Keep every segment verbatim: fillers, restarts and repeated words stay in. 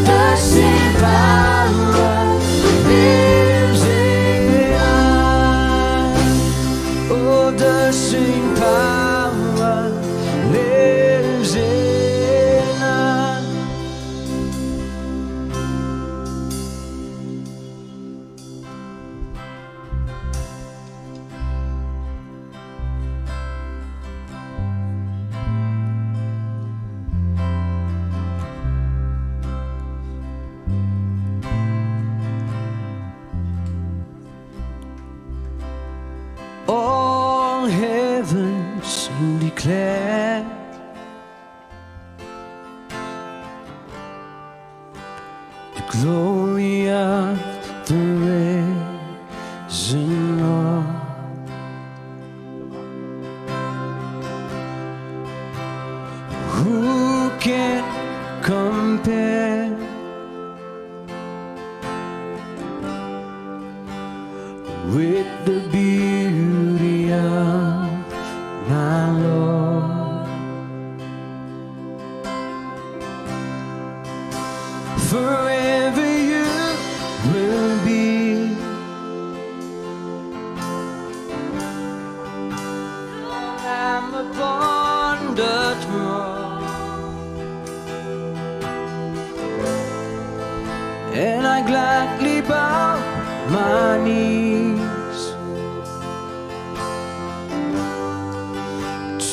The same power lives in us. Oh, the same power lives in us. All heaven soon declare the glory of the risen Lord. Who can compare with the beauty of my Lord? Forever you will be. Lamb upon the throne, and I gladly bow my knees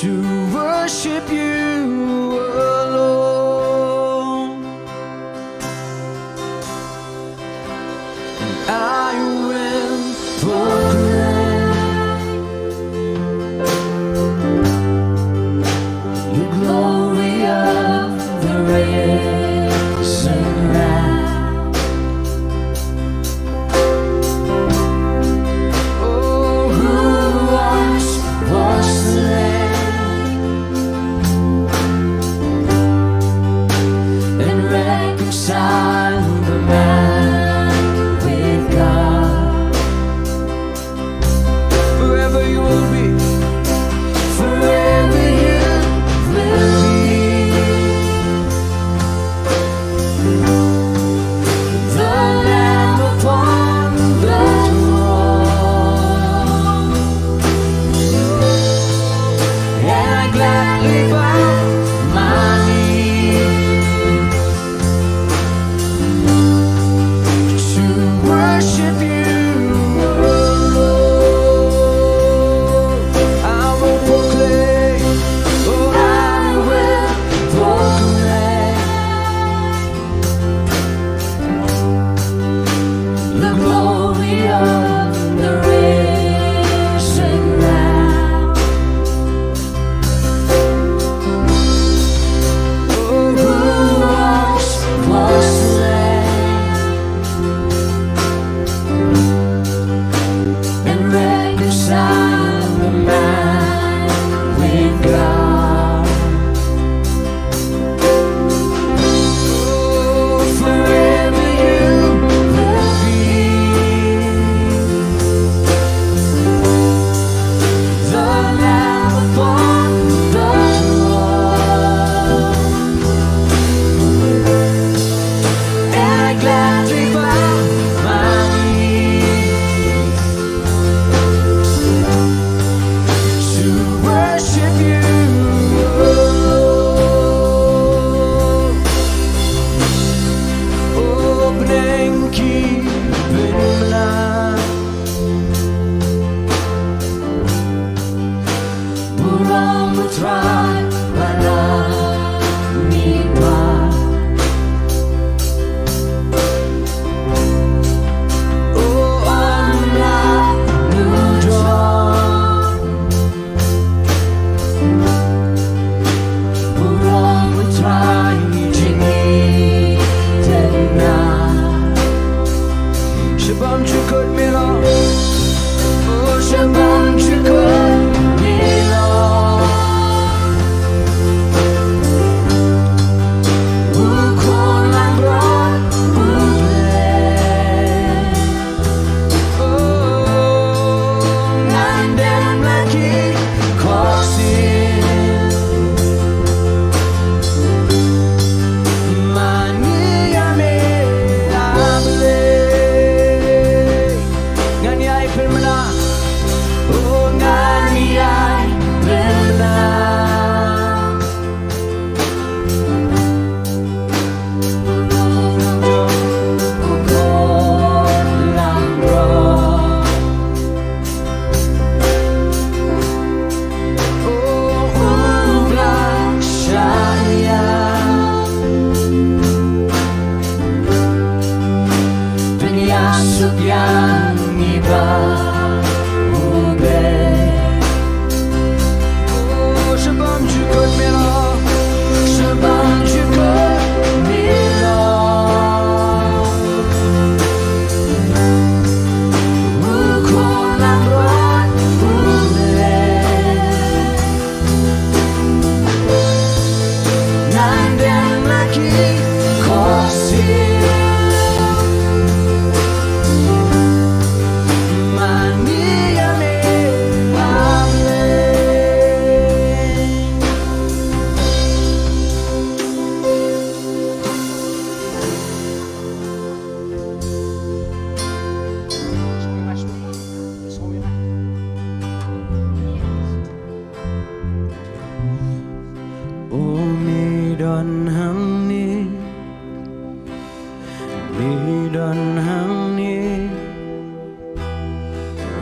to worship you alone. And I will proclaim the glory of the risen Lamb. Oh, who once was slain O, me don hangne, me don hangne,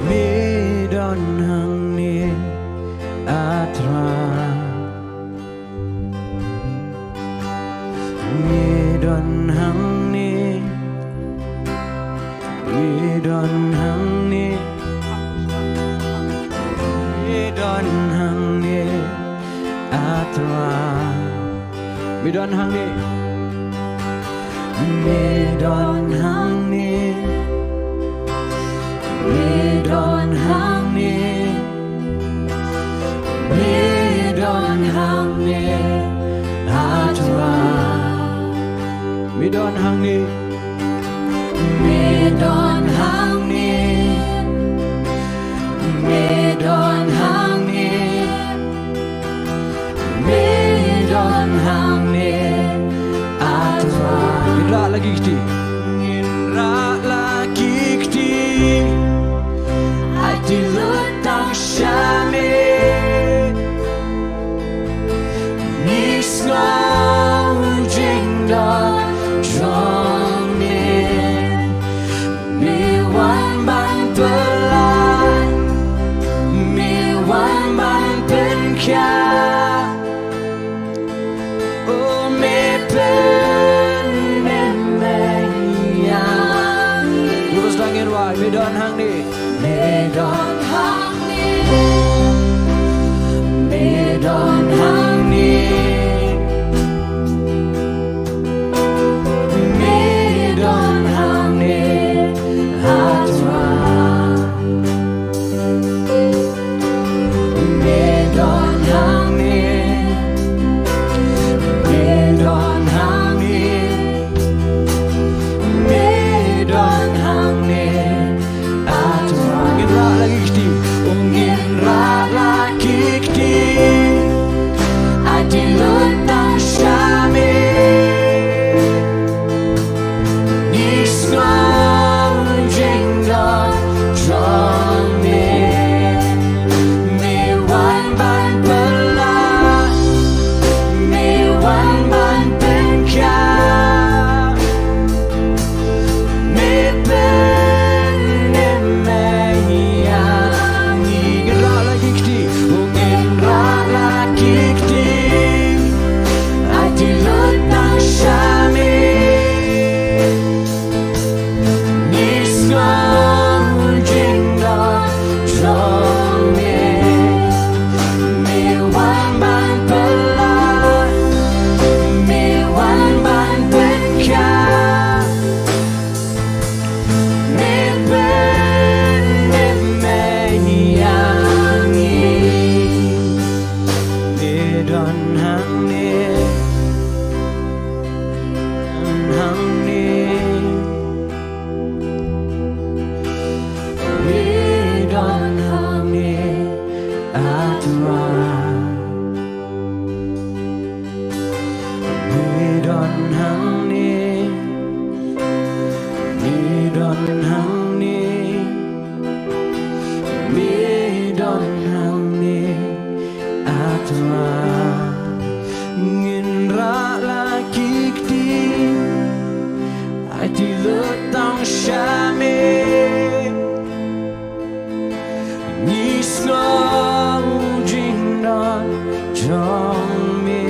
me don hangne, a Trai. Me don hangne, me don hangne, me don hangne, a Trai. Me don hangne, me don hangne, me don hangne, me don hangne, a Trai. Me don hangne, me don hangne, me don hangne, me don hangne, a Trai. Ngin rah la ki kti, ngin rah la ki kti. Aiti lut tang sha me. Ngi sngew jingdon jong me. Me wan ban pynlait, me wan ban pynkhiah. O, me pynmih me ïa ngi. Chorus lang, ngin rwai. Me don hangne, me don hangne, me don hangne, me don hangne, a Trai. Me don hangne, me don hangne, me don hangne, a Trai. Ngin rah la ki kti, o, ngin rah la ki kti. Aiti lut tang sha me. Ngi sngew jingdon jong me. Me wan ban pynlait, me wan ban pynkhiah. Me pynmih me ïa ngi. Ngin rah la ki kti, o, ngin rah la ki kti. Aiti lut tang sha me. Ngi sngew jingdon jong me. Me wan ban pynlait, me wan ban pynkhiah. Me pynmih me ïa ngi. Me don hangne, hangne, me don hangne, a Trai. Me don hangne, me don hangne, me don hangne, a Trai. Ngin rah la ki kti, aiti lut tang sha me. Ngi sngew jingdon jong me.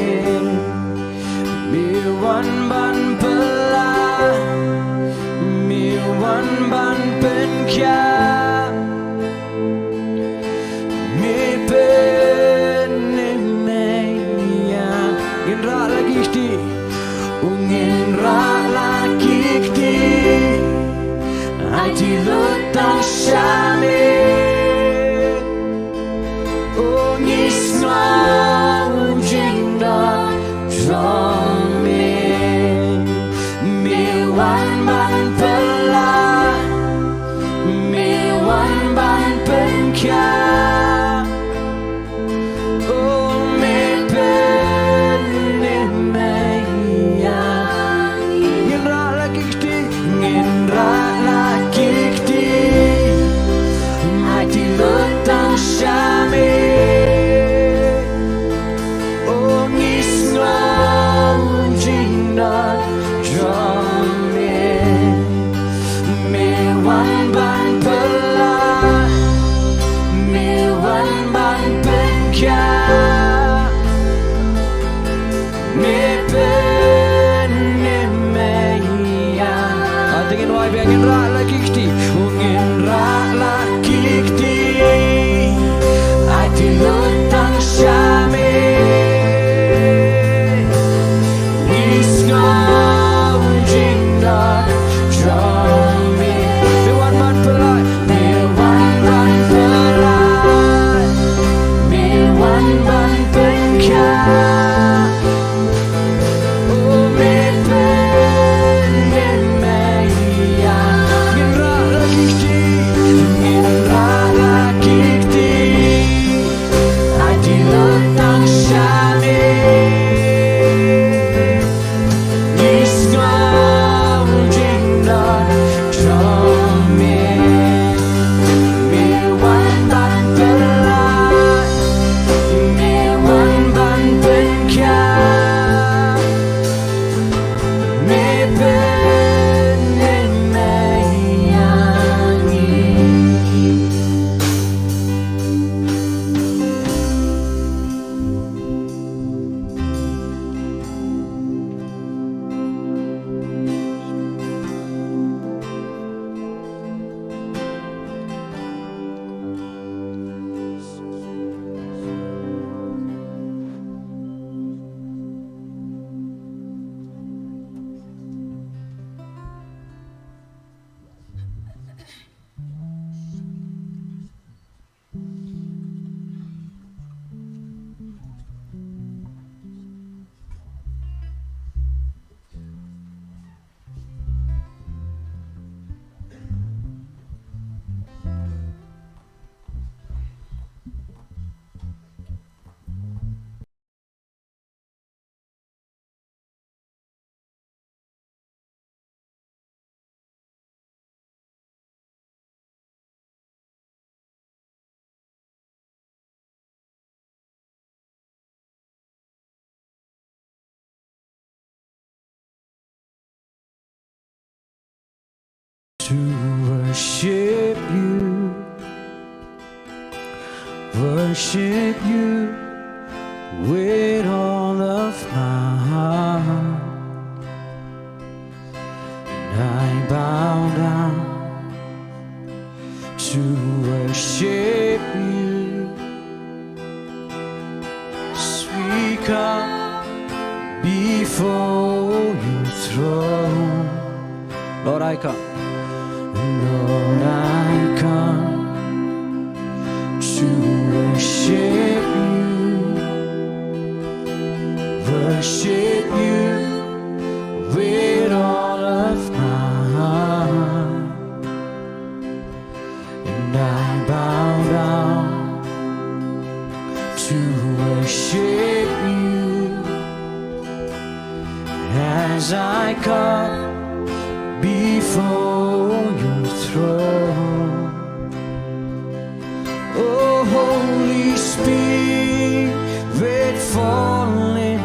Me wan ban pynlait, me wan ban pynkhiah. Me pynmih me ïa. Ngin rah la ki kti, o, ngin rah la ki kti. Aiti lut tang sha me. O, ngi sngew jingdon jong me. worship you, worship you with all of my heart. And I bow down to worship you. As we come before your throne, Lord, I come. Lord, I come to worship you, worship you with all of my heart. And I bow down to worship you as I come before your throne. Oh, Holy Spirit, fall in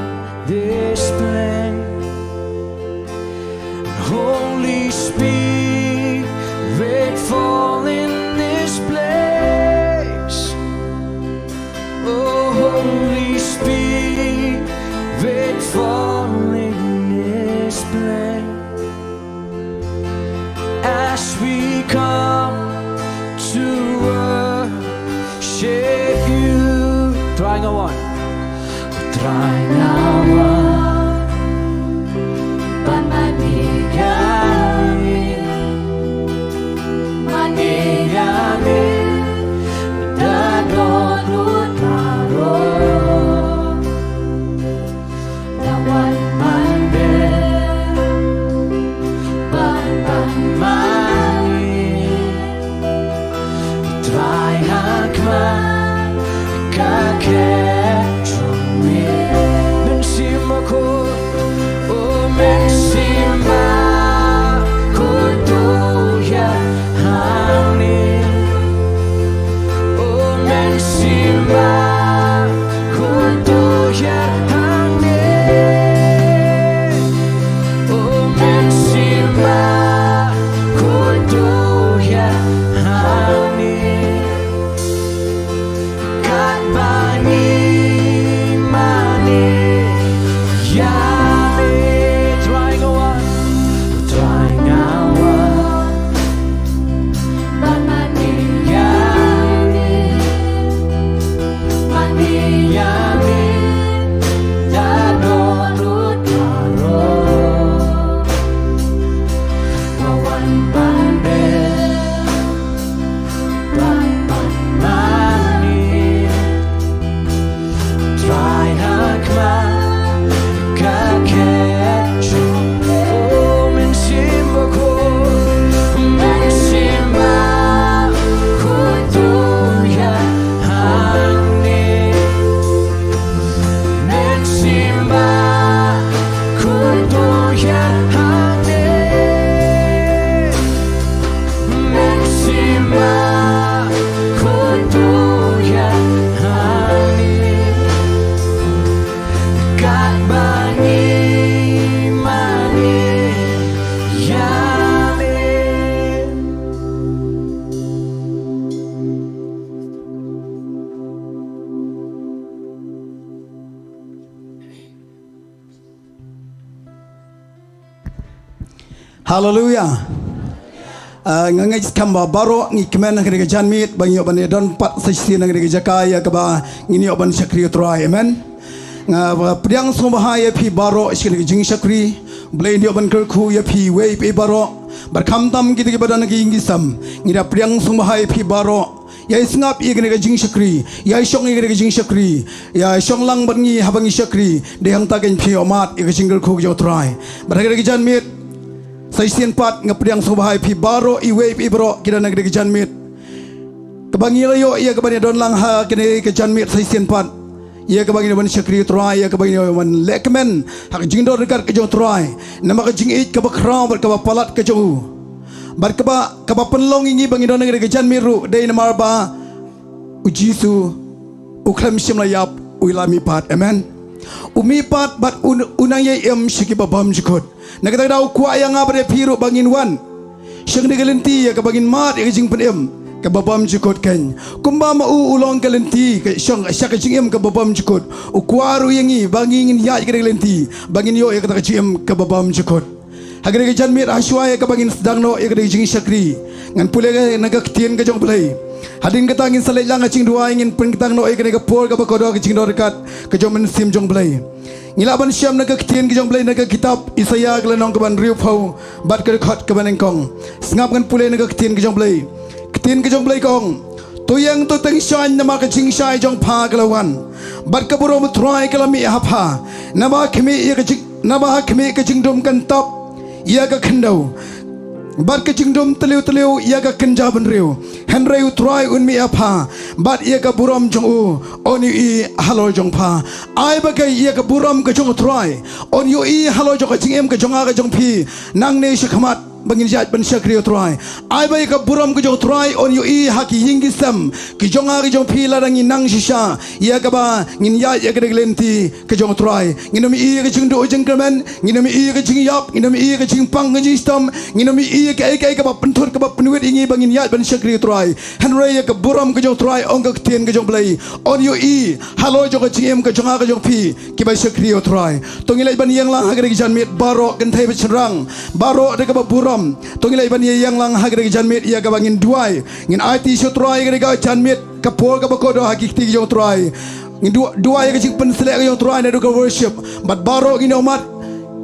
this place. Holy Spirit, fall in this place. Oh, Holy Spirit, fall in this place. As we come to worship you. Trai nga wan. Trai nga wan. Ban mane ïa me. Mane ïa me. Da dohnud baroh. Trai nga wan ban beh, ban ban mane. Trai ha khmat ka khet jong me. Mynsiem Bakhuid, o Mynsiem Bakhuid, to ïa hangne. O Mynsiem Bakhuid, to ïa hangne. O Mynsiem Bakhuid, to ïa hangne. Katba ngi mane ïa me. Trai nga wan. Trai nga wan. Ban mane ïa me. Mane ïa me. Da dohnud baroh. Nga wan ban beh. Ban ban mane. Trai ha khmat ka khet jong me. O Mynsiem Bakhuid, Mynsiem Bakhuid, to ïa hangne. Mynsiem Bakhuid, to ïa hangne. Mynsiem Bakhuid, to ïa hangne. Katba ngi mane ïa me. Haleluia. Ah, nga ngeit skhem ba baroh ngi kmen ha kane ka janmiet ba ngi ïoh ban ïadon pat sa shisien ha kane ka jaka ïa kaba ngin ïoh ban shakri ïa u Trai. Amen. Nga ba pdiang sngewbha ïa phi baroh sha kane ka jingshakri. Blei un ïoh ban kyrkhu ïa phi wei pa wei baroh. Bad khamtam kita kiba don ha ka ïing ki sem, ngi da pdiang sngewbha ïa phi baroh. Ïa sngap ïa kane ka jingshakri, ïa shong ïa kane ka jingshakri, ïa shong lang bad ngi haba ngi shakri. Dei hangta kan phi ïoh mad ïa ka jingkyrkhu jong u Trai. Bad ha kane ka janmiet sa shisien pat nga pdiang sngewbha ïa phi baroh, iwei pa iwei baroh ki don ha kane ka janmiet, kaba ngi la ïoh ïa kaban ïadon lang ha kane ka janmiet sa shisien pat. Ïa kaba ngin ïoh ban shakri ïa u Trai, ïa kaba ngin ïoh ban leh kmen ha ka jingdon ryngkat ka jong u Trai. Namar ka jingïeit kaba khraw bad kaba palat ka jong u, bad kaba, kaba pynlong ïa ngi ba ngin don ha kane ka janmiet ruh, dei namar ba u Jisu u khlem shym la ïap, u la mihpat. Amen. U mihpat bad u, u nang ïai im sha kiba bymjukut. Na kata ka daw u kwah ïa nga bad ïa phi ruh ba ngin wan sha kane ka lynti ïa kaba ngin mad ïa ka jingpynim kaba bymjukut keiñ. Kumba ma u u long ka lynti ka shong sha ka jingim kaba bymjukut, u kwah ruh ïa ngi ba ngi ngin ïaid ïa kane ka lynti ba ngin ïoh ïa kata ka jingim kaba bymjukut. Ha kane ka janmiet, ha shuwa ïa kaba ngin sdang noh ïa kane ka jingshakri, ngan pule na ka ktien ka jong U Blei. Hadien kata ngin sa leit lang ha jingduwai, ngin pynkthang noh ïa kane ka por kaba kordor, ka jingdon ryngkat ka jong U Mynsiem jong U Blei. Ngi lah ban shem na ka ktien ka jong U Blei na ka kitab Isaïah, ka lynnong kaba hynriewphew bad ka dkhot kaba nyngkong. Sngap, ngan pule na ka ktien ka jong U Blei. Ktien ka jong U Blei ka ong: To ïeng, to tyngshaiñ, namar ka jingshai jong pha ka la wan, bad ka burom U Trai ka la mih ha pha. Naba ha khmih ïa ka jing, naba ha khmih ka jingdum kan tap ïa ka khyndew, bad ka jingdum tliw tliw ïa ka kynja bynriew. Hynrei U Trai un mih ha pha, bad ïa ka burom jong u un ïohi halor jong pha. Ai ba kaei ïa ka burom ka jong U Trai un ïohi halor jong ka jingim ka jong nga ka jong phi nangne shakhmat ba ngin ïaid ban shakri ïa U Trai. Ai ba ïa ka burom ka jong U Trai un ïohi ha ki ïing ki sem ki jong nga ki jong phi lada ngi nang shisha ïa kaba ngin ïaid ïa kane ka lynti ka jong U Trai. Ngin ym ïohi ïa ka jingduh jingkyrmen, ngin ym ïohi ïa ka jingïap, ngin ym ïohi ïa ka jingpang ka jingshitom, ngin ym ïohi ïa kaei kaei kaba pynthut kaba pynwit ïa ngi ba ngin ïaid ban shakri ïa U Trai. Hynrei ïa ka burom ka jong U Trai, ong ka ktien ka jong U Blei, un ïohi halor jong ka jingim ka jong nga ka jong phi kiba shakri ïa U Trai. To ngi leit ban ïeng lang ha kane ka janmiet baroh kynthei bad shynrang, baroh da kaba burom. To ngi leit ban ïeng lang ha kane ka janmiet ïa kaba ngin duwai, ngin aiti sha U Trai ha kane ka janmiet, ka por kaba kordor ha ki kti ki jong U Trai. Ngin du-, duwai ïa ka jingpynsleh ka jong U Trai naduh ka worship, bad baroh ngin ïohmad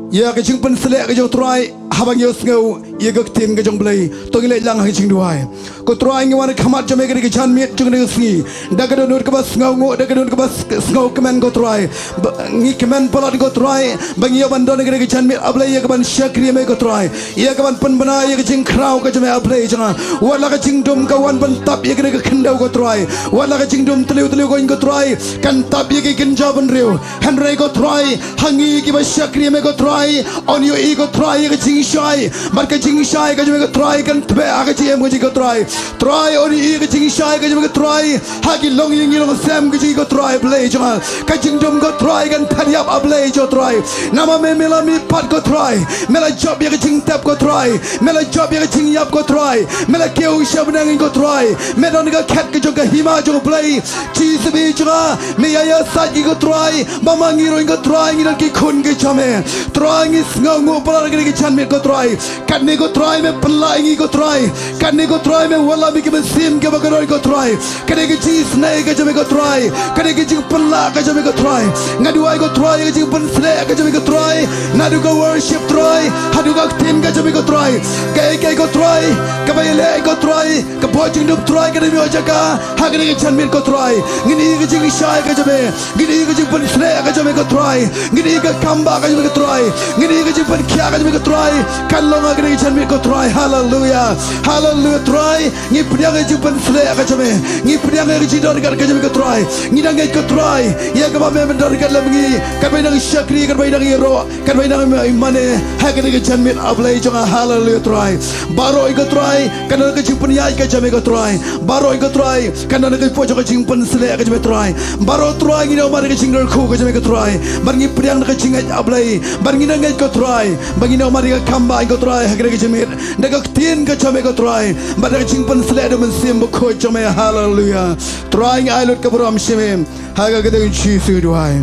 ïa ka jingpynsleh ka jong U Trai haba ngi ïohsngew ïa ka ktien ka jong U Blei. To ngi leit lang ha ka jingduwai. Ko Trai, ngi wan ha khmat jong me ha kane ka janmiet jong kane ka sngi da ka dohnud kaba sngewnguh, da ka dohnud kaba s-, sngewkmen, ko Trai. Ba ngi kmen palat, ko Trai, ba ngi ïoh ban don ha kane ka janmiet, A Blei, ïa kaban shakri ïa me, ko Trai, ïa kaban pynbna ïa ka jingkhraw ka jong me, A Blei jong nga. Wat la ka jingdum ka wan ban tap ïa kane ka khyndew, ko Trai, wat la ka jingdum tliw tliw ka wan, ko Trai, kan tap ïa ki kynja bynriew. Hynrei, ko Trai, ha ngi kiba shakri ïa me, ko Trai, un ïohi, ko Trai, ïa ka jingshai, bad ka jingshai ka jong me, ko Trai, kan tbeh ha ka jingim ka jong ngi, ko Trai. Trai, un ïohi ïa ka jingshai ka jong me, ko Trai, ha ki longïing ki longsem ka jong ngi, ko Trai, Blei jong nga. Ka jingdum, ko Trai, kan phet ïap, A Blei jong nga, Trai. Namar me, me la mihpat, ko Trai, me la jop ïa ka jingtep, ko Trai, me la jop ïa ka jingïap, ko Trai, me la kiew sha bneng, ko Trai. Me don ha ka khet ka jong ka hima jong U Blei. Jisu, Blei jong nga, me ïa ïasaid ngi, ko Trai, ba ma ngi ruh, ko Trai, ngi don ki khun ki jong me. Trai, ngi sngewnguh palat ha kane ka janmiet, ko Trai. Katne, ko Trai, me pynlah ïa ngi, ko Trai. Katne, ko Trai, me wallam ïa ki mynsiem kiba kordor, ko Trai. Katne ka jingisynei ka jong me, ko Trai. Katne ka jingpynlah ka jong me, ko Trai. Nga duwai, ko Trai, ka jingpynsleh ka jong me, ko Trai, naduh ka worship, Trai, haduh ka ktien ka jong me, ko Trai. Kaei kaei, ko Trai, kaba ïaleh, ko Trai, ka poi jingdum, Trai, kan ym ïoh jaka ha kane ka janmiet, ko Trai. Ngin ïohi ka jingshai ka jong me, ngin ïohi ka jingpynsleh ka jong me, ko Trai. Ngin ïohi ka kambah ka jong me, ko Trai. Ngin ïohi ka jingpynkhiah ka jong me, ko Trai. Kan long ha kane ka janmiet, ko Trai. Haleluia. Haleluia, Trai. Ngi pdiang ïa ka jingpynsleh ka jong me, ngi pdiang ïa ka jingdon ryngkat ka jong me, ko Trai. Ngi dang ngeit, ko Trai, ïa kaba me, men don ryngkat lem ngi, katba ngi dang shakri, katba ngi dang ïaroh, katba ngi dang mane ha kane ka janmiet, A Blei jong nga. Haleluia, Trai. Baroh, ko Trai, kan don ka jingpynïaid ka jong me, ko Trai. Baroh, ko Trai, kan don ka jingpynsleh ka jong me, Trai. Baroh, Trai, ngi ïohmad ïa ka jingkyrkhu ka jong me, ko Trai, bad ngi pdiang da ka jingngeit, A Blei, bad ngi dang ngeit, ko Trai, ba ngin ïohmad ïa ka kambah, ko Trai, ha kane ka janmiet, da ka ktien ka jong me, ko Trai, bad da ka jingpynsleh da U Mynsiem Bakhuid jong me. Haleluia. Trai, ngi ai lut ka burom sha me. Ha ka kyrteng Jisu ngi duwai.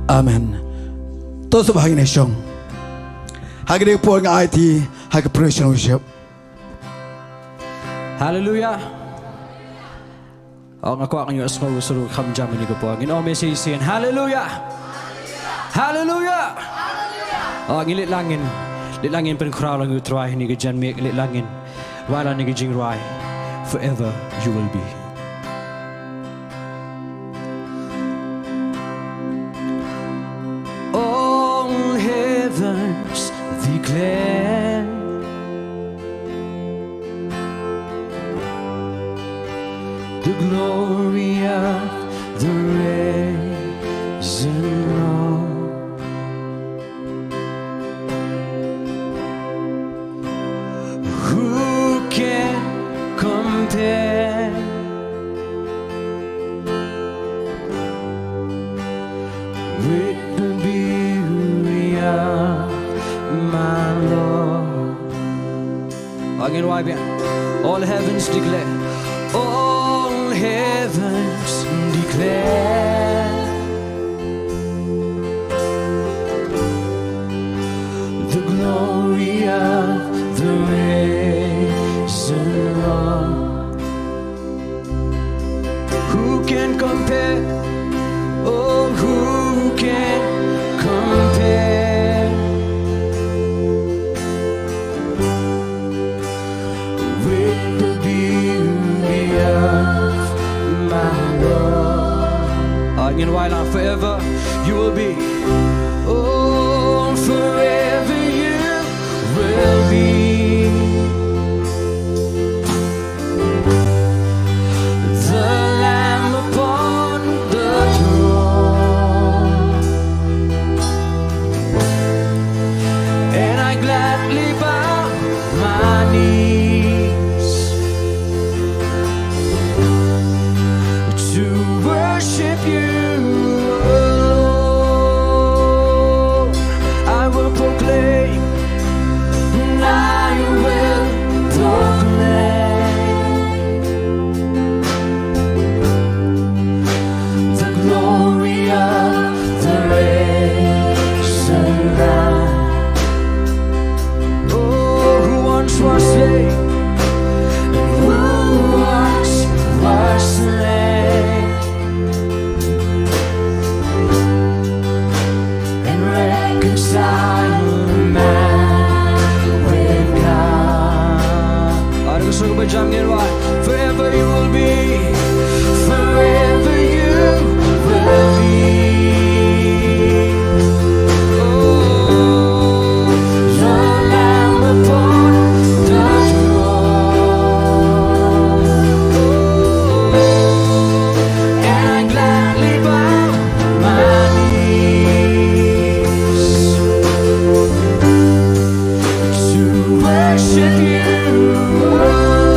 Amen. To sngewbha ngin ïa shong. Ha kane ka por nga aiti ha ka praise and worship. Haleluia. Oh, nga kwah ngan ïohsngew shuh ruh kham jam ïa kane ka por. Ngin ong me shisien. Haleluia. Haleluia. Oh, ngin leit lang ngin, leit lang ngin pynkhraw lang ïa U Trai ha kane ka janmiet, leit lang ngin rwai lang ïa ka jingrwai Forever You Will Be. All heavens declare the glory of the risen Lord. Who can compare with the beauty of my Lord? Ngin wai biang. All heavens declare. All heavens declare the glory of the risen Lord. Who can compare? Oh, who can compare with the beauty of my Lord? Ngin wai lang. Forever you will be. Oh, forever you will be the Lamb upon the throne. And I gladly bow my knees to worship you alone. I will proclaim, I will proclaim the glory of the risen Lamb. Oh, who once was slain, who once was slain, and reconcile man with God. Aru suk bajam ngin wai. Forever you will be. Forever you will be. Oh, the Lamb upon the throne. And I gladly bow my knees to worship you alone.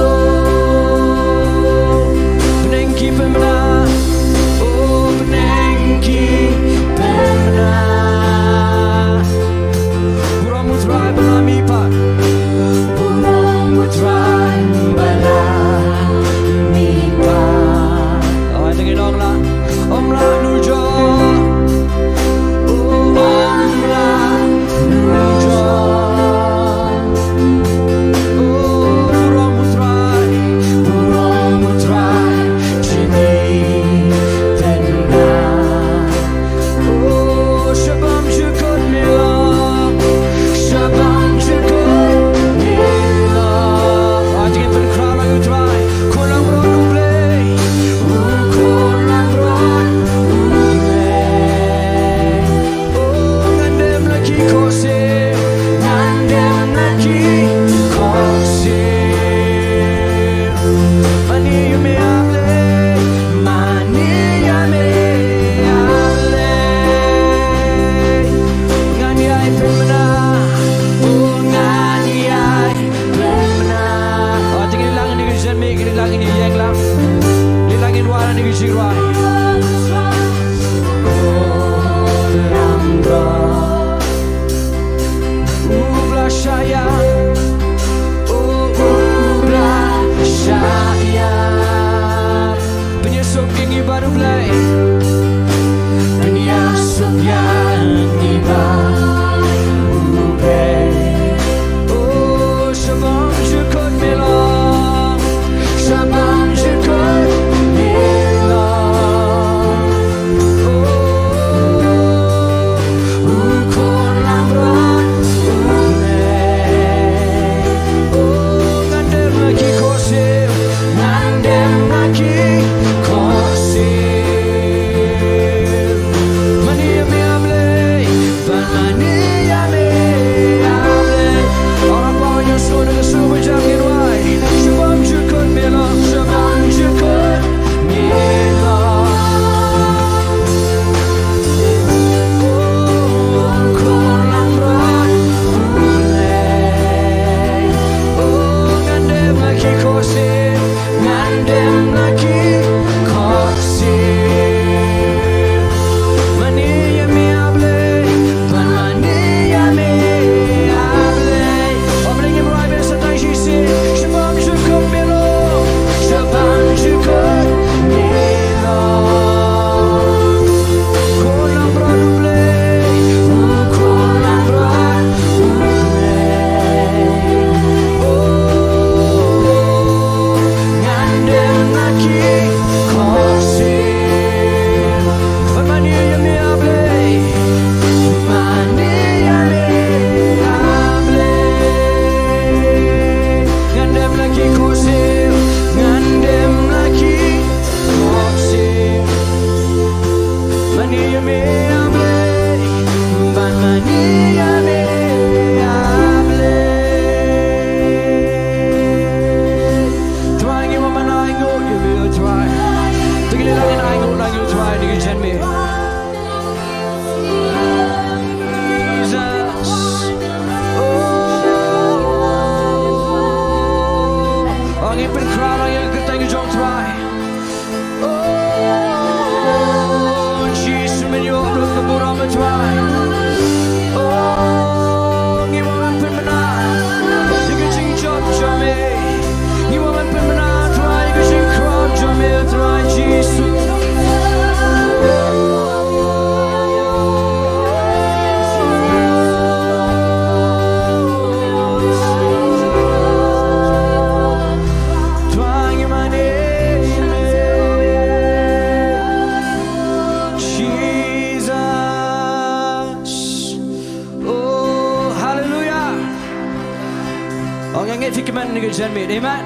Ong, nga ngeit phi kmen na ka janmiet. Amen.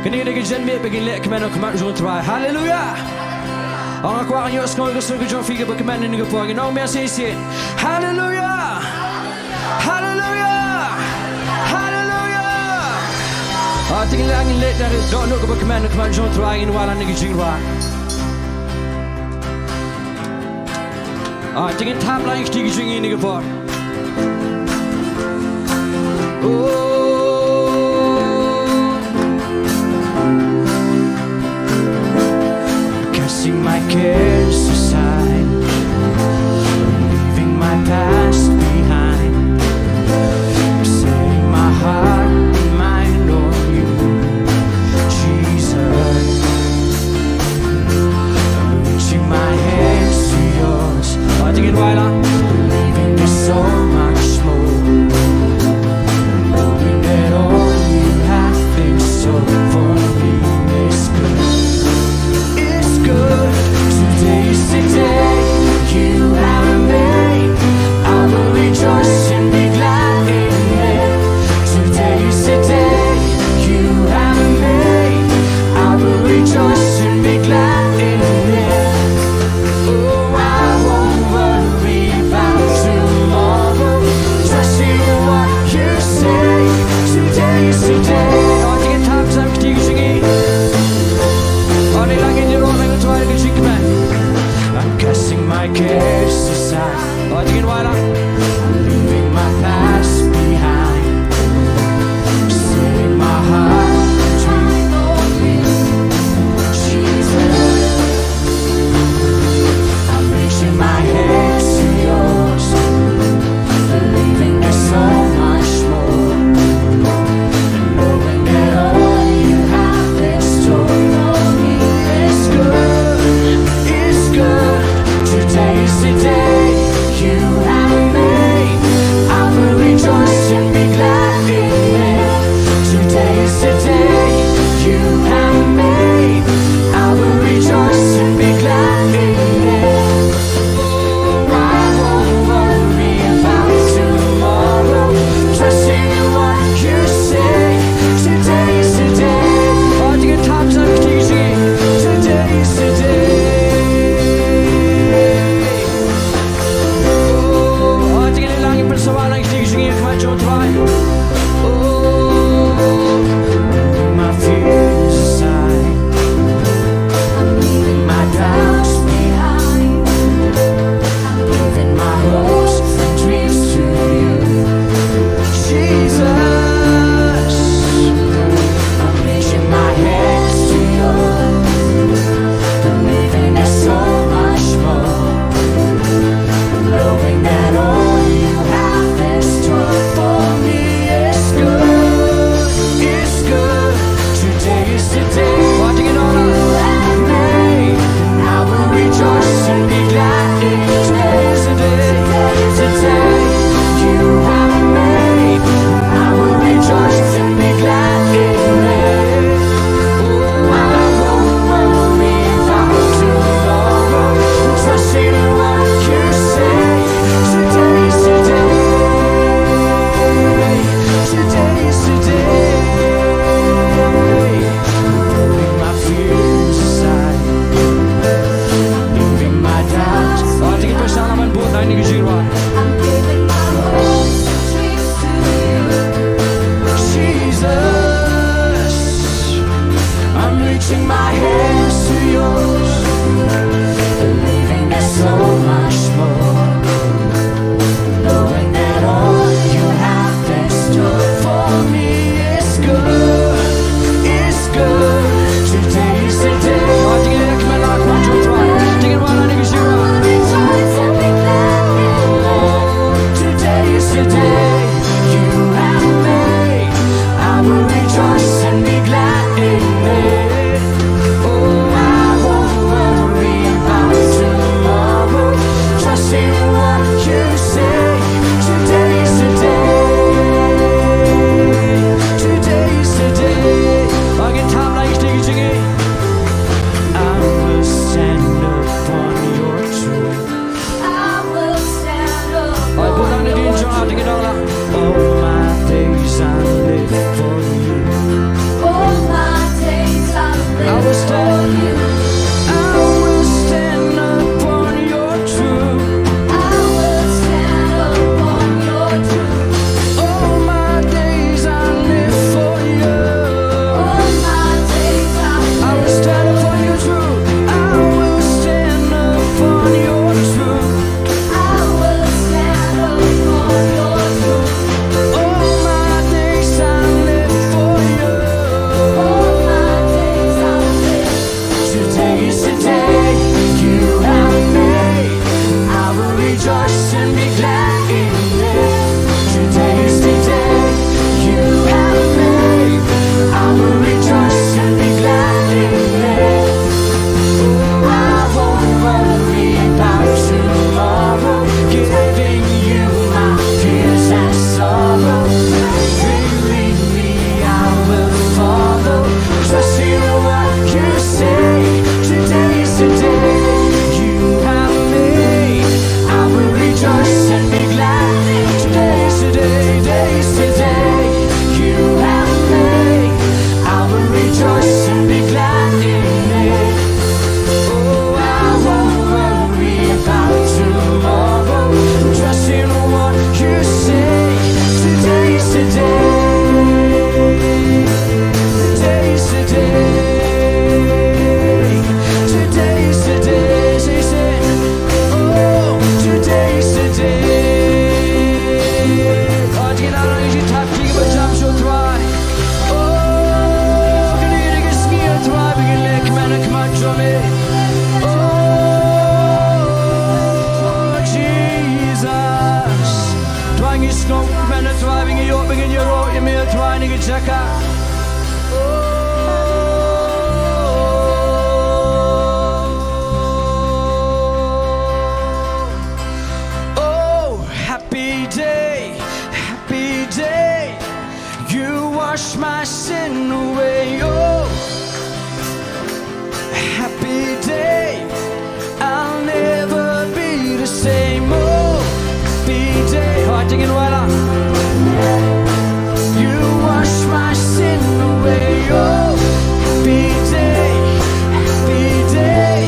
Kane ka dei ka janmiet ba ngin leh kmen ha khmat jong u Trai. Haleluya. Ong, nga kwah ngan ïohsngew ïa ka sur ka jong phi kaba kmen ha kane ka por. Ngin ong biang shisien. Haleluya. Haleluya. Haleluya. Ah, te ngin leh, ngin leh da ka dohnud kaba kmen ha khmat jong u Trai, ngin wallam na ka jingrwai. Ah, te ngin thap lang ïa ka kti ka jong ngi ha kane ka por. Oh. Casting my cares aside, leaving my past behind, setting my heart and mind on you, Jesus. Reaching my hands to yours. Oh, te ngin wai lang. Believing there's so much more. Knowing that all you have in store for me is good. It's good. Today's the day you have made. I will rejoice and be glad in it. Today's the day you have made. I will rejoice and be glad in it. Oh, I won't worry about tomorrow. Trusting what you say. Today's the day. Oh, te ngin thap sa ka kti ka jong ngi. Oh, ngin leh, ngin ïaroh lang ïa u Trai ha ka jingkmen. I'm casting my cares aside. Oh, te ngin wai lang. Leaving my past behind. Setting my heart on you, Jesus. I'm reaching my hands to yours. Believing there's so much more. Knowing that all you have in store for me is good, is good. Today's the day you have made. I will rejoice and be glad in it. Today's the day you have made. I will rejoice and be glad in it. Oh, I won't worry about tomorrow. Trusting in what you say. Today's the day. Oh, te ngin thap sa ka kti ka jong ngi. Today's the day. Oh, te ngin leh lang, ngin pynsawa lang ïa ka kti ka jong ngi ha khmat jong u Trai. Oh, my fears aside. I'm leaving my doubts behind. I'm giving my hopes and dreams to you, Jesus. I'm reaching my hands to yours, believing there's so much more. Knowing that all you have in store for me Jaka. Oh, oh, happy day, happy day. You wash my sin away. Oh, happy day. I'll never be the same. Oh, happy day. Oh, I think in Wala. You wash my sin away. Oh, happy day, happy day.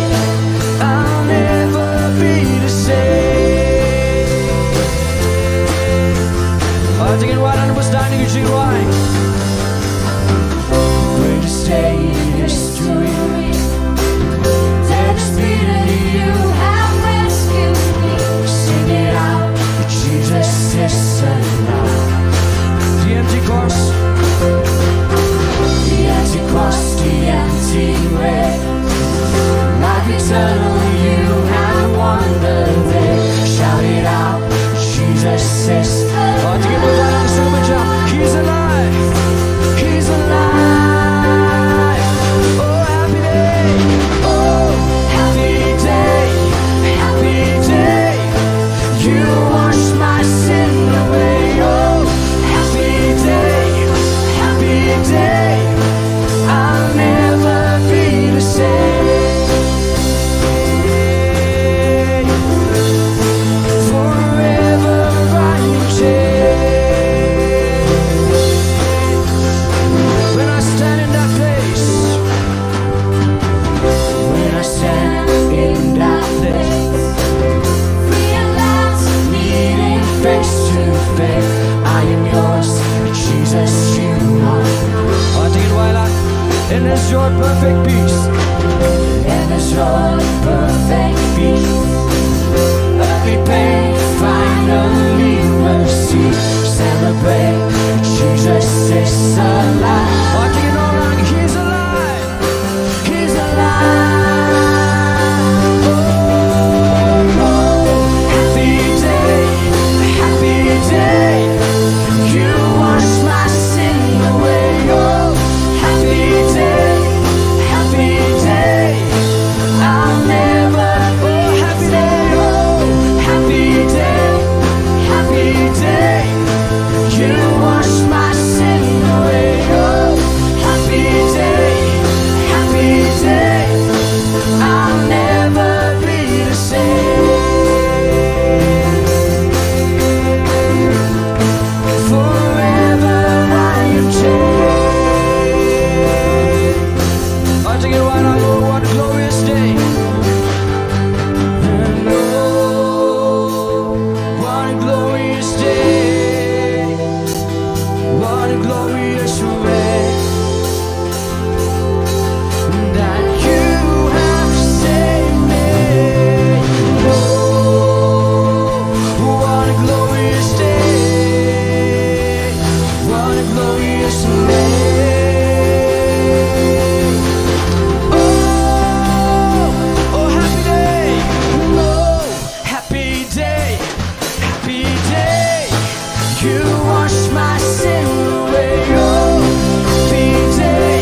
I'll never be the same. Oh, I think in Wala, I was dying to you, why? Greatest day in history. Dead is beaten, you have rescued me. Sing it out, Jesus is alive. The empty cross. The empty cross, the empty grave. Life eternal, you have won the day. Shout it out, Jesus is alive. Oh, to give a shout, he's alive. He's alive. Oh, happy day. Oh, happy day. Happy day. You wash my sin away. Oh, happy day. Happy day. I'll never be the same. Forever I am changed. When I stand in that place, when I stand in that place, realize meeting face to face. I am yours, Jesus, you are. Oh, take it, Wala. In this your perfect peace. In this your perfect peace. Every pain finally will cease. Celebrate, Jesus is alive. Oh, take it all out. He's alive. He's alive. Oh, oh, happy day, happy day. You wash my sin away. Oh, happy day, happy day. I'll never be the same. Oh, happy day, happy day. You wash my sin away. Oh, happy day, happy day. I'll never be the same. Forever I am changed. I take it right on, Lord, what a glorious day. And oh, what a glorious day. What a glorious way that you have saved me. Oh, what a glorious day. What a glorious name. Oh, oh, happy day. Oh, happy day, happy day. You wash my sin away. Oh, happy day,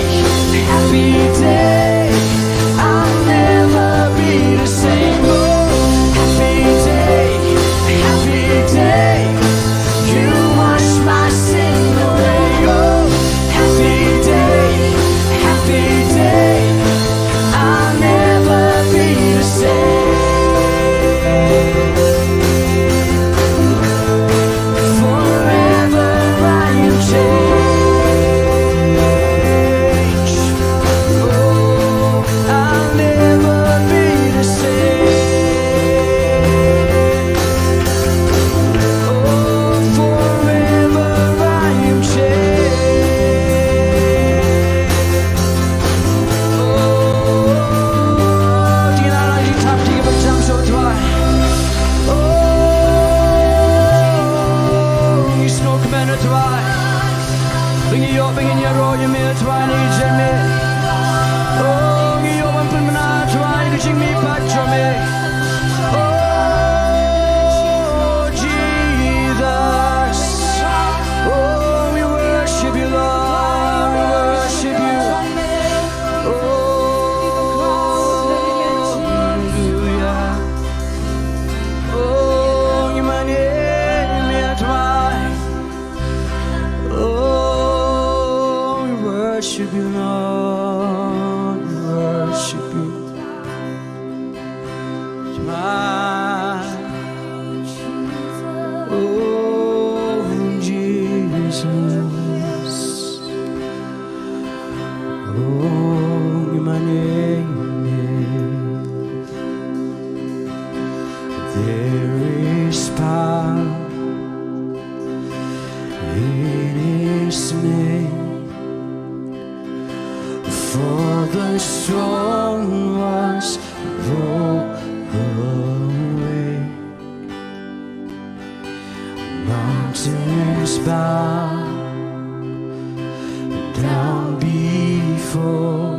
happy day. I'll never be the same. Oh, happy day, happy day. You wash my sin away. Oh, happy day, happy day. I'll never be the same. Forever I am changed. Oh, I'll never be the same. Oh, forever I am changed. Oh, ding ïa la jingtap, ding ïa ba jam sha u Trai. Oh, ngi sngewkmen, Trai. Ba ngi ïoh, ba ngin ïaroh ïa me, Trai, na ki jingmut. Oh, ngi ïoh ban pynbna, Trai, ïa ka jingmihpat jong me. Oh, Jesus. Oh, we worship you, Lord. Worship you, Lord. Worship you. My, oh, Jesus. Oh, Emmanuel. There is power in his name. For the strong was rolled away. Mountains bow down before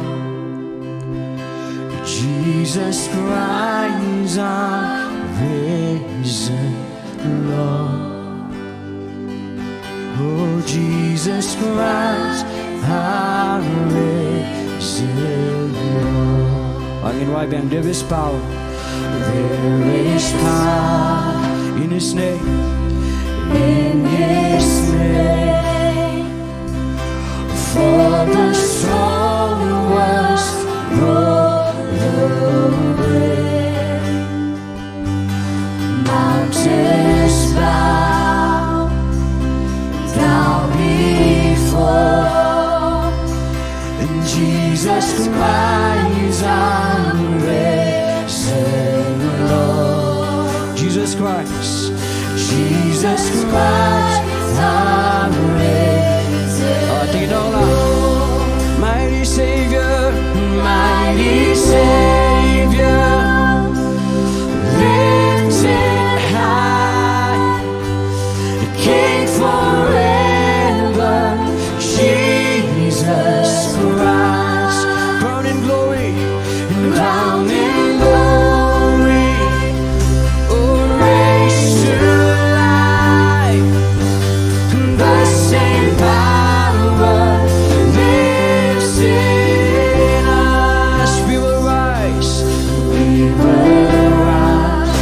Jesus Christ, our risen Lord. Oh, Jesus Christ, our risen Lord. Angin wai band, there is power. There is power in his name. In his name. For the strong was rolled away. Mountains bow down before Jesus Christ, our risen Lord. Jesus Christ. Jesus Christ, our risen Lord. Mighty Savior, mighty Savior, lifted high, King forever, Jesus Christ. Crowned in glory, crowned in glory, oh, raised to life. The same power lives in us. We will rise, we will rise.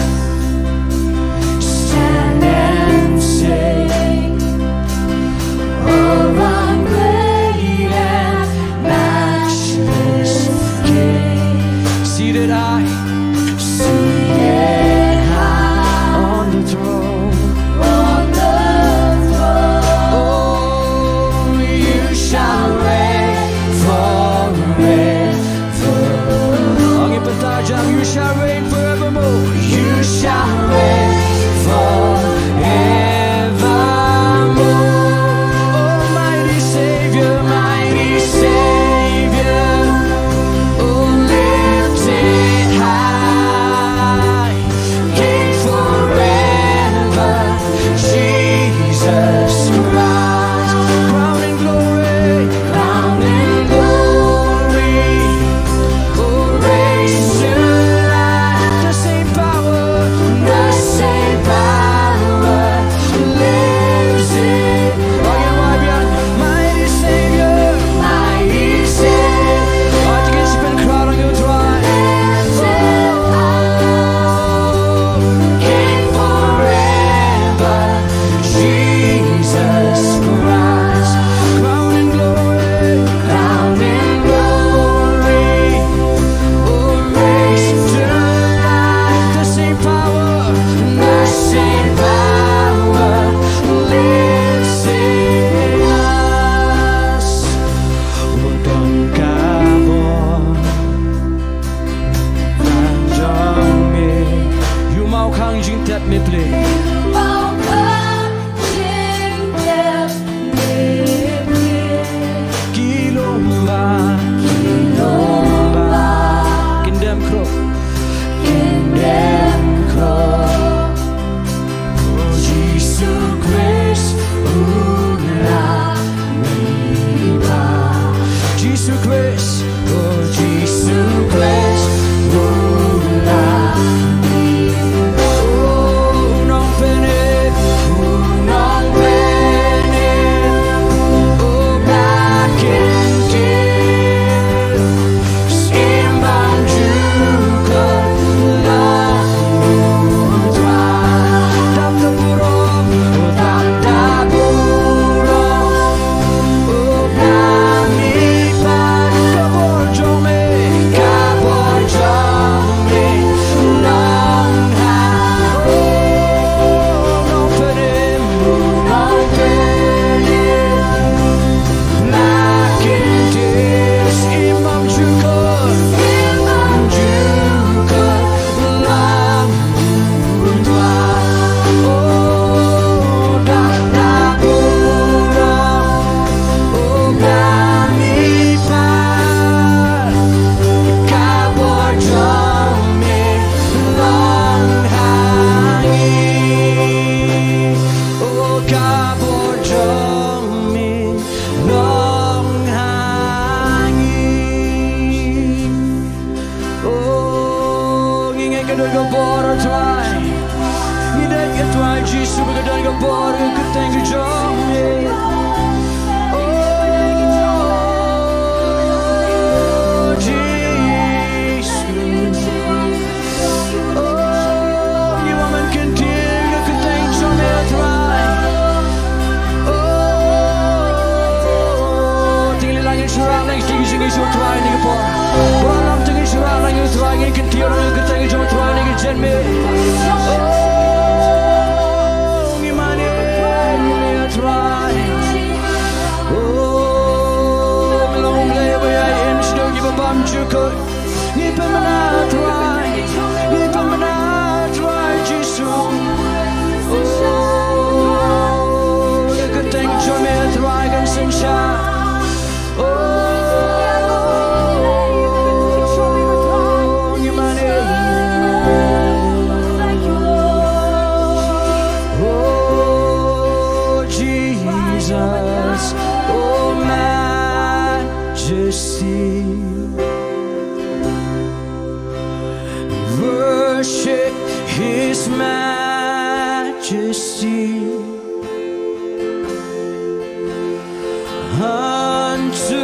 Unto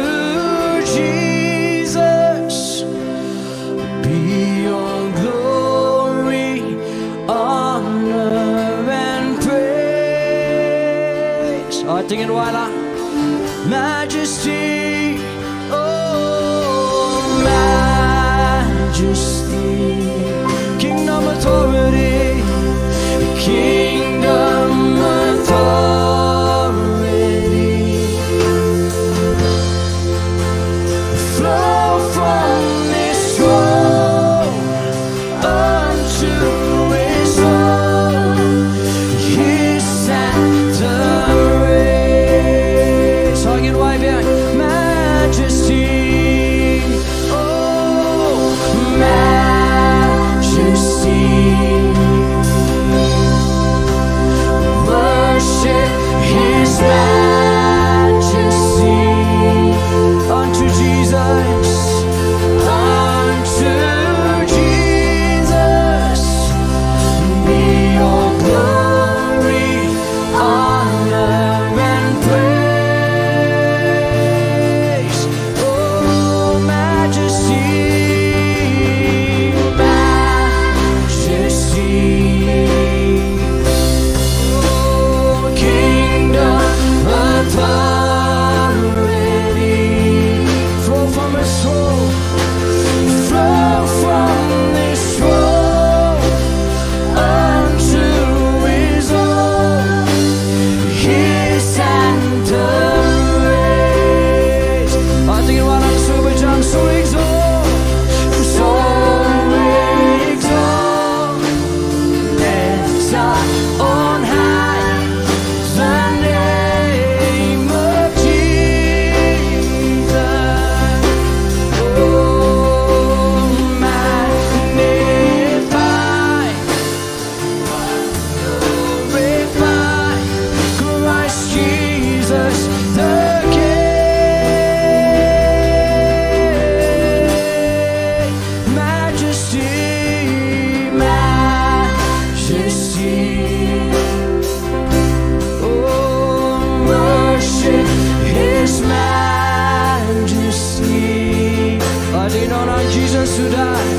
Jesus be all glory, honor and praise. Aw, tingin wala. Majesty, oh, majesty. Kingdom authority, kingdom authority. Flow from this throne unto his throne, his sanctum raise. Song it wide, majesty. Oh, majesty, worship his majesty. Unto Jesus, unto Jesus be all glory, honor and praise. Oh, majesty, majesty. Oh, kingdom authority. Flow from his throne, flow from this throne unto his throne, his sanctum raise. Aw, tingin wala, so we jump, so we exalt, so we exalt. Lift up on high the name of Jesus. Oh, magnify, glorify Christ Jesus the King. Majesty, majesty. Oh, worship his majesty. Aw, dei don hangne Jesus who died,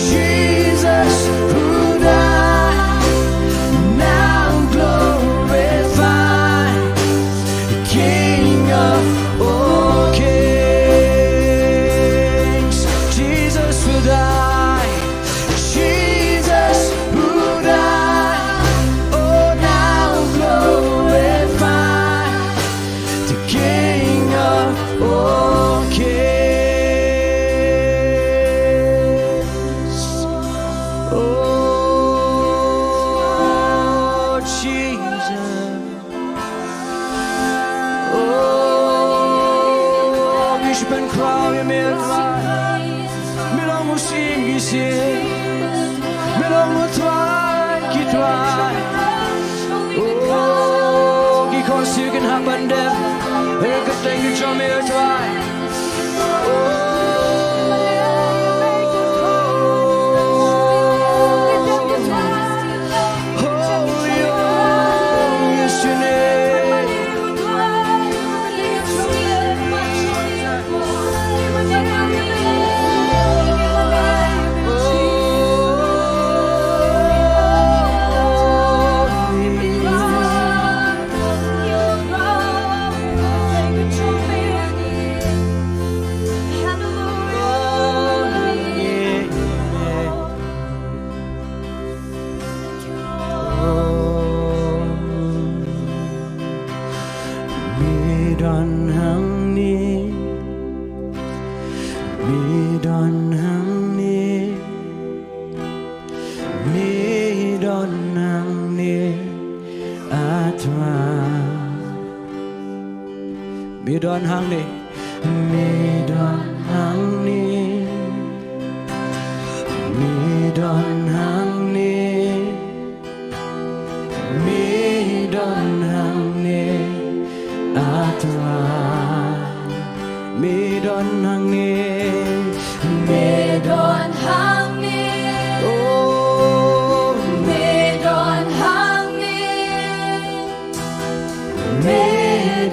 Jesus who died, now glorified, King of all kings. Jesus who died, Jesus who died, oh, now glorified, the King of all kings. Oh, Jesus. Oh, ngi shiphew khraw ïa me, Trai. Me long u Syiem ki syiem, me long u Trai ki trai. Oh, ki khun siew kin hap ban dep ïa ka kyrteng jong me, Trai. Me don hangne, me don hangne, me don hangne, ah Trai. Me don hangne, me don hangne, me don hangne, me don hangne, ah Trai. Me don hangne, me don hangne, oh, me don hangne. Me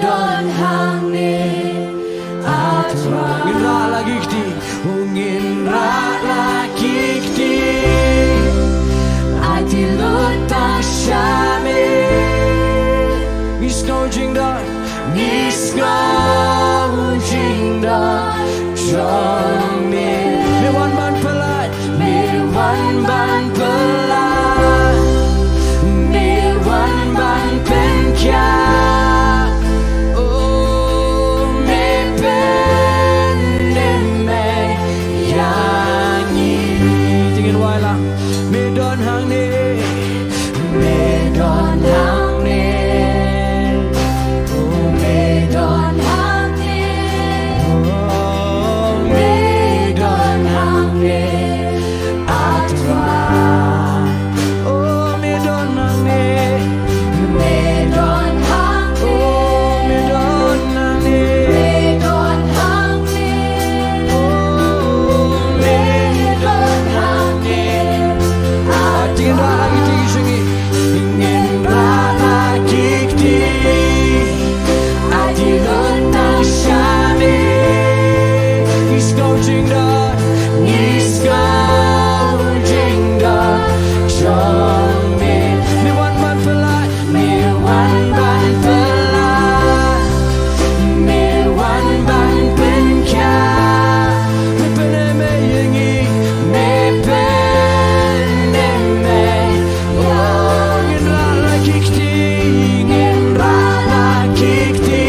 don hangne, A Trai. Ngin rah la ki kti, u ngin rah la ki kti. Aiti lut tang sha me. Ngi sngew jingdon, ngi sngew jingdon jong me. Me wan ban pynlait, me wan ban pynlait, me wan ban pynkhiah. Oh, me pynim me ïa ngi. Te ngin wai lang. Me don hangne, me don hangne. Oh, me don hangne. Oh, me don hangne, A Trai. Oh, me don hangne. Me don hangne. Oh, me don hangne. Me don hangne. Oh, me don hangne. Aiti ngin rah la ki kti jong ngi. Ngin rah la ki kti. Aiti lut tang sha me. Ngi sngew jingdon, ngi sngew jingdon jong me. Me wan ban pynlait, me wan ban pynlait, me wan ban pynkhiah. Me pynim me ïa ngi, me pynim me. Oh, ngin rah la ki kti, ngin rah la ki kti.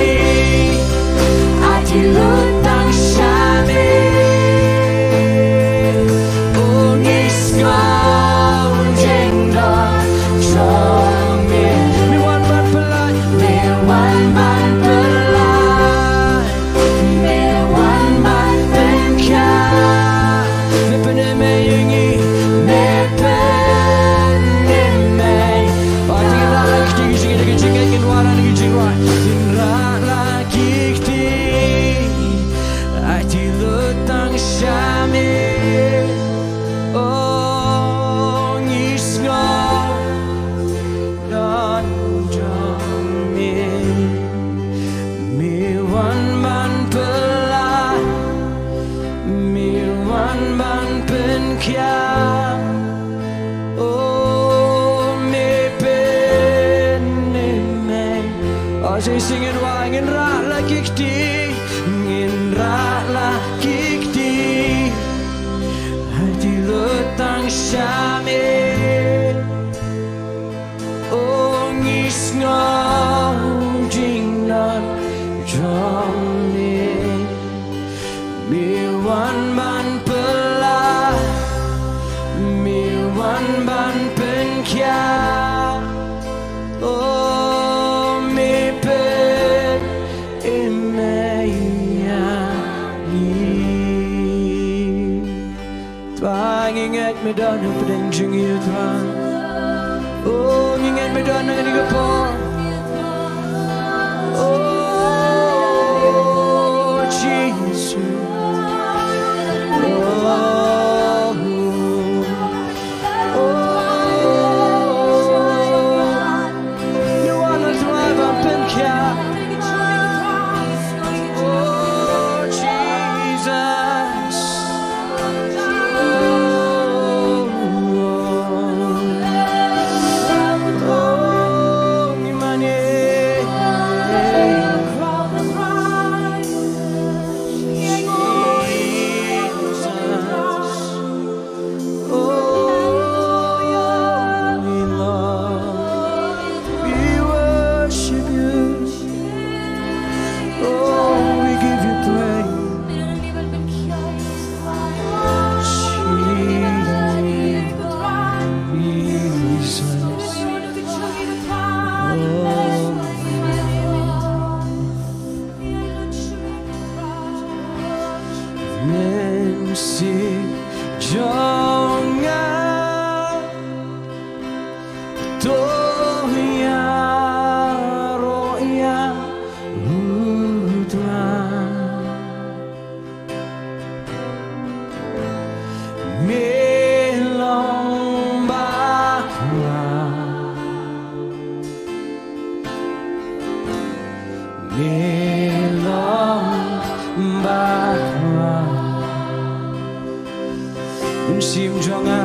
Aiti lut tang sha me. Oh, ngi sngew jingdon jong me. Me wan ban pynlait, me wan ban pynlait, me wan ban pynkhiah. Me pynim me ïa ngi, me pynim me. Aiti ngin rah la ki kti, ki jingngeit, ki jingngeit, ngin wan ha ki jingrwai. Ngin rah la ki kti. Aiti lut tang sha me. Oh, ngi sngew don jong me. Me wan ban pynlait, me wan ban pynkhiah. Oh, me pynim me. Oh, sa shisien ngin wai, ngin rah la ki kti, ngin rah la ki kti. Aiti lut tang sha me. Oh, ngi sngew jingdon jong me. Me wan ban pynlait, me wan ban pynkhiah. Oh, me pynim me ïa ngi. Trai, ngi ngeit me don hapdeng jong ngi, Trai. Oh, ngi ngeit me don ha kane ka por. Oh, Jesus. Oh, oh. You wanna drive up and care. Oh, Jesus. Oh, oh, oh, Oh, we love, we worship you. Oh, we give you praise. Jesus. Oh, Mynsiem jong nga to ïaroh ïa u Trai. Me long bakla. Ilong bakla. Mynsiem jong nga,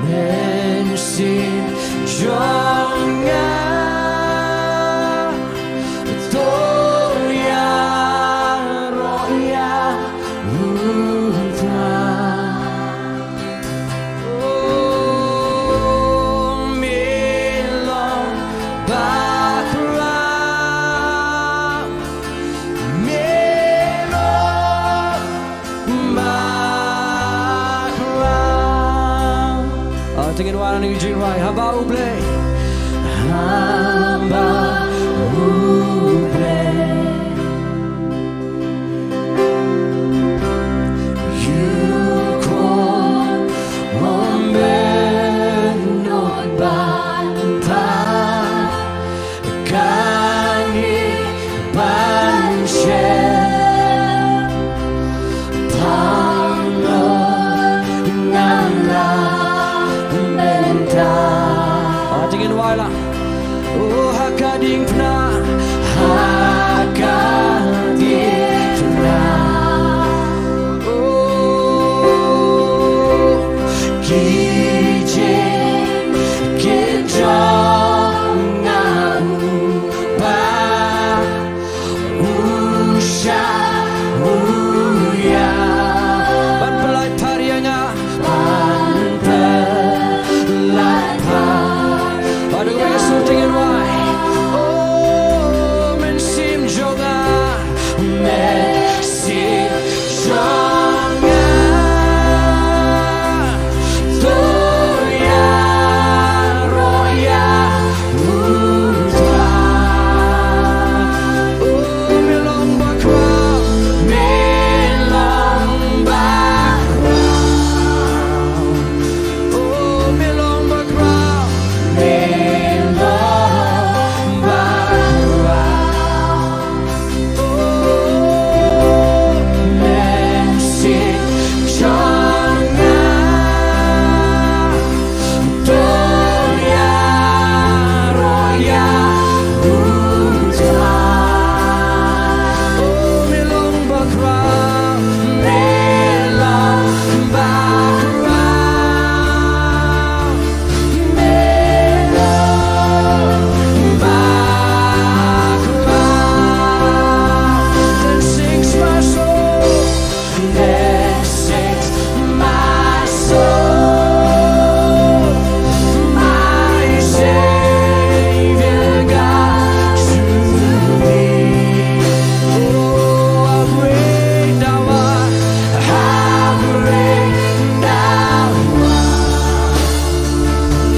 mynsiem jong nga. To ïaroh ïa u Trai. Oh, me long bakla, me long bakla. Ah, to ngin wan ha kane ka jingrwai, Haba U Blei, Haba U Blei. Ïa u khun um bynnud ban phah, kane ban shem, phah noh ngan la mynta. Ah, to ngin wai lang. Oh, ha ka diengphna, ha ka diengphna. Oh, ki jingkit jong nga, u Bah, u shah u ïa. Ban pyllait phar ïa nga. Ban pyllait phar. Bad ha kawei ka sur to ngin wai. Oh, mynsiem jong nga, mynsiem jong nga. To ïaroh ïa u Trai. Oh, me long bakhraw, me long bakhraw. Oh, me long bakhraw, me long bakhraw. Oh, mynsiem jong nga, to ïaroh ïa u Trai. Oh, me long bakhraw, me long bakhraw.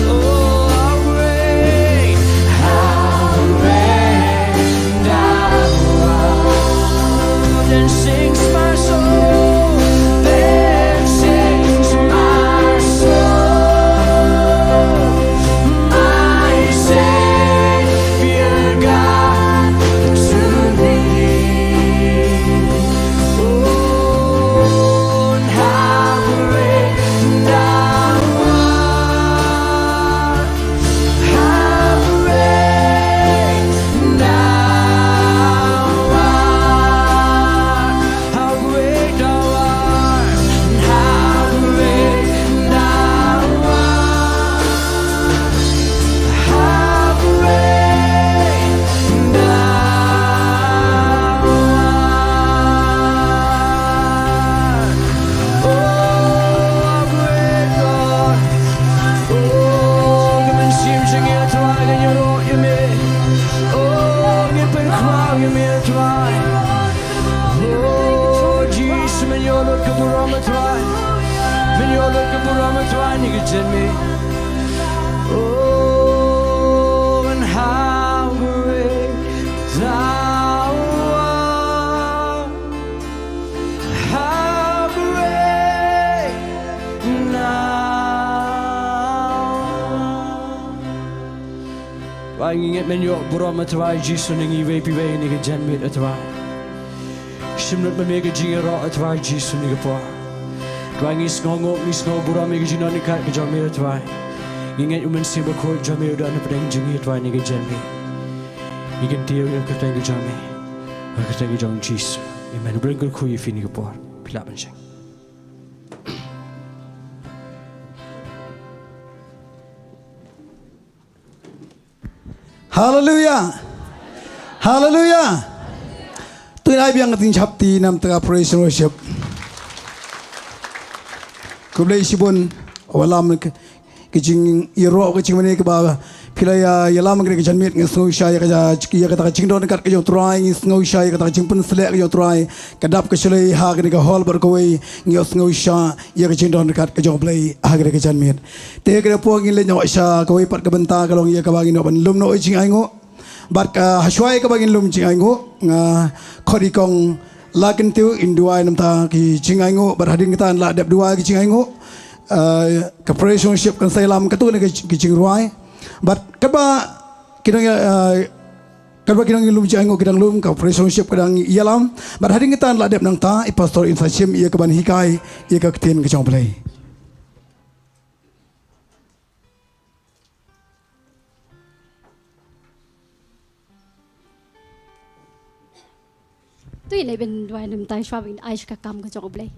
Oh, how great thou art. Then sings my soul, then sings my soul, my Savior God to thee. Oh, and how great thou art. How great thou art. How great thou art. How great thou art. How great thou art. Oh, how great thou art. Oh, ka mynsiem jong ngi, Trai, ka ïaroh ïa me. Oh, ngi pynkhraw ïa me, Trai. Oh, Jisu, men ïoh lut ka burom, Trai. Men ïoh lut ka burom, Trai, ha kane ka jingmut. Oh, and how great thou art. How great thou art. Trai, ngi ngeit men ïoh burom, Trai Jisu, na ngi iwei pa iwei ha kane ka jingmut, Trai. Shim lut ma me ka jingïaroh, Trai Jisu, ha kane ka por. Trai, ngi sngewnguh, ngi sngew burom ïa ka jingïaroh ka jong me, Trai. Ngi ngeit U Mynsiem Bakhuid jong me u don hapdeng jong ngi, Trai, ha kane ka jingmut. Ngi kyntiew ïa ka kyrteng ka jong me. Ha ka kyrteng ka jong u Jisu. Amen. Bring kyrkhu ïa phi ha kane ka por. Phi lah ban shong. Haleluya. Haleluya. To ngin ai biang ka jingsheptieng namar ka praise and worship. Khublei shibun, wallam ka, ka jingïaroh, ka jingmane kaba phi la ïa, ïalam ha kane ka janmiet. Ngi sngew shai ïa ka, ïa kata ka jingdon ryngkat ka jong u Trai, ngi sngew shai ïa kata ka jingpynsleh ka jong u Trai. Ka dap ka shlei ha kane ka hall bad kawei, ngi sngew shai ïa ka jingdon ryngkat ka jong u Blei ha kane ka janmiet. Te ha kane ka por ngin leit noh sha kawei pat ka bynta, ka long ïa kaba ngin ïoh ban lum noh ïa ka jingainguh. Bad ka, ha shuwa ïa kaba ngin lum ïa ka jingainguh, nga khot ïa i kong Lakyntiew in duwai namar ka jingainguh, bad hadien kata yn lah dep duwai ïa ka jingainguh. Ah, ka praise and worship kan sa ïalam katto katne ka, ka jingrwai. Bad katba ki nong, ah, katba ki nongïalum jingainguh ki dang lum, ka praise and worship ka dang ïalam. Bad hadien kata yn lah dep nangta, i pastor in sa shim ïa kaban hikai ïa ka ktien ka jong u Blei. To ngin ïa pynduwai namar shuwa ba ngin ai sha ka kam ka jong u Blei.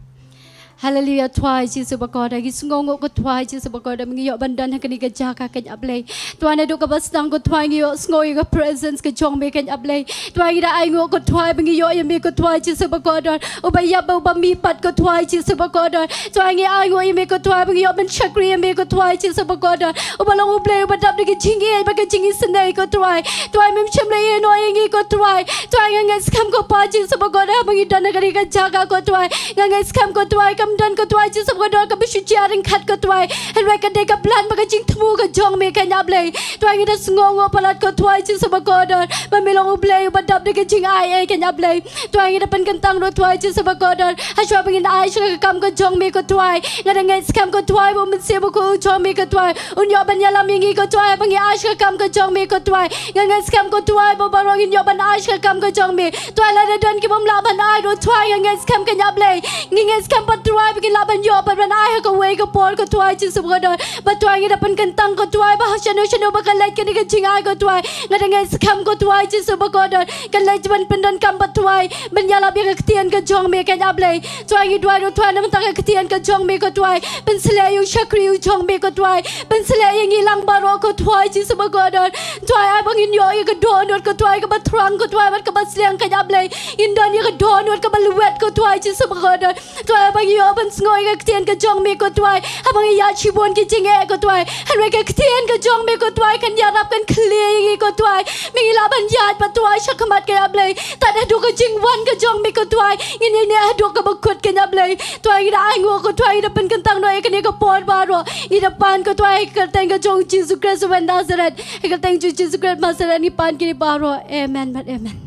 Haleluya, Trai Jisu bakordor, ngi sngewnguh ko Trai Jisu bakordor, ba ngi ïoh ban don ha kane ka jaka ko Blei. Trai naduh kaba sdang ko Trai ngi ïohsngew ïa ka presence ka jong me ko Blei. Trai ngi da ainguh ko Trai ba ngi ïoh ïa me ko Trai Jisu bakordor. Uba ïap bad uba mihpat ko Trai Jisu bakordor. Trai ngi ainguh ïa me ko Trai ba ngi ïoh ban shakri ïa me ko Trai Jisu bakordor. Uba long u Blei uba dap da ka jingïeit bad ka jingisynei ko Trai. Trai mem shym la ïehnoh ïa ngi ko Trai. Trai nga ngeit skhem ko Pa Jisu bakordor ba ngi don ha kane ka jaka ko Trai. Nga ngeit skhem ko Trai kam don ko Trai Jisu bakordor kaba shu jia ryngkat ko Trai. Hynrei ka dei ka plan bad ka jingthmu ka jong me ko Blei. Trai ngi da sngewnguh palat ko Trai Jisu bakordor ba me long u Blei uba dap da ka jingai ei ko Blei. Trai ngi da pynkyntang ruh Trai Jisu bakordor. Ha shuwa ba ngin ai sha ka kam ka jong me ko Trai. Nga da ngeit skhem ko Trai ba u Mynsiem Bakhuid u jong me ko Trai un ïoh ban ïalam ïa ngi ko Trai ba ngi ai sha ka kam ka jong me ko Trai. Nga ngeit skhem ko Trai ba baroh ngin ïoh ban ai sha ka kam ka jong me. Trai lada don ki bym lah ban ai ruh Trai nga ngeit skhem ko Blei. Ngi ngeit skhem pat Trai ba ngin lah ban ïoh pat ban ai ha kawei ka por ko Trai Jisu bakordor. Bad Trai ngi da pynkyntang ko Trai ba ha shano shano ba ka leit kane ka jingai ko Trai. Nga da ngeit skhem ko Trai Jisu bakordor. Ka leit ban pyndonkam bad Trai ban ïalap ïa ka ktien ka jong me ko Blei. Trai ngi duwai ruh Trai namar ka ktien ka jong me ko Trai. Pynsleh ïa u shakri u jong me ko Trai. Pynsleh ïa ngi lang baroh ko Trai Jisu bakordor. Trai ai ba ngin ïoh ïa ka dohnud ko Trai kaba thrang ko Trai bad kaba sliang ko Blei. Ngin don ïa ka dohnud kaba lwet ko Trai Jisu bakordor. Trai ba ngi ïoh ban sngew ïa ka ktien ka jong me ko Trai. Haba ngi ïaid shibun ki jingeh ko Trai. Hynrei ka ktien ka jong me ko Trai kan ïarap kan khlieh ïa ngi ko Trai. Me ngi lah ban ïaid bad Trai shakhmat ko Blei. Tad haduh ka jingwan ka jong me ko Trai. Ngin ïaineh haduh kaba kut ko Blei. Trai ngi da ainguh ko Trai ngi da pynkyntang noh ïa kane ka por baroh. Ngi da pan ko Trai ha ka kyrteng ka jong u Jisu Khrist uba Nasaret. Ha ka kyrteng jong u Jisu Khrist Nasaret ngi pan kine baroh. Amen bad amen.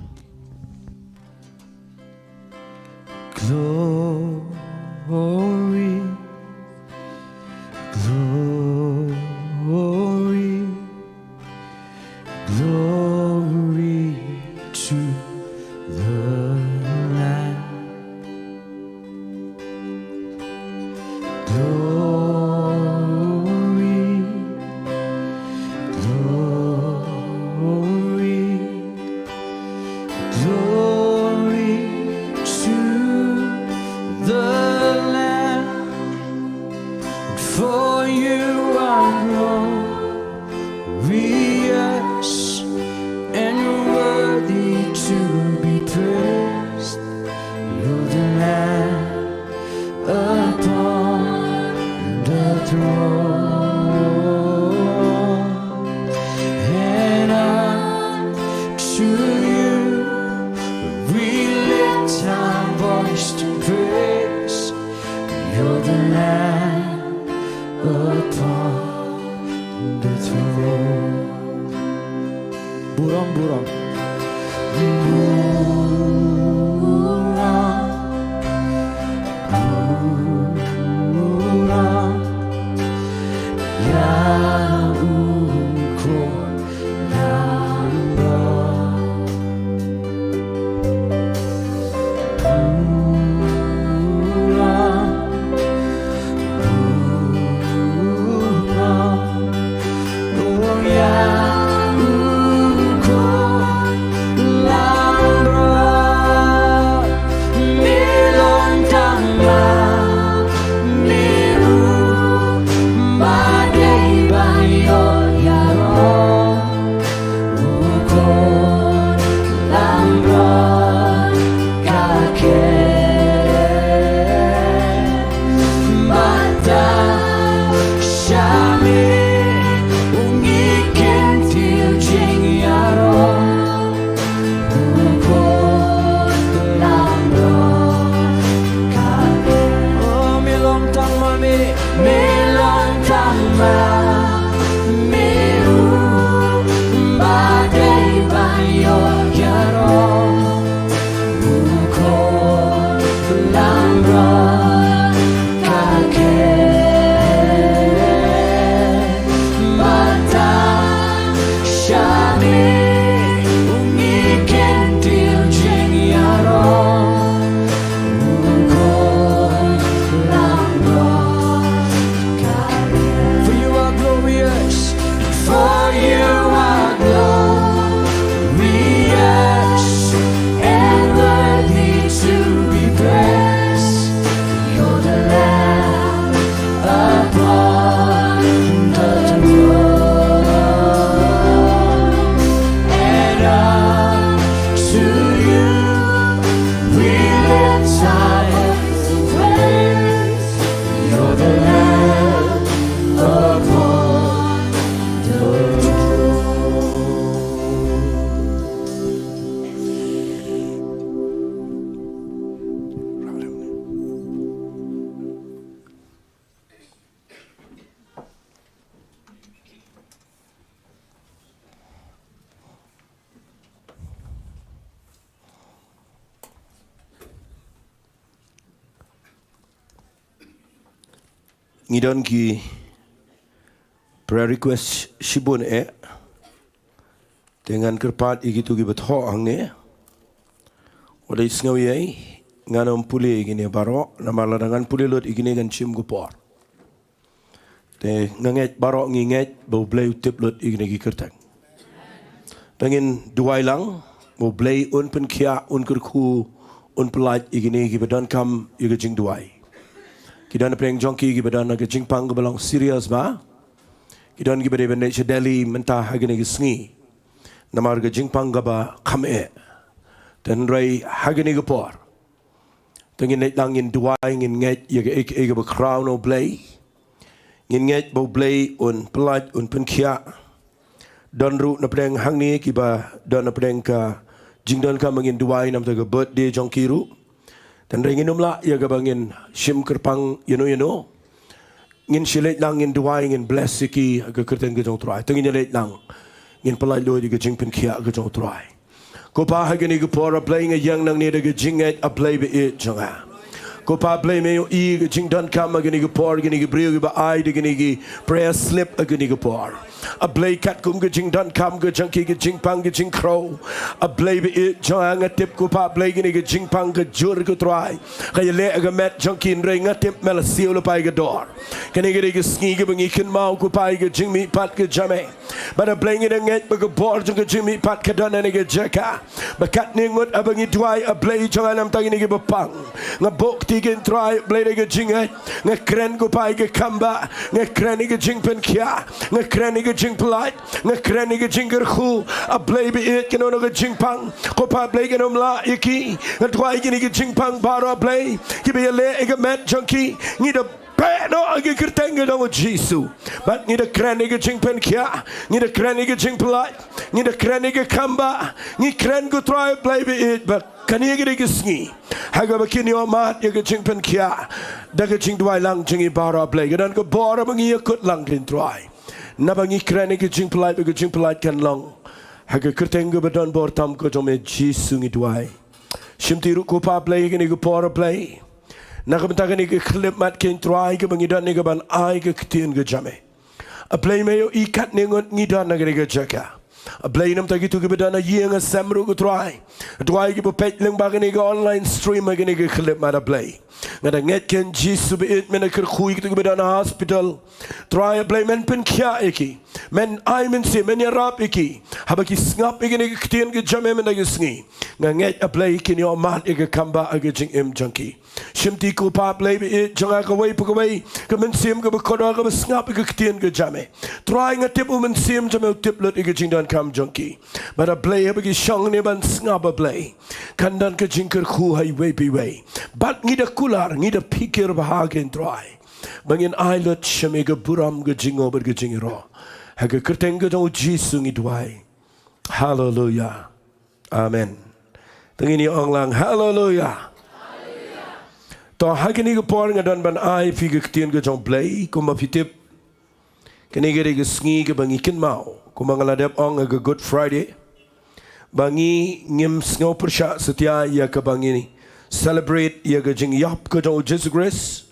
Glory, glory, glory to the Lamb. Glory, glory, glory to the Lamb. For you are glorious and worthy to be praised. You're the Lamb upon the throne. And unto you we lift our voice to praise. You're the Lamb upon the throne. Burom, burom. Burom, burom. Ïa u Khun Langbrot. Burom, burom. Oh, ïa u Khun Langbrot. Ngi don ki prayer request shibun eh. Te ngan kyrpad ïa kito kiba thoh hangne. Wat leit sngew ei, ngan ym pule ïa kine baroh, namar lada ngan pule lut ïa kine kan shim ka por. Te nga ngeit baroh ngi ngeit ba U Blei u tip lut ïa kine ki kyrteng. Te ngin duwai lang, ba U Blei un pynkhiah, un kyrkhu, un pyllait ïa kine kiba donkam ïa ka jingduwai. Ki don napdeng jong ki kiba don ha ka jingpang kaba long serious bha. Ki don kiba dei ban leit sha Delhi mynta ha kine ki sngi. Namar ka jingpang kaba kham eh. Te hynrei ha kine ki por, te ngin leit lang ngin duwai, ngin ngeit ïa kaei kaei kaba khraw na U Blei. Ngin ngeit ba U Blei un pyllait, un pynkhiah. Don ruh napdeng hangne kiba don napdeng ka jingdonkam ba ngin duwai namar ka birthday jong ki ruh. Te hynrei ngin ym lah ïa kaba ngin shim kyrpang ïano ïano. Ngin sa leit lang ngin duwai, ngin bless ïa ki ha ka kyrteng ka jong U Trai. Te ngin leit lang ngin pyllait lut ïa ka jingpynkhiah ka jong U Trai. Ko Pa, ha kine ki por A Blei, nga ïeng nangne da ka jingngeit, A Blei ba ïeit jong nga. Ko Pa, A Blei, me ïohi ka jingdonkam ha kine ki por, kine ki briew kiba ai da kine ki prayer slip ha kine ki por. A Blei, katkum ka jingdonkam ka jong ki, ka jingpang, ka jingkhraw, A Blei ba ïeit jong nga, nga tip, ko Pa, A Blei, kane ka jingpang ka jur, ko Trai, ka ïaleh ha ka met jong ki, hynrei nga tip me la siew lypa ïa ka dor. Kane ka dei ka sngi kaba ngi kynmaw, ko Pa, ïa ka jingmihpat ka jong me. Bad A Blei, ngi da ngeit ba ka bor jong ka jingmihpat ka don ha kane ka jaka. Ba katne ngut haba ngi duwai, A Blei jong nga, na ka bynta kine kiba pang, nga buh kti ïa ki, Trai, A Blei, da ka jingngeit. Nga kren, ko Pa, ïa ka kambah. Nga kren ïa ka jingpynkhiah. Nga kren ïa ka jingpyllait. Nga kren ïa ka jingkyrkhu. A Blei ba ïeit, kano kano ka jingpang, ko Pa, A Blei, kan ym lah ïa ki. Nga duwai ïa kine ki jingpang baroh, A Blei, kiba ïaleh ha ka met jong ki. Ngi da beh noh ha ka kyrteng ka jong U Jisu. Bad ngi da kren ïa ka jingpynkhiah. Ngi da kren ïa ka jingpyllait. Ngi da kren ïa ka kambah. Ngi kren, ko Trai, A Blei ba ïeit, ba kane ka dei ka sngi ha kaba kin ïohmad ïa ka jingpynkhiah da ka jingduwai lang jong ngi baroh, A Blei. Ka don ka bor ba ngi ïakut lang, ko Trai, naba ngi kren ïa ka jingpyllait, ba ka jingpyllait kan long. Ha ka kyrteng kaba don bor tam ka jong me, Jisu, ngi duwai. Shimti ruh, ko Pa, A Blei, kane ka por, A Blei, na ka bynta kane ka khyllipmat, ko Trai, kaba ngi don ïa kaban ai ka ktien ka jong me. A Blei, me ïohi katne ngut ngi don ha kane ka jaka. A Blei, na ka bynta kito kiba don ha ïing ha sem ruh, ko Trai, duwai, kiba peit lyngba kane ka online stream ha kane ka khyllipmat, A Blei. Nga da ngeit, ko Jisu ba ïeit, men da kyrkhu ïa kito kiba don ha hospital. Trai, A Blei, men pynkhiah ïa ki. Men ai mynsiem, men ïarap ïa ki. Haba ki sngap ïa kane ka ktien ka jong me mynta ka sngi, nga ngeit, A Blei, kin ïohmad ïa ka kambah ha ka jingim jong ki. Shimti, ko Pa, A Blei ba ïeit jong nga, kawei pa kawei ka mynsiem kaba kordor kaba sngap ïa ka ktien ka jong me. Trai, nga tip u Mynsiem jong me u tip lut ïa ka jingdonkam jong ki. Bad A Blei, haba ki shong hangne ban sngap, A Blei, kan don ka jingkyrkhu ha iwei pa iwei. Bad ngi da kular, ngi da phikir bha, ko Trai, ba ngin ai lut sha me ka burom, ka jingnguh bad ka jingïaroh. Ha ka kyrteng ka jong U Jisu ngi duwai. Haleluia. Amen. Te ngin ïa ong lang, haleluia. To, ha kane ka por nga don ban ai ïa phi ka ktien ka jong U Blei, kumba phi tip, kane ka dei ka sngi kaba ngi kynmaw, kumba nga la dep ong ha ka Good Friday, ba ngi ngim sngew pyrshah satia ïa kaba ngi celebrate ïa ka jingïap ka jong U Jisu Khrist.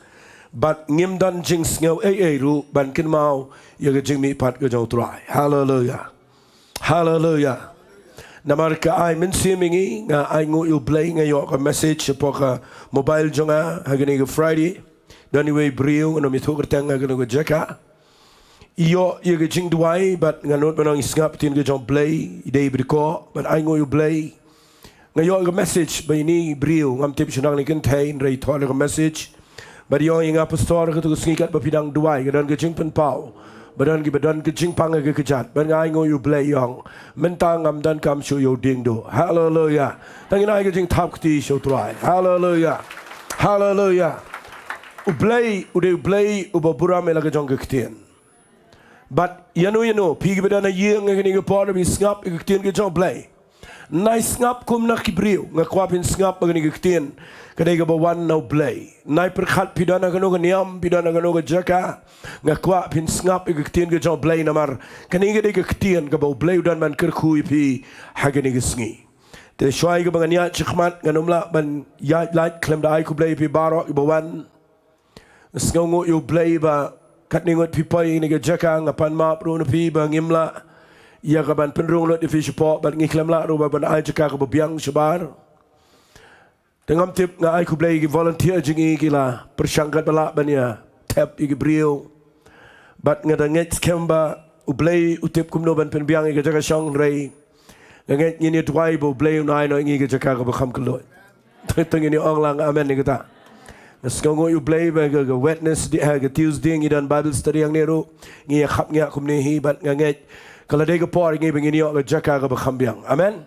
Bad ngim don jingsngew ei ei ruh ban kynmaw ïa ka jingmihpat ka jong U Trai. Haleluia. Haleluia. Namar ka ai mynsiem ïa ngi, nga ainguh ïa U Blei, nga ïoh ka message shapoh ka mobile jong nga ha kane ka Friday. Don iwei i briew, ngam ithuh kyrteng ha kano ka jaka. I ïoh ïa ka jingduwai, bad nga nud ban ong i sngap ktien ka jong U Blei, i dei i bad ko, bad ainguh ïa U Blei. Nga ïoh ka message ba ine i briew, ngam tip shuh nang ne kynthei, hynrei i thoh da ka message. Bad i ong ïa nga, Pastor, ha kato ka sngi katba phi dang duwai, ka don ka jingpynpaw ba don kiba don ka jingpang ha ka kjat. Bad nga ainguh ïa U Blei, i ong, mynta ngam donkam shuh ïa u diengduh. Haleluia. Tang ngin ai ka jingthap kti sha U Trai. Haleluia. Haleluia. U Blei u dei U Blei uba burom ïa la ka jong ka ktien. Bad ïano ïano phi kiba don ha ïing ha kane ka por, phi sngap ïa ka ktien ka jong U Blei. Nai sngap kum na ki briew, nga kwah phin sngap ba kane ka ktien ka dei kaba wan na U Blei. Nai pyrkhat phi don ha kano ka niam, phi don ha kano ka jaka, nga kwah phin sngap ïa ka ktien ka jong U Blei, namar kane ka dei ka ktien kaba U Blei u don ban kyrkhu ïa phi ha kane ka sngi. Te shuwa ïa kaba ngan ïaid shakhmat, ngan ym lah ban ïaid lait khlem da ai khublei ïa phi baroh kiba wan. Sngewnguh ïa U Blei ba katne ngut phi poi ïa kane ka jaka, nga pan map ruh na phi ba ngim lah ïa ka ban pynrung lut ïa phi shapoh, bad ngi khlem lah ruh ba ban ai jaka kaba biang shabar. Te ngam tip, nga ai khublei ïa ki volunteer jong ngi ki la pyrshang katba lah ban ïa thep ïa ki briew. Bad nga da ngeit skhem ba U Blei u tip kumno ban pynbiang ïa ka jaka shong, hynrei nga ngeit ngin ïa duwai ba U Blei un ai noh ïa ngi ka jaka kaba kham kylluid. Te ngin ïa ong lang amen ïa kata. Nga sngewnguh ïa U Blei ba ka, ka Wednesday, ha ka Tuesday ngi don Bible study hangne ruh. Ngi ïa khapngiah kumne hi, bad nga ngeit ka la dei ka por ïa ngi ba ngin ïoh ka jaka kaba kham biang. Amen.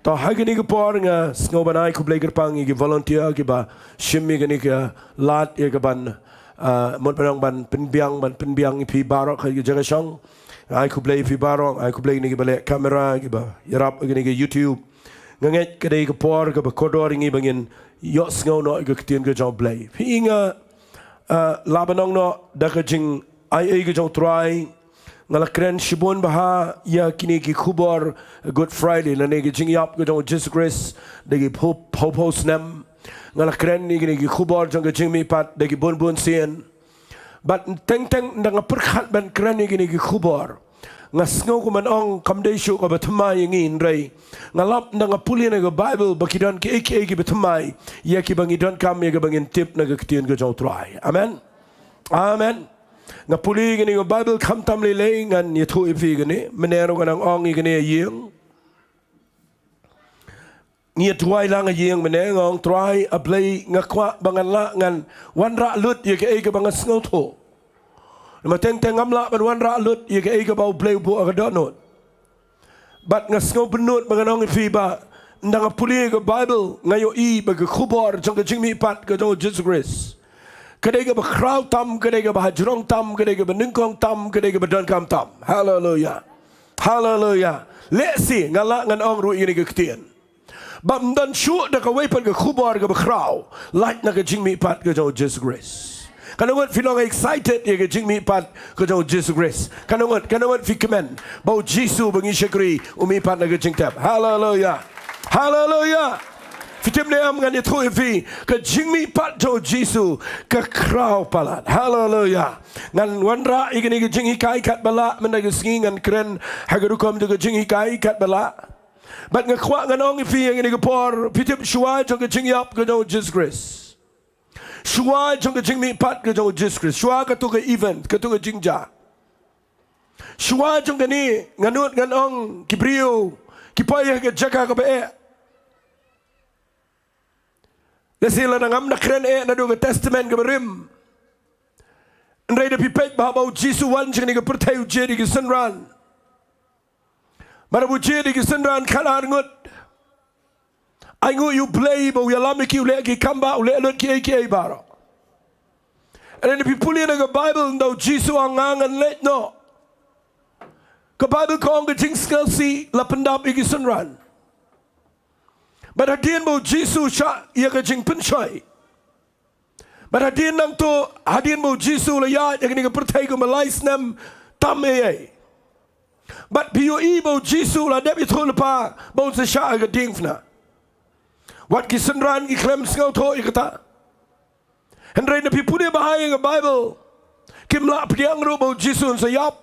To, ha kane ka por nga sngew ban ai khublei kyrpang ïa ki volunteer kiba shim ïa kane ka lad ïa ka ban, ah, mut ban ong ban pynbiang, ban pynbiang ïa phi baroh ha ka jaka shong. Nga ai khublei ïa phi baroh, nga ai khublei ïa kine kiba leh camera, kiba ïarap ïa kane ka YouTube. Nga ngeit ka dei ka por kaba kordor ïa ngi ba ngin ïohsngew noh ïa ka ktien ka jong U Blei. Phi i nga, ah, lah ban ong noh da ka jingai ei ka jong U Trai, nga la kren shibun bha ïa kine ki khubor Good Friday, lane ki jingïap ka jong U Jisu Khrist da ki phew, phew, phew snem. Nga la kren ïa kine ki khubor jong ka jingmihpat da ki bun bun sien. Bad teng teng ynda nga pyrkhat ban kren ïa kine ki khubor, nga sngew kumban ong kam dei shuh kaba thymmai ïa ngi, hynrei nga lap ynda nga pule na ka Bible ba ki don kiei kiei kiba thymmai ïa kiba ngi donkam ïa kaba ngin tip na ka ktien ka jong U Trai. Amen. Amen. Nga pule ïa kane ka Bible khamtam lei lei, ngan ïathuh ïa phi ïa kane, mynne ruh nga nang ong ïa kane ha ïing. Ngi ïa duwai lang ha ïing mynne, nga ong Trai, A Blei, nga kwah ba ngan lah ngan wanrah lut ïa kaei kaba nga sngewthuh. Namar teng teng ngam lah ban wanrah lut ïa kaei kaba U Blei u buh ha ka dohnud. Bad nga sngew bynnud ba ngan ong ïa phi ba ynda nga pule ïa ka Bible, nga ïohi ba ka khubor jong ka jingmihpat ka jong U Jisu Khrist ka dei kaba khraw tam, ka dei kaba hajrong tam, ka dei kaba nyngkong tam, ka dei kaba donkam tam. Haleluya. Haleluya. Lehse nga lah ngan ong ruh ïa kane ka ktien, ba ym don shuh da kawei pat ka khubor kaba khraw lait na ka jingmihpat ka jong U Jisu Khrist. Katno ngut phi long excited ïa ka jingmihpat ka jong U Jisu Khrist? Katno ngut, katno ngut phi kmen ba U Jisu ba ngi shakri u mihpat na ka jingtep? Haleluya. Haleluya. Phi tip ne em, ngan ïathuh ïa phi, ka jingmihpat jong U Jisu ka khraw palat. Haleluya. Ngan wanrah ïa kane ka jinghikai katba lah, mynta ka sngi ngan kren ha ka rukom jong ka jinghikai katba lah. Bad nga kwah ngan ong ïa phi ïa kane ka por, phi tip shuwa jong ka jingïap ka jong U Jisu Khrist, shuwa jong ka jingmihpat ka jong U Jisu Khrist, shuwa kato ka event, kato ka jingjia, shuwa jong kane, nga nud ngan ong ki briew ki poi ha ka jaka kaba eh. Lehse lada ngam da kren eh naduh ka Testament kaba rim, hynrei da phi peit ba haba U Jisu u wan sha kane ka pyrthei u jied ïa ki synran. Bad haba u jied ïa ki synran khatar ngut, ainguh ïa U Blei ba u ïalam ïa ki, u leh ïa ki kam bah, u leh lut kiei kiei baroh. Hynrei lada phi pule na ka Bible, ynda U Jisu u ong nga ngan leit noh, ka Bible ka ong ka jingsngewsih la pyndap ïa ki synran. Bad hadien ba U Jisu u shah ïa ka jingpynshoi, bad hadien nangta, hadien ba U Jisu u la ïaid ha kane ka pyrthei kumba lai snem tam ei ei, bad phi ïohi ba U Jisu u la dep ïathuh lypa ba un sa shah ha ka diengphna. Wat ki synran ki khlem sngewthuh ïa kata. Hynrei lada phi pule bha ïa ka Bible, kim lah pdiang ruh ba U Jisu un sa ïap.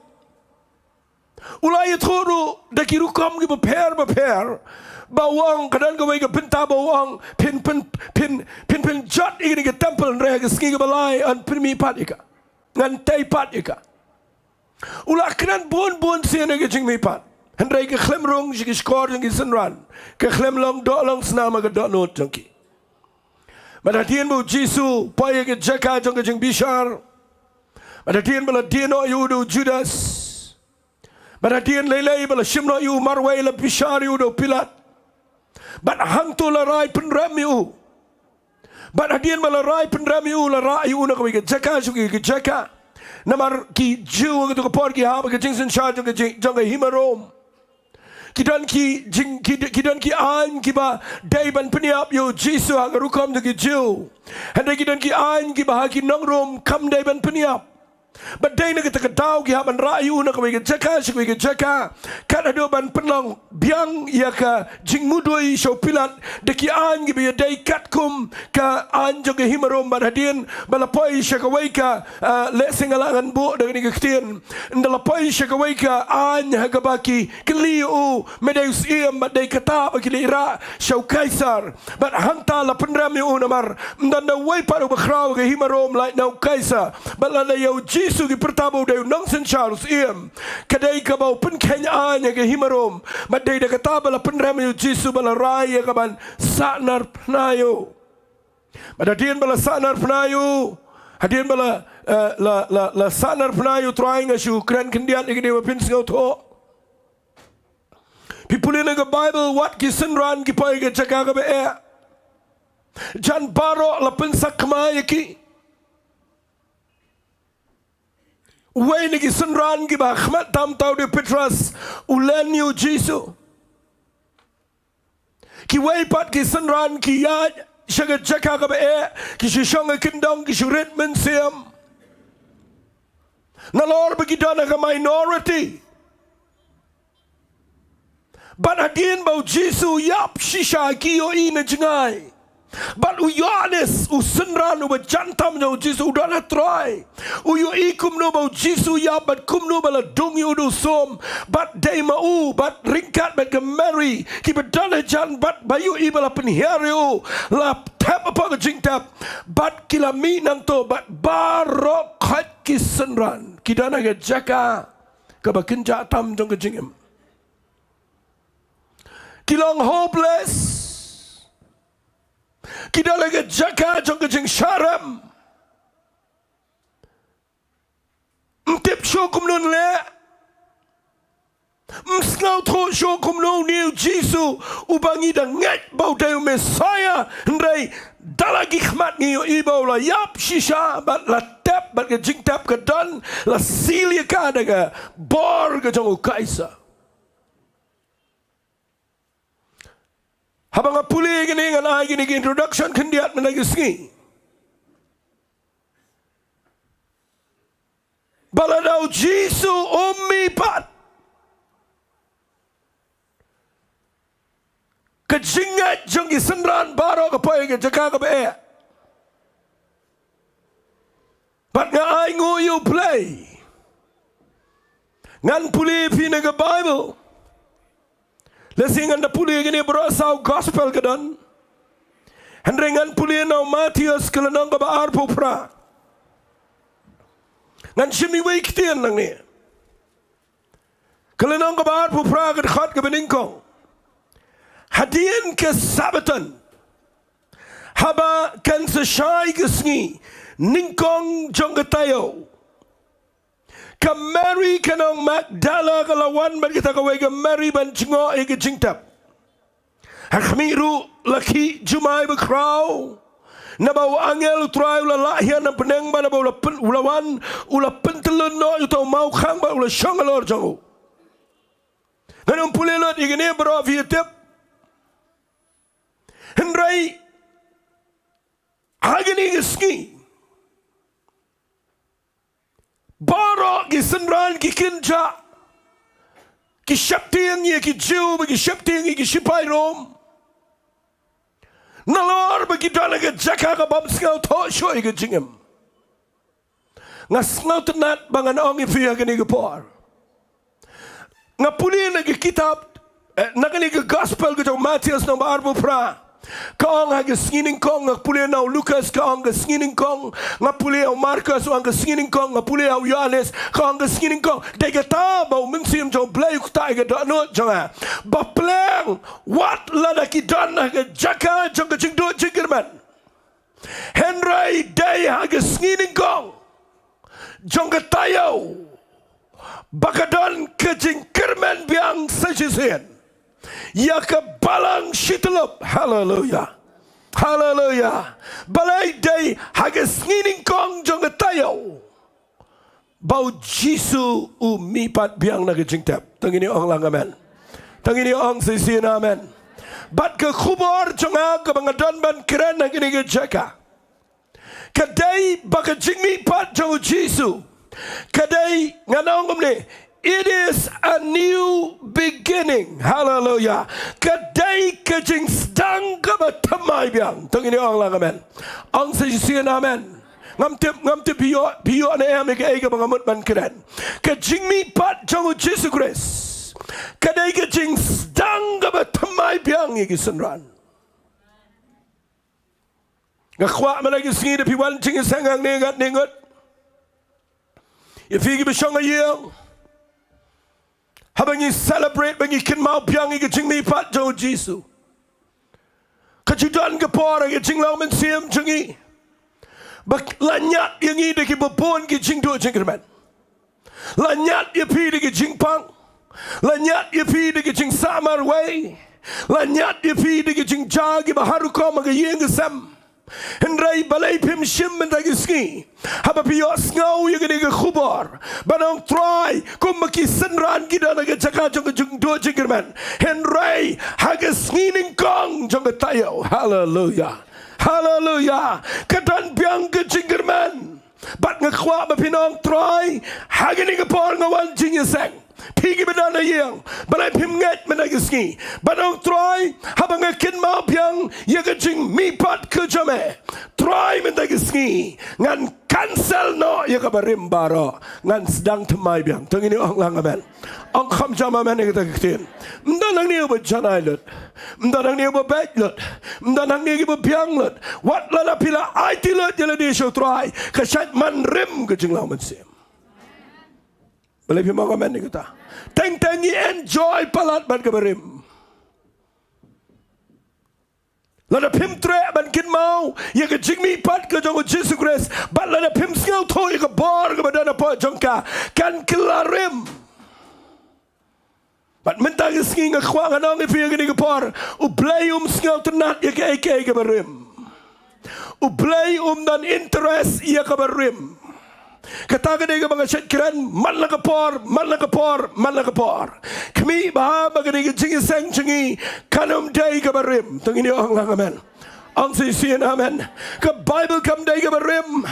U la ïathuh ruh da ki rukom kiba pher ba pher, ba u ong, ka don kawei ka bynta ba u ong, phin, phin, phin, phin, phin jot ïa kane ka temple, hynrei ha ka sngi kaba lai yn pynmihpat ïa ka, ngan tei pat ïa ka. U la kren bun bun sien ïa ka jingmihpat, hynrei ka khlem rung sha ki shkor jong ki synran, ka khlem long doh long snam ha ka dohnud jong ki. Bad hadien ba U Jisu u poi ha ka jaka jong ka jingbishar, bad hadien ba la die noh ïa u da u Judas, bad hadien lei lei ba la shim noh ïa u marwei, la bishar ïa u da u Pilat, bad hangto la rai pynrem ïa u. Bad hadien ba la rai pynrem ïa u, la rah ïa u na kawei ka jaka sha kawei ka jaka. Namar ki Jiw ha kato ka por ki hap ha ka jingsynshar jong ka jing, jong ka hima Rom. Ki don ki jing, ki, ki don ki aiñ kiba dei ban pynïap ïa U Jisu ha ka rukom jong ki Jiw, hynrei ki don ki aiñ kiba ha ki nong Rom kam dei ban pynïap. Bad dei na kata ka daw ki hap ban rah ïa u na kawei ka jaka sha kawei ka jaka, kat haduh ban pynlong biang ïa ka jingmudui sha u Pilat da ki aiñ kiba ïadei katkum ka aiñ jong ka hima Rom. Bad hadien ba la poi sha kawei ka, ah, lehse nga lah ngan buh da kane ka ktien, ynda la poi sha kawei ka aiñ ha kaba ki kylli ïa u, me dei u syiem? Bad dei kata ba ki leit rah sha u Kaisar. Bad hangta la pynrem ïa u namar ym don uwei pat uba khraw ha ka hima Rom lait na u Kaisar. Bad lada ïa u Jisu ki pyrta ba u dei u nongsynshar, u syiem, ka dei kaba u pynkheiñ aiñ ha ka hima Rom. Bad dei da kata ba la pynrem ïa u Jisu, ba la rai ïa ka ban sahnarphna ïa u. Bad hadien ba la sahnarphna ïa u, hadien ba la, eh, la, la, la sahnarphna ïa u Trai, nga shu kren khyndiat ïa kane ba phin sngewthuh. Phi pule na ka Baibl, wat ki synran ki poi ha ka jaka kaba eh. Jan baroh la pynsakma ïa ki. Uwei na ki synran kiba ha khmat tam, uta u dei u Petros, u len ïa u Jisu. Kiwei pat ki synran ki ïaid sha ka jaka kaba eh, ki shu shong ha kyndong, ki shu rit mynsiem. Nalor ba ki don ha ka minority. Bad hadien ba u Jisu u ïap shisha, ki ïohi na jngai. Bad u Ïoannis, u synran uba jan tam jong u Jisu, u don ha Troas, u ïohi kumno ba u Jisu u ïap bad kumno ba la dung ïa u da u sum. Bad dei ma u, bad ryngkat bad ka Mari, kiba don hajan, bad ba ïohi ba la pynhiar ïa u, la thep hapoh ka jingtep. Bad ki la mih nangto, bad baroh khoit ki synran ki don ha ka jaka kaba kynjah tam jong ka jingim. Ki long hopeless. Ki don ha ka jaka jong ka jingshah rem. Ym tip shuh kumno leh. Ym sngewthuh shuh kumno une u Jisu uba ngi da ngeit ba u dei u Messaïah, hynrei da la ki khmat ngi ïohi ba u la ïap shisha, bad la tep, bad ka jingtep ka don, la seal ïa ka da ka bor ka jong u Kaisar. Haba nga pule ïa kane, ngan ai kane ka introduction khyndiat mynta ka sngi. Ba lada u Jisu um mih pat, ka jingngeit jong ki synran baroh ka poi ha ka jaka kaba eh. Bad nga ai nguh ïa U Blei. Ngan pule ïa phi na ka Baibl. Lehse ngan da pule ïa kine baroh saw gospel ka don. Hynrei ngan pule na u Mathaios ka lynnong kaba arphew phra. Ngan shim iwei i ktien nangne. Ka lynnong kaba arphew phra, ka dkhot kaba nyngkong. Hadien ka Sabbaton, haba kan sa shai ka sngi, nyngkong jong ka taïew, ka Mari ka nong Magdala ka la wan bad kata kawei ka Mari ban jngoh ïa ka jingtep. Ha khmih ruh la khih jumai bakhraw, naba u angel U Trai u la lah hiar na bneng, bad naba u la pyn-, u la wan, u la pyntyllun noh ïa uta u mawkhang bad u la shong halor jong u. Ngan ym pule lut ïa kine baroh, phi ïa tip. Hynrei ha kine ki sngi, baroh ki synran ki kynjah, ki sheptieng ïa ki Jiw bad ki sheptieng ïa ki shipai Rom. Nalor ba ki don ha ka jaka ka bym sngewthuh shuh ïa ka jingim. Nga sngewtynnat ba ngan ong ïa phi ha kane ka por. Nga pule na ka kitab, eh, na kane ka gospel ka jong u Mathaios lynnong ba arphew phra. Ka ong ha ka sngi nyngkong. Nga pule na u Lukas, ka ong ka sngi nyngkong. Nga pule ha u Markos, u ong ka sngi nyngkong. Nga pule ha u Ïoannis, ka ong ka sngi nyngkong. Dei kata ba u Mynsiem jong U Blei u ktah ïa ka dohnud jong nga ba pleng, wat lada ki don ha ka jaka jong ka jingduh jingkyrmen. Hynrei dei ha ka sngi nyngkong jong ka taïew ba ka don ka jingkyrmen biang sa shisien ïa ka balang shityllup. Haleluia. Haleluia. Balei dei ha ka sngi nyngkong jong ka taïew ba u Jisu u mihpat biang na ka jingtep? To ngin ong lang amen. To ngin ong shisien amen. Bad ka khubor jong nga kaba nga don ban kren ha kane ka jaka, ka dei ba ka jingmihpat jong u Jisu Ka dei, ngan ong kumne, it is a new beginning. Haleluya. Ka dei ka jingsdang kaba thymmai biang. To ngin ong lang amen. Ong sa shisien amen. Ngam tip, ngam tip phi ïoh, phi ïoh ne em ïa kaei kaba nga mut ban kren. Ka jingmihpat jong u Jisu Khrist ka dei ka jingsdang kaba thymmai biang ïa ki synran. Nga kwah mynta ka sngi da phi wan jingïaseng hangne, ngat ne ngut, ïa phi kiba shong ha ïing, haba ngi celebrate, ba ngi kynmaw biang ïa ka jingmihpat jong u Jisu, ka ju don ka por ha ka jinglong mynsiem jong ngi ba la ñiad ïa ngi da kiba bun ki jingduh jingkyrmen. La ñiad ïa phi da ki jingpang. La ñiad ïa phi da ki jingsah marwei. La ñiad ïa phi da ki jingjia kiba har rukom ha ka ïing ka sem. Hynrei balei phim shim mynta ka sngi, haba phi ïohsngew ïa kane ka khubor, ban ong Trai, kumba ki synran ki don ha ka jaka jong ka jingduh jingkyrmen, hynrei ha ka sngi nyngkong jong ka taïew. Haleluya. Haleluya. Ka don biang ka jingkyrmen. Bad nga kwah ba phin ong Trai, ha kane ka por nga wan jingïaseng. Phi kiba don ha ïing, balei phim ngeit mynta ka sngi ban ong Trai, haba nga kynmaw biang ïa ka jingmihpat ka jong me, Trai, mynta ka sngi ngan cancel noh ïa kaba rim baroh, ngan sdang thymmai biang. To ngin ong lang amen. Ong kham jam amen ïa kata ka ktien. Ym don hangne uba janai lut. Ym don hangne uba beit lut. Ym don hangne kiba biang lut. Wat lada phi la aiti lut ïa lade sha u Trai, ka shait man rim ka jinglong mynsiem. Balei phim ong amen ïa kata? Teng teng ngi enjoy palat bad kaba rim. Lada phim treh ban kynmaw ïa ka jingmihpat ka jong u Jisu Khrist, bad lada phim sngewthuh ïa ka bor kaba don hapoh jong ka, kan kylla rim. Bad mynta ka sngi nga kwah ngan ong ïa phi ha kane ka por, U Blei um sngewtynnat ïa kaei kaei kaba rim. U Blei um don interest ïa kaba rim. Kata ka dei kaba nga shait kren man la ka por, man la ka por, man la ka por. Khmih bha ba ka dei ka jingïaseng jong ngi kan ym dei kaba rim. To ngin ong lang amen. Ong shisien amen. Ka Baibl kam dei kaba rim.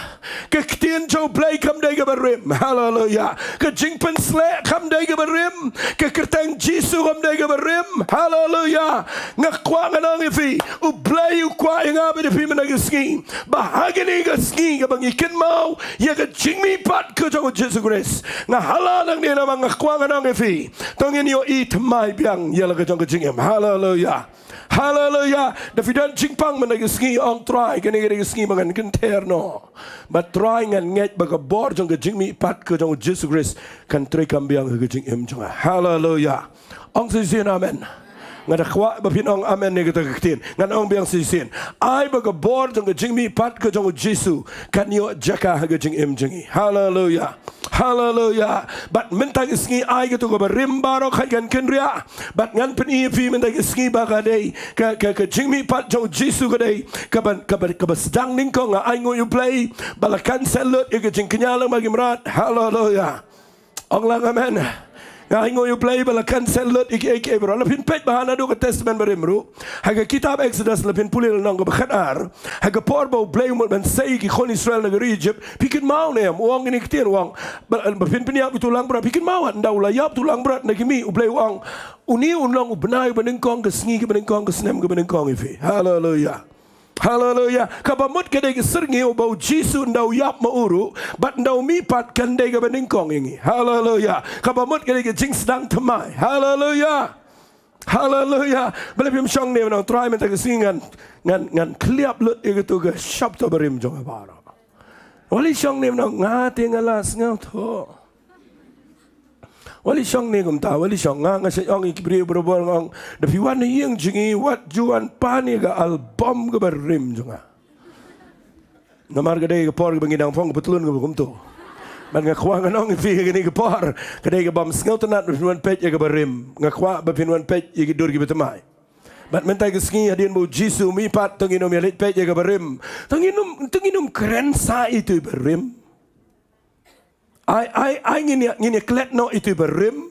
Ka ktien jong U Blei kam dei kaba rim. Haleluya. Ka jingpynsleh kam dei kaba rim. Ka kyrteng Jisu kam dei kaba rim. Haleluya. Nga kwah ngan ong ïa phi, U Blei u kwah ïa nga bad ïa phi mynta ka sngi, ba ha kane ka sngi kaba ngi kynmaw ïa ka jingmihpat ka jong u Jisu Khrist, nga hala nangne namar nga kwah ngan ong ïa phi, to ngin ïohi thymmai biang ïa la ka jong ka jingim. Haleluya. Haleluya. Da phi don jingpang mynta ka sngi, ong Trai, kane ka dei ka sngi ba ngan kynther noh. Bad Trai, ngan ngeit ba ka bor jong ka jingmihpat ka jong u Jisu Khrist kan treikam biang ha ka jingim jong nga. Haleluya. Ong shisien amen. Nga da kwah ba phin ong amen ïa kata ka ktien. Ngan ong biang shisien. Ai ba ka bor jong ka jingmihpat ka jong u Jisu kan ïoh jaka ha ka jingim jong ngi. Haleluya. Haleluya. Bad mynta ka sngi ai kato kaba rim baroh kan kynriah. Bad ngan pyni ïa phi mynta ka sngi ba ka dei ka, ka, ka jingmihpat jong u Jisu ka dei kaba, kaba, kaba sdang nyngkong. Nga ainguh ïa U Blei ba la cancel lut ïa ka jingkñia lang bad ki mrad. Haleluya. Ong lang amen. Nga ainguh ïa U Blei ba la cancel lut ïa kiei kiei baroh. La phin peit bha naduh ka Testament Barim ruh, ha ka kitab Exodus, la phin pule lynnong kaba khatar, ha ka por ba U Blei u mut ban sei ïa ki khun Israel na ka ri Egypt. Phi kynmaw ne em, u ong kine ki ktien, u ong, ba, ba phin pynïap ïa uto u langbrot. Phi kynmaw, ynda u la ïap uto u langbrot na ki mih, U Blei u ong, une un long u bnai uba nyngkong, ka sngi kaba nyngkong, ka snem kaba nyngkong ïa phi. Haleluya. Haleluya. Kaba mut ka dei ka syrngiew ba u Jisu ynda u ïap ma u ruh bad ynda u mihpat kan dei kaba nyngkong ïa ngi. Haleluya. Kaba mut ka dei ka jingsdang thymmai. Haleluya. Haleluya. Balei phim shong ne em, ngan ong Trai, mynta ka sngi ngan, ngan, ngan kylliap lut ïa kato ka shap to barim jong nga baroh. Wat leit shong ne em, ngan ong nga te nga la sngewthuh. Wat leit shong ne kumta, wat leit shong. Nga, nga shait ong ïa ki briew barabor, nga ong, da phi wan ha ïing jong ngi, wat ju wan pan ïa ka album kaba rim jong nga. Namar ka dei ka por kaba ngi dang phong ka patlun kaba kumto. Bad nga kwah ngan ong ïa phi ha kane ka por, ka dei ka bym sngewtynnat ba phin wan peit ïa kaba rim. Nga kwah ba phin wan peit ïa ki dur kiba thymmai. Bad mynta ka sngi hadien ba u Jisu u mihpat, to ngin ym ïa leit peit ïa kaba rim. To ngin ym, to ngin ym kren sa ïa ito iba rim. Ai, ai, ai ngin ïa, ngin ïa klet noh ito iba rim.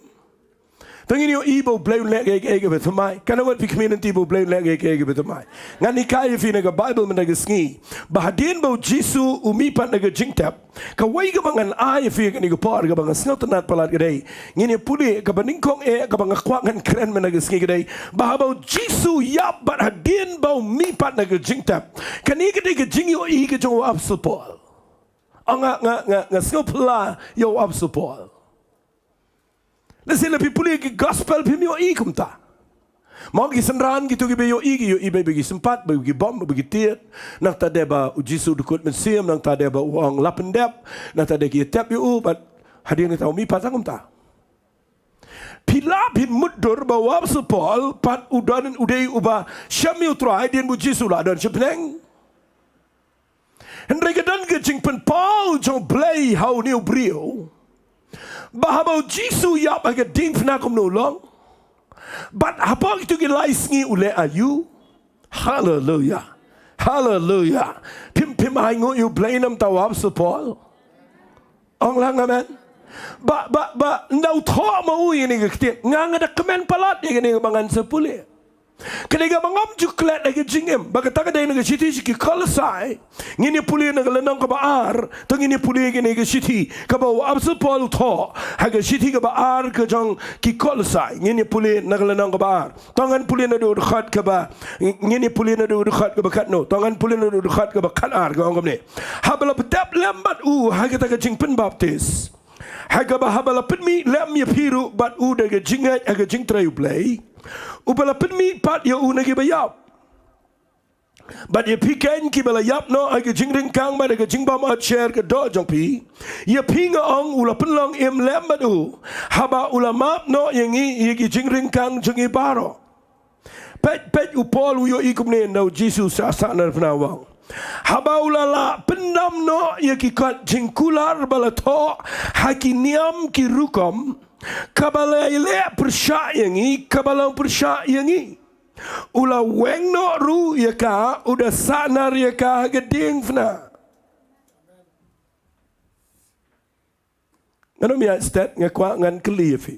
Te ngin ïohi ba U Blei un leh kaei kaei kaba thymmai. Katno ngut phi khmih lynti ba U Blei un leh kaei kaei kaba thymmai? Ngan hikai ïa phi na ka Baibl mynta ka sngi ba hadien ba U Jisu u mih pat na ka jingtep, kawei kaba ngan ai ïa phi ha kane ka por kaba nga sngewtynnat palat ka dei, ngin ïa pule, kaba nyngkong eh kaba nga kwah ngan kren mynta ka sngi ka dei ba haba U Jisu u ïap bad hadien ba u mih pat na ka jingtep, kane ka dei ka jingïohi ka jong u Apostol Paul. Oh, nga, nga, nga, nga sngewphylla ïa u Apostol Paul. Lehse lada phi pule ki gospel phim ïohi kumta. Mo, ki synran kito kiba ïohi, ki ïohi ba ki sympat, ba ki bom, ba ki tied. Nangta de ba U Jisu u dkut mynsiem, nangta de ba u ong la pyndep, nangta de ki tep ïa u, bad hadien kata u mih pat tang kumta. Phi lah phin mutdur ba u Apostol Paul pat u don, u dei uba shem ïa U Trai hadien ba U Jisu u la don sha bneng. Hynrei ka don ka jingpynpaw jong U Blei ha une u briew ba haba U Jisu u ïap ha ka diengphna kumno u long, bad hapoh kito ki lai sngi u leh aïu. Haleluia. Haleluia. Phim, phim ai nguh ïa U Blei namar uta u Apostol Paul? Ong lang amen. Ba, ba, ba ynda u thoh ma u ïa kane ka ktien, nga, nga da kmen palat ïa kane kaba ngan sa pule. Kane kaba ngam ju klet ha ka jingim, ba kata ka dei na ka shithi sha ki Kolosai. Ngin ïa pule na ka lynnong kaba ar, to ngin ïa pule kane ka shithi kaba u Apostol Paul u thoh ha ka shithi kaba ar ka jong ki Kolosai. Ngin ïa pule na ka lynnong kaba ar. To ngan pule naduh dkhot kaba, ngin ïa pule naduh dkhot kaba katno? To ngan pule naduh dkhot kaba khatar, ka ong kumne: Haba la pyndep lem bad u ha kata ka jingpynbaptis, ha kaba haba la pynmih lem ïa phi ruh bad u da ka jingngeit ha ka jingtrei U Blei, uba la pynmih pat ïa u na kiba ïap. Bad ïa phi keiñ kiba la ïap noh ha ka jingryngkang bad ha ka jingbym ot sher ka doh jong phi, ïa phi nga ong, u la pynlong im lem bad u, haba u la map noh ïa ngi ïa ki jingryngkang jong ngi baroh. Peit, peit, u Paul u ïohi kumne ynda u Jisu u shah sahnarphna, u ong: Haba u la lah pyndam noh ïa ki kot jingkular ba la thoh ha ki niam ki rukom, kaba la leh pyrshah ïa ngi, kaba la pyrshah ïa ngi, u la weng noh ruh ïa ka, u da sahnar ïa ka ha ka diengphna. Ngan ym ïaid stet, nga kwah ngan kylli ïa phi.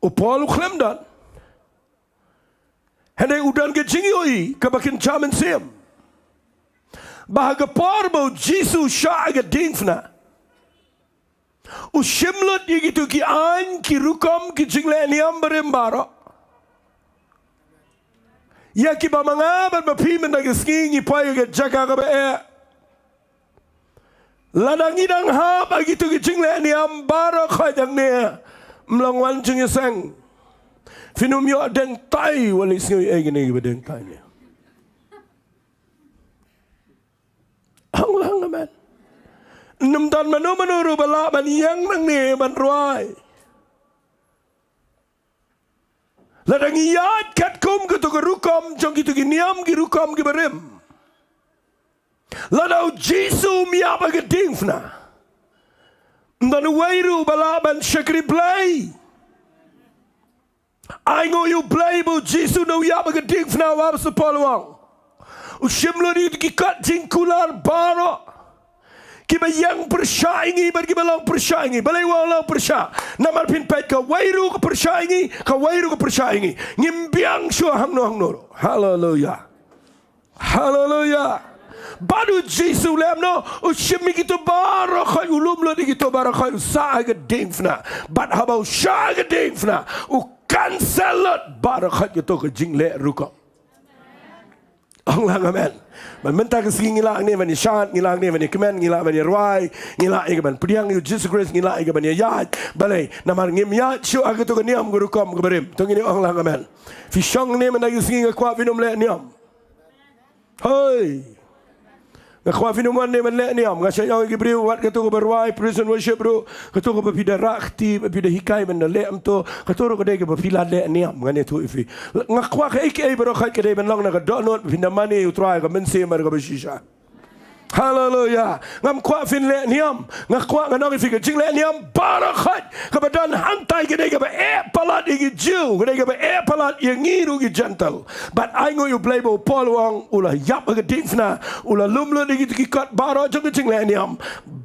U Paul u khlem don, hynrei u don ka jingïohi kaba kynja mynsiem ba ha ka por ba u Jisu u shah ha ka diengphna, u shim lut ïa kito ki aiñ ki rukom ki jingleh niam barim baroh. Ïa kiba ma nga bad ma phi mynta ka sngi ngi poi ha ka jaka kaba eh. Lada ngi dang hap ha kito ki jingleh niam baroh khoit hangne, ym long wan jingïaseng. Phin ym ïoh deng tai, wat leit sngew ïa kine kiba deng tai ne. Ong lang amen. Ym don mano mano ruh ba lah ban ïeng nangne ban rwai. Lada ngi ïaid katkum kito ki rukom jong kito ki niam ki rukom kiba rim, lada u Jisu um ïap ha ka diengphna, ym don uwei ruh ba lah ban shakri Blei. Ai nguh ïa u Blei ba u Jisu ynda u ïap ha ka diengphna, u Apostol Paul u ong, u shim lut ïa ki kot jingkular baroh kiba ïeng pyrshah ïa ngi bad kiba long pyrshah ïa ngi. Balei u ong long pyrshah? Namar phin peit, kawei ruh ka pyrshah ïa ngi, kawei ruh ka pyrshah ïa ngi. Ngim biang shuh hangno hangno ruh. Haleluia. Haleluia. Bad u Jisu u leh kumno? U shim ïa kito baroh khoit, u lum lut ïa kito baroh khoit, u sah ha ka diengphna. Bad haba u shah ha ka diengphna, u cancel lut baroh khoit kito ki jingleh rukom. Ong lang amen. Ban mynta ka sngi ngi lah hangne ban ïa shad, ngi lah hangne ban ïa kmen, ngi lah ban ïa rwai, ngi lah ïa ka ban pdiang ïa u Jisu Khrist, ngi lah ïa ka ban ïa ïaid. Balei? Namar ngim ïaid shuh ha kato ka niam ka rukom kaba rim. To ngin ong lang amen. Phi shong hangne mynta ka sngi, nga kwah phin ym leh niam. Hoi. Nga kwah phin ym wan hangne ban leh niam. Nga shait ong ïa ki briew, wat kato kaba rwai, praise and worship ruh, kato kaba phi da rah kti, phi da hikai ban da leh kumto, kato ruh ka dei kaba phi la leh niam, ngan ïathuh ïa phi. Nga kwah kaei kaei baroh khoit ka dei ban long na ka dohnud, phin da mane ïa u Trai ha ka mynsiem bad kaba shisha. Haleluia. Ngam kwah phin leh niam. Nga kwah ngan ong ïa phi, ka jingleh niam baroh khoit kaba don hangtai ka dei kaba eh palat ïa ki Jiw, ka dei kaba eh palat ïa ngi ruh ki Jentil. Bad ai nguh ïa u Blei ba u Paul u ong u la ïap ha ka diengphna, u la lum lut ïa kito ki kot baroh jong ka jingleh niam.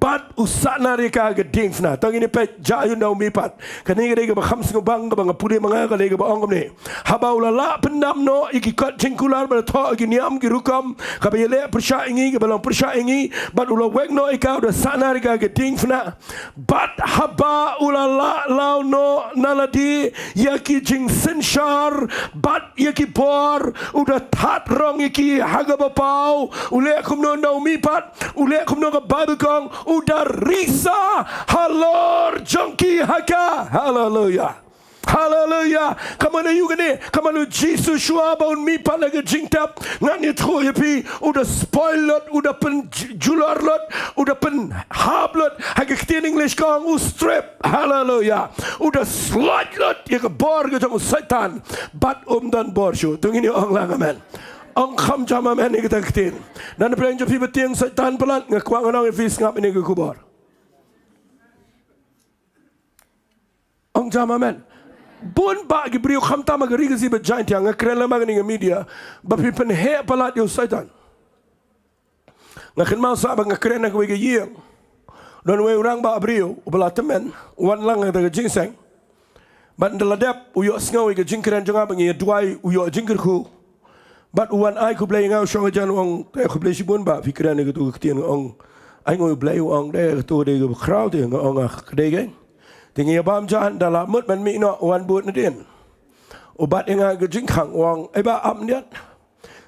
bad u sahnarkha ka diengphna. To ngin ïa peit, jia ïa u nongmihpat. Kane ka dei kaba kham sngewbang kaba nga pule ma nga, ka dei kaba ong kumne. Haba u la lah pyndam noh ïa ki kot jingkular bad thoh ïa ki niam ki rukom kaba ïaleh pyrshah ïa ngi, kaba long pyrshah ïa ngi, bad u la weng noh ïa ka, u da sahnarkha ka diengphna. Bad haba u la lah law noh na lade ïa ki jingsynshar bad ïa ki bor, u da thad rong ïa ki ha kaba paw. U leh kumno u nongmihpat? U leh kumno? Ka Baibl ka ong, u da risa halor jong ki ha ka. Haleluya. Haleluya. Ka mano ïa kane? Ka mano u Jisu shuwa ba un mihpat na ka jingtep? Ngan ïathuh ïa phi, u da spoil lut, u da pynjulor lut, u da pynhap lut. Ha ka ktien English ka ong u strip. Haleluya. U da sloit lut ïa ka bor ka jong u Soitan. Bad um don bor shuh. To ngin ïa ong lang amen. Ong kham jam amen ïa kata ka ktien. Nangta pyrshang jong phi ba tieng Soitan palat, nga kwah ngan ong ïa phi, sngap ïa kane ka khubor. Ong jam amen. Bun bah ki briew khamtam ha ka ri Khasi bad jaiñtia, nga kren lem ha kane ka media, ba phi pynheh palat ïa u Soitan. Nga kynmaw shuh ba nga kren ha kawei ka ïing. Don uwei u rangbah briew uba la tymmen, u wan lang ha kata ka jingseng. Bad ynda la dep, u ïohsngew ïa ka jingkren jong nga ba ngi ïa duwai, u ïoh jingkyrkhu. Bad u wan ai khublei ïa nga, u shong hajan, u ong, te khublei shibun bah, phi kren ïa kato ka ktien, nga ong, ainguh ïa u Blei, u ong, te kato ka dei kaba khraw te, nga ong, ah, ka dei keiñ. Te ngi ïa bam ja, ynda la mut ban mih noh, u wan bud nadien. U bat ïa nga ha ka jingkhang, u ong, ei bah, ap myndiat.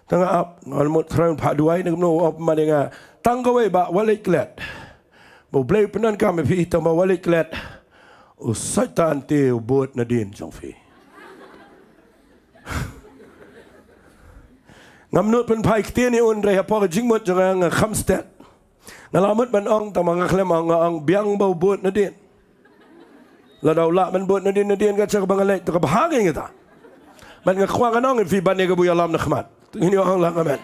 Te nga ap, nga wan mut thrang phah duwai, na kumno u ong pynban ïa nga, tang kawei bah, wat leit klet. Ba U Blei u pyndonkam ïa phi, tang ba wat leit klet. U Soitan te u bud nadien jong phi. Ngam nud pynphai ktien ïa u, hynrei hapoh ka jingmut jong nga, nga kham stet. Nga la mut ban ong, tang ba nga khlem ong, nga ong biang ba u bud nadien. Lada u lah ban bud nadien nadien, ka shah kaba nga leit, to kaba hangin kata. Bad nga kwah ngan ong ïa phi ban ïa kaba u ïalam na khmat. Ngin ïa ong lang amen.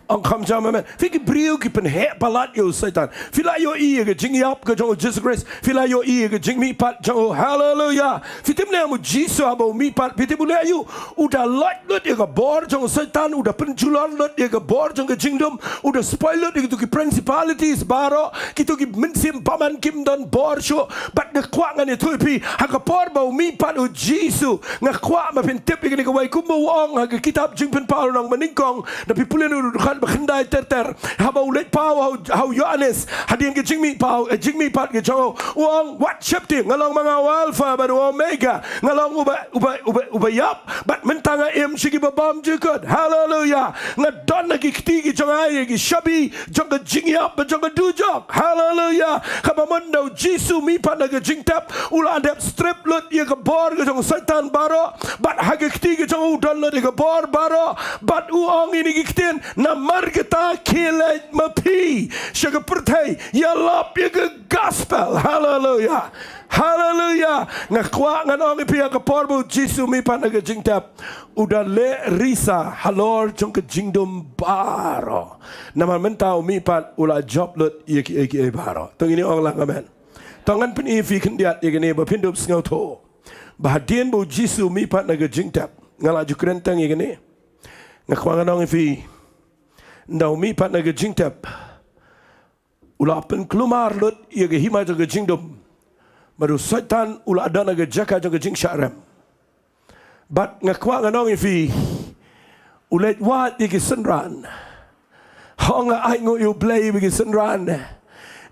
Ong kham jam amen. Phi ki briew ki pynheh palat ïa u Soitan. Phi la ïohi ïa ka jingïap ka jong u Jisu Khrist. Phi la ïohi ïa ka jingmihpat jong u. Haleluya. Phi tip ne em u Jisu haba u mihpat, phi tip u leh aïu? U da loit lut ïa ka bor jong u Soitan, u da pynjulor lut ïa ka bor jong ka jingdum, u da spoil lut ïa kito ki principalities baroh, kito ki mynsiem bymman kim don bor shuh. Bad nga kwah ngan ïathuh ïa phi, ha ka por ba u mihpat u Jisu, nga kwah ba phin tip ïa kane kawei, kumba u ong ha ka kitab Jingpynpaw Lynnong Banyngkong, da phi pule na u dkhot ba khyndai ter ter, haba u leit paw ha u, ha u Ïoannis hadien ka jingmihpaw, eh, jingmihpat ka jong u, u ong, wat sheptieng, nga long ma nga u Alpha bad u Omega, nga long uba, uba, uba, uba ïap, bad mynta nga im sha kiba bymjukut. Haleluya. Nga don ha ki kti ki jong nga ïa ki shabi jong ka jingïap bad jong ka dujok. Haleluya. Kaba mynta u Jisu u mihpat na ka jingtep, u la dep strip lut ïa ka bor ka jong u Soitan baroh, bad ha ki kti ki jong u don lut ïa ka bor baroh, bad u ong ïa kine ki ktien, namar kata khie leit ma phi sha ka pyrthei, ïalap ïa ka gospel. Haleluya. Haleluya. Nga kwah ngan ong ïa phi, ha ka por ba u Jisu u mihpat na ka jingtep, u da leh risa halor jong ka jingdum baroh. Namar mynta u mihpat u la jop lut ïa kiei kiei baroh. To ngin ïa ong lang amen. To ngan pyni ïa phi khyndiat ïa kane ba phin dup sngewthuh ba hadien ba u Jisu u mihpat na ka jingtep, nga la ju kren tang ïa kane. Nga kwah ngan ong ïa phi, ynda u mihpat na ka jingtep, u la pynkulmar lut ïa ka hima jong ka jingdum. Bad u Soitan u la don ha ka jaka jong ka jingshah rem. Bad nga kwah ngan ong ïa phi, u leit wad ïa ki synran. Hooid, nga ainguh ïa u Blei ba ki synran,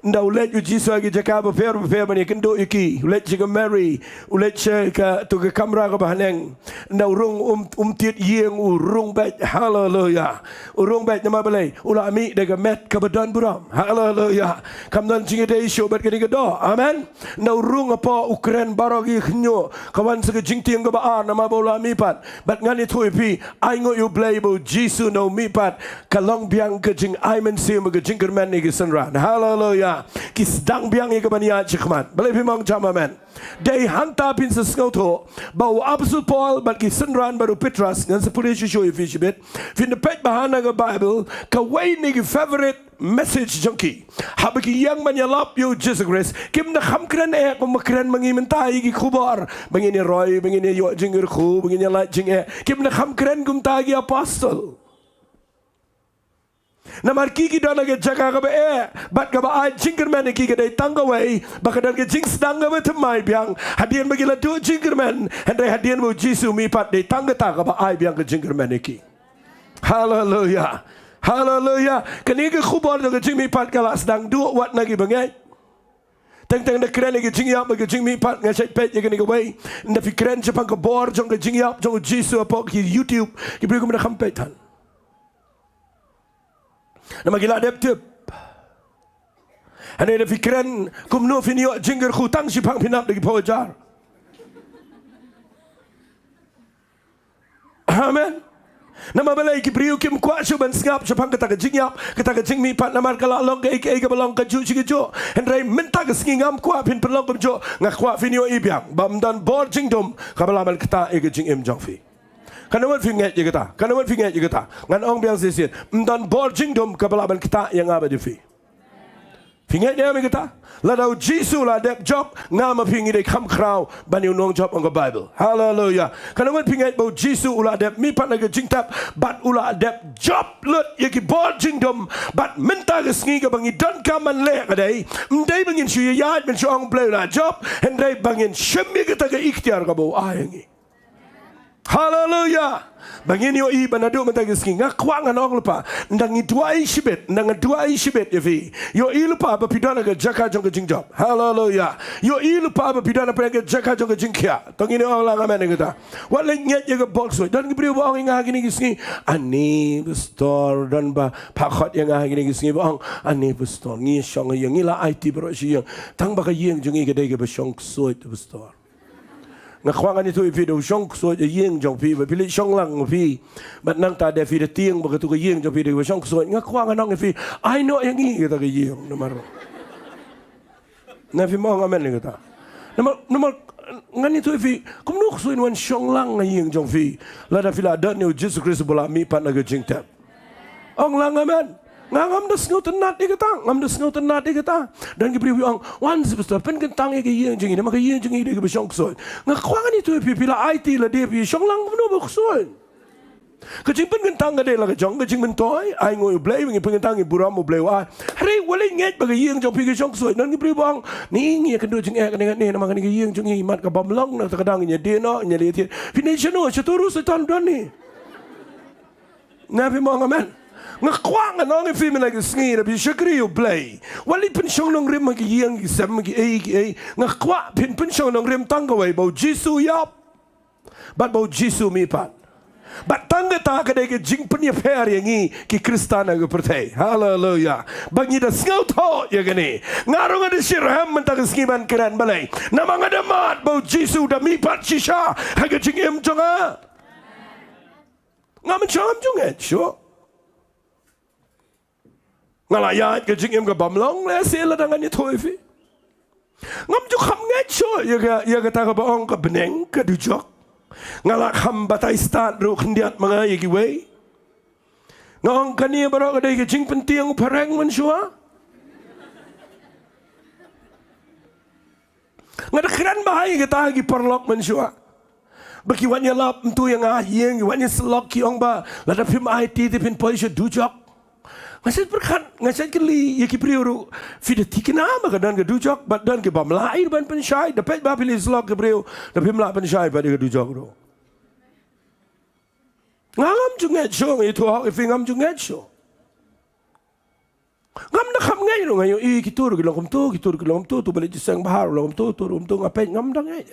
ynda u leit u Jisu ha ki jaka bapher bapher ban ïakynduh ïa ki, u leit sha ka Mary, u leit sha kato ka kamra kaba haneng. Ynda u rung, um, um tied ïing, u rung beit. Haleluya. U rung beit namar balei? U la mih da ka met kaba don burom. Haleluya. Kam don jingïadei shuh bad kane ka doh. Amen. Ynda u rung hapoh, u kren baroh ki khynñiuh. Ka wan sa ka jingtieng kaba ar namar ba u la mihpat. Bad ngan ïathuh ïa phi, ainguh ïa u Blei ba u Jisu ynda u mihpat, ka long biang ka jingai mynsiem, ka jingkyrmen ïa ki synran. Haleluya. Ki sdang biang ïa ka ban ïaid shakhmat. Balei phim ong jam amen? Dei hangta phin sa sngewthuh ba u Apostol Paul bad ki synran bad u Petros, ngan sa pule shuh shuh ïa phi shibit. Phin da peit bha na ka Baibl, kawei na ki favorite message jong ki, haba ki ïeng ban ïalap ïa u Jisu Khrist, kim da kham kren eh kumba kren ma ngi mynta ïa ki khubor, ba ngin ïa roi, ba ngin ïa ïoh jingkyrkhu, ba ngin ïa lait jingeh. Kim da kham kren kumta ki apostol. Namar ki ki don ha ka jaka kaba eh bad kaba ai jingkyrmen ïa ki ka dei tang kawei, ba ka don ka jingsdang kaba thymmai biang hadien ba ki la duh jingkyrmen, hynrei hadien ba u Jisu mihpat dei tang kata kaba ai biang ka jingkyrmen ïa ki. Haleluya. Haleluya. Kane ka khubor jong ka jingmihpat ka la sdang duh wat na ki bangeit. Teng teng da kren ïa ka jingïap bad ka jingmihpat, nga shait peit ïa kane kawei. Nda phi kren shaphang ka bor jong ka jingïap jong u Jisu hapoh ki YouTube, ki briew kim da kham peit than. Namar ki la dep tip. Hangne da phi kren kumno phin ïoh jingkyrkhu tang shiphang phin ap da ki phew hajar. Amen. Namar balei? Ki briew kim kwah shuh ban sngap shaphang kata ka jingïap, kata ka jingmihpat, namar ka la long kaei kaei kaba long kajuh shi kajuh. Hynrei mynta ka sngi ngam kwah phin pynlong kumjuh, nga kwah phin ïohi biang ba ym don bor jingdum kaba lah ban ktah ïa ka jingim jong phi. Katno ngut phi ngeit ïa kata? Katno ngut phi ngeit ïa kata? Ngan ong biang shisien, ym don bor jingdum kaba lah ban ktah ïa nga bad ïa phi. Phi ngeit ne em ïa kata? Lada u Jisu u la dep jop, nga ma phi ngi dei kham khraw ban ïa u nongjop, ong ka Baibl. Haleluya. Katno ngut phi ngeit ba u Jisu u la dep mihpat na ka jingtep bad u la dep jop lut ïa ki bor jingdum, bad mynta ka sngi kaba ngi donkam ban leh ka dei, ym dei ba ngin shu ïaid ban shu ong Blei u la jop, hynrei ba ngin shim ïa kata ka iktiar kaba u ai ïa ngi. Haleluya. Ba ngin ïohi ba naduh mynta ka sngi, nga kwah ngan ong lypa, ynda ngi duwai shibit, ynda nga duwai shibit ïa phi, ïohi lypa ba phi don ha ka jaka jong ka jingjop. Haleluya. Ïohi lypa ba phi don ha ka jaka jong ka jingkhiah. To ngin ong lang amen ïa kata. Wat leh ngeit ïa ka bor ksuid. Don ki briew ba ong ïa nga ha kine ki sngi, ani pastor, don ba phah khot ïa nga ha kine ki sngi ba ong, ani pastor, ngi shong ha ïing, ngi la aiti baroh shi ïing, tang ba ka ïing jong ngi ka dei kaba shong ksuid, pastor. Nga kwah ngan ïathuh ïa phi, da u shong ksuid ha ïing jong phi, ba phi leit shong lang ma phi, bad nangta da phi da tieng ba katu ka ïing jong phi da kaba shong ksuid. Nga kwah ngan ong ïa phi, ai noh ïa ngi kata ka ïing, namar. Na phi ong amen ïa kata? Namar, namar ngan ïathuh ïa phi, kumno ksuid wan shong lang ha ïing jong phi, lada phi la don ïa u Jisu Khrist ba la mihpat na ka jingtep. Ong lang amen. Nga ngam da sngewtynnat ïa kata, ngam da sngewtynnat ïa kata. Don ki briew ong, wan shi pastor, pynkyntang ïa ka ïing jong ngi, namar ka ïing jong ngi dei kaba shong ksuid. Nga kwah ngan ïathuh ïa phi, phi la aiti lade, phi shong lang kumno ba ksuid? Ka jingpynkyntang ka dei la ka jong ka jingmyntoi, ainguh U Blei, ngi pynkyntang, ngi burom U Blei u ai. Hynrei wat leh ngeit ba ka ïing jong phi ka shong ksuid. Don ki briew ong, ni ngi ïakynduh jingeh kane kane, namar kane ka ïing jong ngi imat kaba ym long, na kata ka daw ngin ïadie noh, ngin ïaleh thied. Phi nang shano, shatu ruh Soitan u don ne. Na phi ong amen? Nga kwah ngan ong ïa phi mynta ka sngi, lada phi shakri U Blei, wat leit pynshong nongrim ha ki ïing ki sem, ki ei ki ei. Nga kwah phin pynshong nongrim tang kawei, ba u Jisu u ïap bad ba u Jisu u mihpat. Bad tang kata ka dei ka jingpynïapher ïa ngi ki Khristan ha ka pyrthei. Haleluya. Ba ngi da sngewthuh ïa kane. Nga ruh nga da shitrhem mynta ka sngi ban kren, balei? Namar nga da mad ba u Jisu u da mihpat shisha ha ka jingim jong nga. Ngam ju, ngam ju ngeit shuh. Nga la ïaid ka jingim kaba ym long lehse lada ngan ïathuh ïa phi. Ngam ju kham ngeit shuh ïa ka, ïa kata kaba ong ka bneng ka dujok. Nga la kham batai stad ruh khyndiat ma nga ïa kiwei. Nga ong kane baroh ka dei ka jingpyntieng u phareng mynshuwa. Nga da kren bha ïa kata ha ki paralok mynshuwa. Ba ki wan ïalap mynta ïa nga ha ïing, ki wan ïasyllok, ki ong ba lada phim aiti te phin poi sha dujok. Nga shait pyrkhat, nga shait kylli ïa ki briew ruh, phi da thikna ba ka don ka dujok, bad don kiba ym lah ruh ban pynshai, da peit ba phi la ïasyllok ki briew, da phim lah pynshai pat ïa ka dujok ruh. Nga ngam ju ngeit shuh, nga ïathuh hok ïa phi, ngam ju ngeit shuh. Ngam da kham ngeit ruh, nga ïohi kito ruh ki long kumto, kito ruh ki long kumto, uto ba leit jingïaseng bha ruh long kumto, uto ruh kumto, nga peit ngam da ngeit.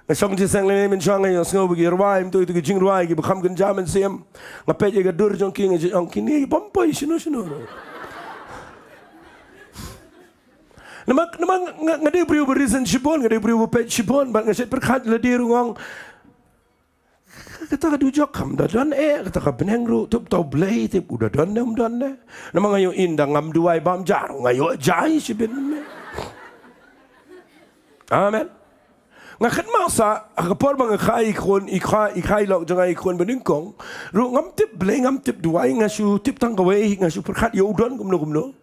Nga shong jingïaseng lane mynshuwa, nga ïohsngew ba ki rwai kumto, ito ki jingrwai kiba kham kynja mynsiem. Nga peit ïa ka dur jong ki, nga ju ong kine ki bym poi shano shano ruh. Namar, namar nga, nga dei u briew ba reason shibun, nga dei u briew ba peit shibun, bad nga shait pyrkhat lade ruh, nga ong, kata ka dujok kam da don eh, kata ka bneng ruh, tip to Blei, tip u da don ne ym don ne. Namar nga ïohi ynda ngam duwai bam ja ruh, nga ïoh jai shibun ne. Amen. Nga kynmaw sa ha ka por ba nga kha i khun, i kha, i kha i lok jong nga, i khun banyngkong ruh, ngam tip Blei, ngam tip duwai, nga shu tip tang kawei, nga shu pyrkhat ïa u don kumno kumno.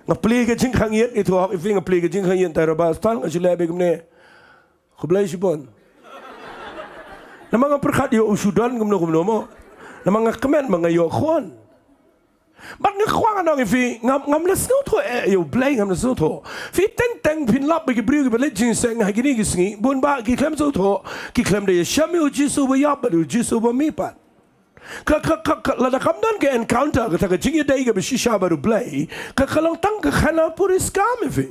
Nga plie ka jingkhang ïit, ito hok ïa phi, nga plie ka jingkhang ïit, tai raba astal, nga shu leh bha kumne. Khublei shibun. Namar nga pyrkhat ïoh u shu don kumno kumno mo. Namar nga kmen ba nga ïoh khun. Bad nga kwah ngan ong ïa phi, ngam, ngam da sngewthuh eh ïa U Blei, ngam da sngewthuh. Phi, teng teng phin lap ba ki briew kiba leit jingïaseng ha kine ki sngi, bun bah ki khlem sngewthuh, ki khlem da ïashem ïa U Jisu ba ïap bad U Jisu ba mihpat. Ka, ka, ka, ka, lada kam don ka encounter, kata ka jingïadei kaba shisha bad U Blei, ka, ka long tang ka khana puriskam ïa phi.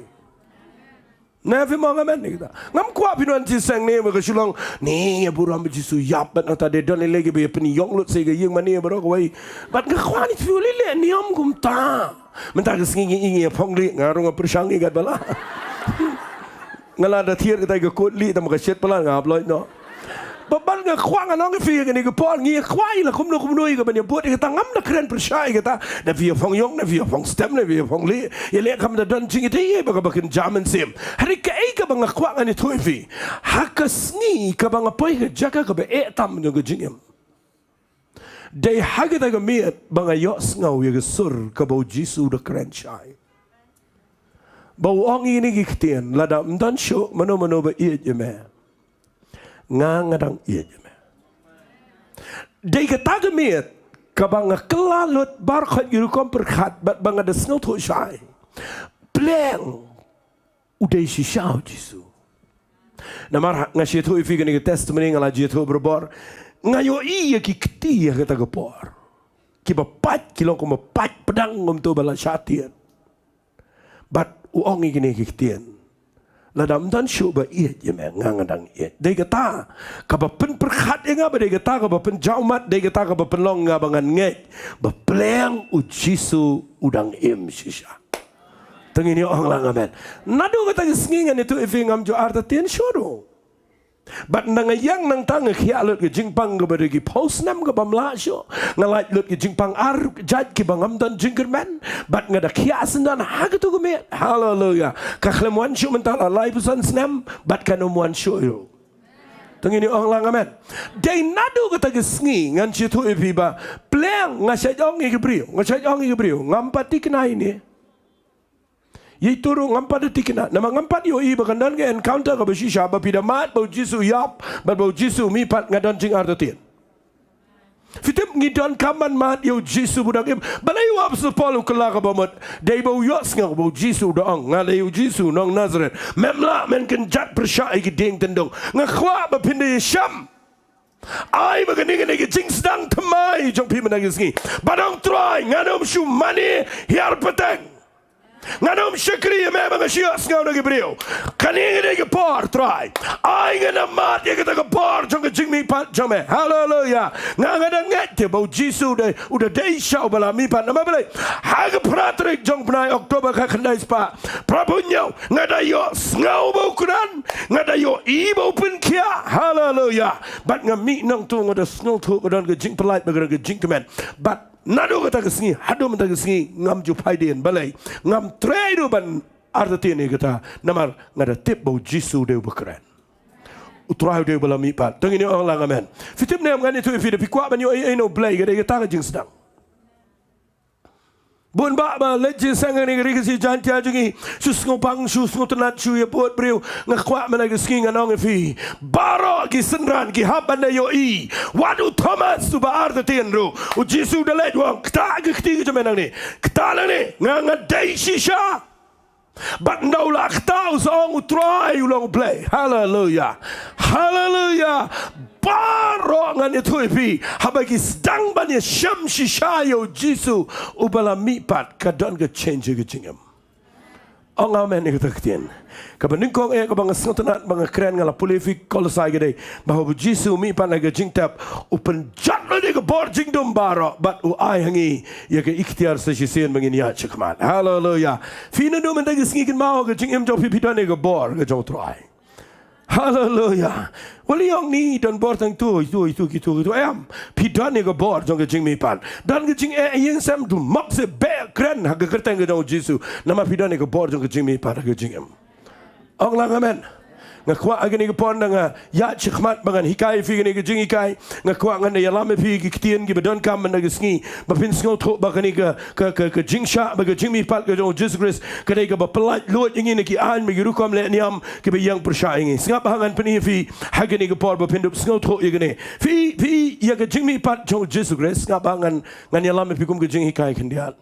Ne, phi ong amen ïa kata. Ngam kwah phin wan jingïaseng ne ba ka shu long, ne, ïa burom ba U Jisu ïap bad nangta dei don lei lei kiba ïa pynïong lut sa ïa ka ïing mane baroh kawei. Bad nga kwah ne phi lei lei niam kumta. Mynta ka sngi ngi, ngi ïa phong lieh, nga ruh nga pyrshang ïa katba lah. Nga la da thied kata ka kot lieh, tang ba ka shet palat nga upload noh. Ba, bad nga kwah ngan ong ïa phi ïa kane ka por, ngi kwah ïa la kumno kumno ïa kaban ïa bud ïa kata, ngam da kren pyrshah ïa kata. Da phi ïa phong ïong, da phi ïa phong stem, da phi ïa phong lieh, ïa leh kam da don jingïadei ïa ba kaba kynja mynsiem. Hynrei kaei kaba nga kwah ngan ïathuh ïa phi, ha ka sngi kaba nga poi ha ka jaka kaba eh tam jong ka jingim, dei ha kata ka miet ba nga ïohsngew ïa ka sur kaba U Jisu u da kren shai, ba u ong ïa kine ki ktien, lada ym don shuh mano mano ba ïeit ïa me, nga, nga dang ïeit ïa me. Dei kata ka miet kaba nga kylla lut baroh khoit ki rukom pyrkhat bad ba nga da sngewthuh shai, pleng u dei shisha U Jisu. Namar ha, nga shu ïathuh ïa phi kane ka testimony, nga la ju ïathuh barabor. Nga ïohi ïa ki kti ha kata ka por, kiba pait, ki long kumba pait pdeng kumto ba la shah tied. Bad u ong ïa kine ki ktien, lada ym don shuh ba ïeit ïa me, nga, nga dang ïeit. Dei kata kaba pynpyrkhat ïa nga, ba dei kata kaba pynjaw mat, dei kata kaba pynlong nga ba ngan ngeit ba pleng U Jisu u dang im shisha. To ngin ïa ong lang amen. Naduh kata ka sngi ngan ïathuh ïa phi, ngam ju artatien shuh ruh. Bad nda nga ïeng nangta nga khiah lut ka jingpang kaba dei ki phew snem kaba ym lah shuh. Nga lait lut ka jingpang ar jait kiba ngam don jingkyrmen. Bad nga da khiah syndon ha kato ka miet. Haleluya. Ka khlem wan shuh mynta la laiphew san snem bad kan ym wan shuh ruh. To ngin ïa ong lang amen. Dei naduh kata ka sngi ngan shu ïathuh ïa phi ba pleng, nga shait ong ïa ki briew, nga shait ong ïa ki briew, ngam pat thikna ïa ine. Ïa ito ruh ngam pat da thikna, namar ngam pat ïohi ba kan don ka encounter kaba shisha ba phi da mad ba U Jisu u ïap bad ba U Jisu u mihpat, nga don jingartatien. Phi tip, ngi donkam ban mad ïa U Jisu ba u dang im. Balei u Apostol Paul u kylla kaba mut? Dei ba u ïohsngew ba U Jisu u da ong, nga dei U Jisu nong Nasareth. Mem lah, men kynjat pyrshah ïa ki dieng tyndong. Nga kwah ba phin da ïashem. Ai ba kane, kane ka jingsdang thymmai jong phi mynta ka sngi, ba ong, Trai, ngan ym shu mane hiar pateng. Ngan ym shakri ïa me ba nga shu ïohsngew na ki briew. Kane, kane ka por, Trai, ai ngan ym mad ïa kata ka por jong ka jingmihpat jong me. Haleluya. Nga, nga da ngeit te ba U Jisu u dei, u da dei shisha uba la mihpat. Namar balei? Ha ka phra tarik jong u bnai October khatkhyndai spah phra phew hynñiew, nga da ïohsngew ba u kren, nga da ïohi ba u pynkhiah. Haleluya. Bad nga mih nangto nga da sngewthuh ka don ka jingpyllait bad ka don ka jingkmen. Bad naduh kata ka sngi haduh mynta ka sngi ngam ju phai dien. Balei? Ngam treh ruh ban artatien ïa kata, namar nga da tip ba U Jisu u dei uba kren. U Trai u dei uba la mihpat. To ngin ïa ong lang amen. Phi tip ne em, ngan ïathuh ïa phi, da phi kwah ban ïohi ïa U Blei, ka dei kata ka jingsdang. Bun bah ba leit jingïaseng ha kane ka ri Khasi Jaiñtia jong ngi, shu sngewbang, shu sngewtynnat, shu ïa bud briew. Nga kwah mynta ka sngi ngan ong ïa phi, baroh ki synran ki hap ban da ïohi. Wat u Thomas uba artatien ruh, U Jisu u da leit, u ong, ktah ka kti ka jong me nangne, ktah nangne, nga, nga dei shisha. Bad ynda u la ktah, u sa ong, U Trai u long U Blei. Haleluya. Haleluya. Baroh ngan ïathuh ïa phi, haba ki sdang ban ïashem shisha ïa U Jisu uba la mihpat, ka don ka change ïa ka jingim. Ong amen ïa kata ka ktien. Kaba nyngkong eh kaba nga sngewtynnat ba nga kren, nga la pule ïa phi, Kolosai ka dei ba haba U Jisu u mihpat na ka jingtep, u pynjot lut ïa ka bor jingdum baroh bad u ai ha ngi ïa ka iktiar sa shisien ba ngin ïaid shakhmat. Haleluya. Phi naduh mynta ka sngi, kynmaw, ka jingim jong phi, phi don ïa ka bor ka jong U Trai. Haleluya. Wat la ong ni don bor tang ito, ito, ito, kito, kito. Em. Phi don ïa ka bor jong ka jingmihpat. Don ka jingeh ïing sem, to map se beh kren ha ka kyrteng ka jong U Jisu. Namar phi don ïa ka bor jong ka jingmihpat ha ka jingim. Ong lang amen. Nga kwah ha kane ka por, ynda nga ïaid shakhmat ba ngan hikai ïa phi kane ka jinghikai, nga kwah ngan ïalam ïa phi ki ktien kiba donkam mynta ka sngi, ba phin sngewthuh ba kane ka, ka, ka, ka jingshah bad ka jingmihpat ka jong u Jisu Khrist ka dei kaba pyllait luid ïa ngi na ki aiñ bad ki rukom leh niam kiba ïeng pyrshah ïa ngi. Sngap ba ngan pyni ïa phi ha kane ka por ba phin dup sngewthuh ïa kane. Phi, phi, ïa ka jingmihpat jong u Jisu Khrist, sngap ba ngan, ngan ïalam ïa phi kum ka jinghikai khyndiat.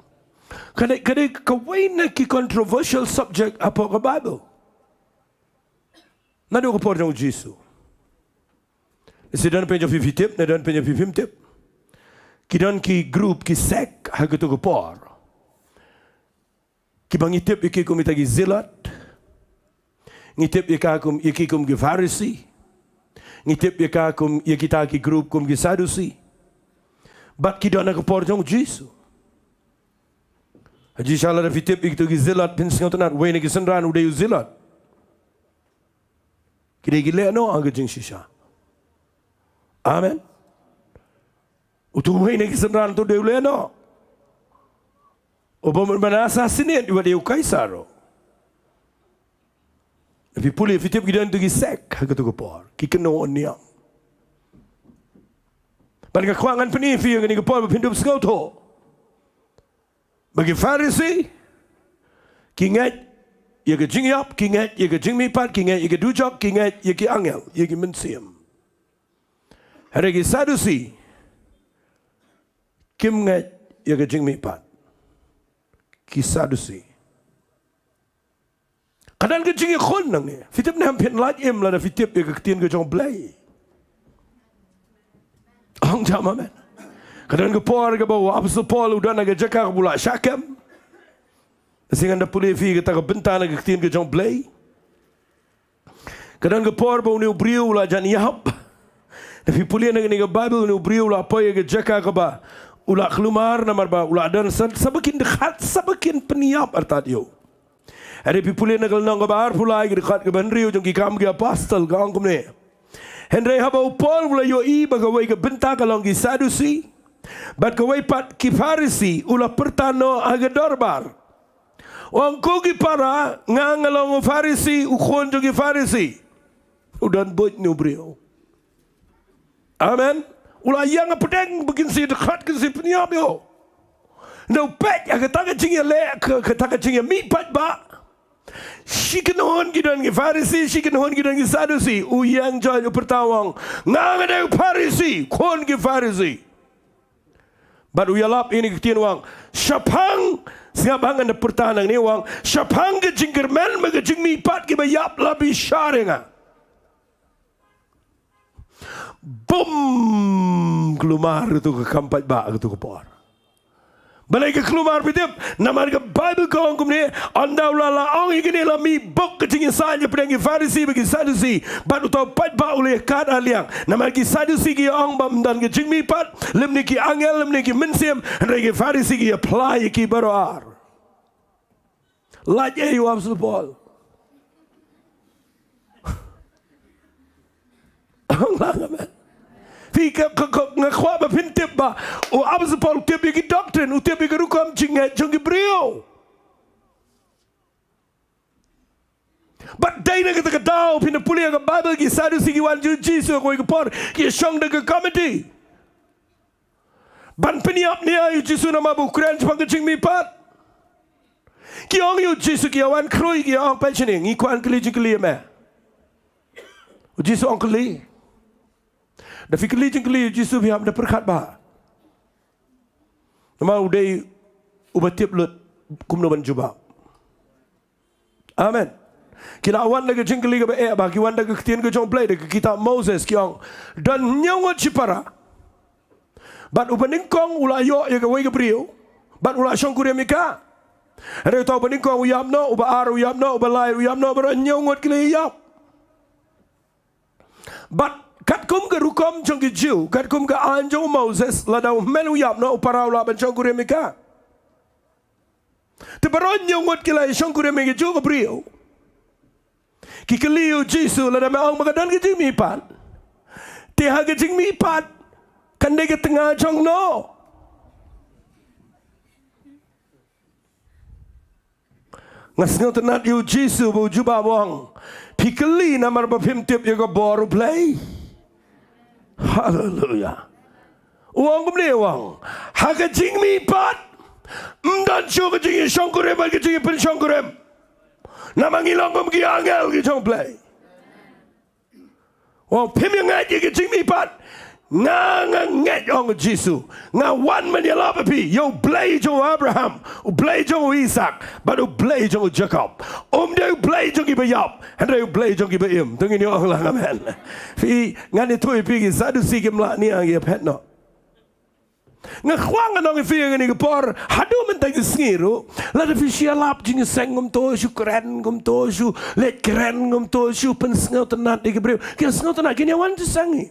Ka dei, ka dei kawei na ki controversial subject hapoh ka Bible. Naduh ka por jong u Jisu. Lehse don pynjop phi, phi tip, ne don pynjop phi, phim tip. Ki don ki group, ki sect ha kato ka por. Kiba ngi tip ïa ki kum kita ki Zealot. Ngi tip ïa ka kum, ïa ki kum ki Pharisee. Ngi tip ïa ka kum, ïa kita ki group kum ki Sadducee. Bad ki don ha ka por jong u Jisu. Hynrei shisha lada phi tip ïa kito ki Zealot, phin sngewtynnad, uwei na ki synran u dei u Zealot. Ki dei ki lehnoh ha ka jingshisha. Amen. Uto uwei na ki synran uto u dei u lehnoh. U bym, ban assassinate ïa u Kaisar. Phi pule, phi tip ki don kito ki sect ha kato ka por. Ki kynnoh niam. Bad nga kwah ngan pyni ïa phi ha kane ka por ba phin dup sngewthuh. Ba ki Pharisee, ki ngeit ïa ka jingïap, ki ngeit ïa ka jingmihpat, ki ngeit ïa ka dujok, ki ngeit ïa ki angel, ïa ki mynsiem. Hynrei ki Sadducee, kim ngeit ïa ka jingmihpat. Ki Sadducee. Ka don ka jingïakhun nangne. Phi tip ne em, phin lait im lada phi tip ïa ka ktien ka jong u Blei. Ong jam amen. Ka don ka por kaba u Apostol Paul u don ha ka jaka kaba u la shah kem. Lehse ngan da pule ïa phi kata ka bynta na ka ktien ka jong u Blei. Ka don ka por ba une u briew u la jan ïap. Lada phi pule na kane ka Bible, une u briew u la poi ha ka jaka kaba u la kulmar namar ba u la don sa, sa ba kin dkhat, sa ba kin pynïap artat ïa u. Hynrei phi pule na ka lynnong kaba arphew lai, ka dkhot kaba hynriew jong ki Kam ki Apostol, ka ong kumne. Hynrei haba u Paul u la ïohi ba kawei ka bynta ka long ki Sadducee bad kawei pat ki Pharisee, u la pyrta noh ha ka dorbar. U ong, ko ki para, nga nga long u Pharisee, u khun jong ki Pharisee. U don buit une u briew. Amen. U la ïeng hapdeng ba kin sa dkhat, kin sa pynïap ïa u. Nda u peit ha kata ka jingïaleh, ka, kata ka jingïamih paidbah. Shi kynhun ki don ki Pharisee, shi kynhun ki don ki Sadducee. U ïeng jong u pyrta u ong, nga nga dei u Pharisee, khun ki Pharisee. Bad u ïalap ïa kine ki ktien u ong, shaphang, sngap ba ngan da pyrta nangne u ong, shaphang ka jingkyrmen bad ka jingmihpat kiba ïap la bishar ïa nga. Bum! Kulmar kato ka kam paidbah kato ka por. Balei ka kulmar, phi tip? Namar ka Bible ka ong kumne, ynda u la la ong ïa kine la mih buk ka jingïasaid hapdeng ki Pharisee bad ki Sadducee. Bad uta u paidbah u la ïakad ha liang. Namar ki Sadducee ki ong ba ym don ka jingmihpat, lymne ki angel, lymne ki mynsiem, hynrei ki Pharisee ki apply ïa ki baroh ar. Lait ei u Apostol Paul. Amen. Phi ka, ka, ka, nga kwah ba phin tip ba u Apostol Paul u tip ïa ki doctrine, u tip ïa ka rukom jingngeit jong ki briew. Bad dei na kata ka daw phin da pule ha ka Bible, ki Sadducee ki wan jong u Jisu ha kawei ka por, ki shong da ka committee. Ban pynïap nia ïa u Jisu namar ba u kren shaphang ka jingmihpat. Ki ong ïa u Jisu, ki ïa wan khrui, ki ïa ong, peit shane, ngi kwah kylli jingkylli ïa me. U Jisu ong, kylli. Da phi kylli jingkylli ïa u Jisu, phi hap da pyrkhat bha. Namar u dei uba tip lut kumno ban jubab. Amen. Ki la wan da ka jingkylli kaba eh bha, ki wan da ka ktien ka jong u Blei, da ka kitab Moses, ki ong, don hynñiew ngut shipara. Bad uba nyngkong u la ïoh ïa kawei ka briew, bad u la shongkurim ïa ka. Hynrei uta uba nyngkong u ïap noh, uba ar u ïap noh, uba lai u ïap noh, baroh hynñiew ngut ki la ïap. Bad katkum ka rukom jong ki Jiw, katkum ka aiñ jong u Moses, lada u hynmen u ïap noh, u para u lah ban shongkurim ïa ka. Te baroh hynñiew ngut ki la ïa shongkurim ïa kajuh ka briew. Ki kylli ïa u Jisu, lada me ong ba ka don ka jingmihpat, te ha ka jingmihpat kan dei ka tnga jong no? Nga sngewtynnad ïa u Jisu ba u jubab u ong, Phi kylli namar ba phim tip ïa ka bor U Blei. Haleluya. U ong kumne, u ong, ha ka jingmihpat, ym don shuh ka jingïashongkurim bad ka jingïapynshongkurim. Namar ngi long kum ki angel ki jong U Blei. Ong, phim ïa ngeit ïa ka jingmihpat. Nga, nga ngeit, ong u Jisu, nga wan ban ïalap ïa phi ïa U Blei jong u Abraham, U Blei jong u Isak bad U Blei jong u Jakob. Um dei U Blei jong kiba ïap, hynrei U Blei jong kiba im. To ngin ong lang amen. Phi, ngan ïathuh ïa phi, ki Sadusi kim lah nia, ki ïaphet noh. Nga kwah ngan ong ïa phi ha kane ka por, haduh mynta ka sngi ruh, lada phi shu ïalap jingïaseng kumto, shu kren kumto, shu leit kren kumto, shu pynsngewtynnat ïa ki briew, ki sngewtynnat, kin ïa wan jingïaseng hi.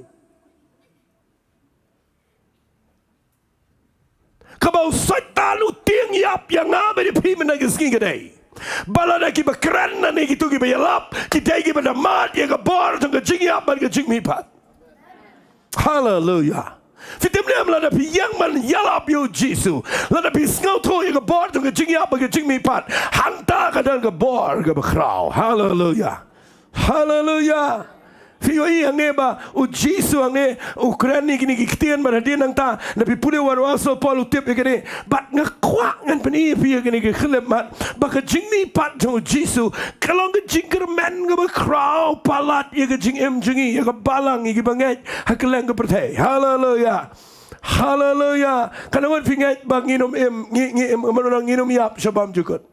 Kaba u Soitan u tieng ïap ïa nga bad ïa phi mynta ka sngi ka dei ba lada kiba kren lane kito kiba ïalap ki dei kiba da mad ïa ka bor jong ka jingïap bad ka jingmihpat. Haleluya. Phi tip ne em, lada phi ïeng ban ïalap ïa u Jisu, lada phi sngewthuh ïa ka bor jong ka jingïap bad ka jingmihpat, hangta ka don ka bor kaba khraw. Haleluya. Haleluya. Phi ïohi hangne ba u Jisu hangne u kren ïa kine ki ktien, bad hadien nangta, lada phi pule wat u Apostol Paul u tip ïa kine. Bad nga kwah ngan pyni ïa phi ïa kine ki khyllipmat ba ka jingmihpat jong u Jisu ka long ka jingkyrmen kaba khraw palat ïa ka jingim jong ngi, ïa ka balang, ïa kiba ngeit ha kylleng ka pyrthei. Haleluya. Haleluya. Katno ngut phi ngeit ba ngin ym im, ngi, ngi im, mano nang ngin ym ïap sha bymjukut?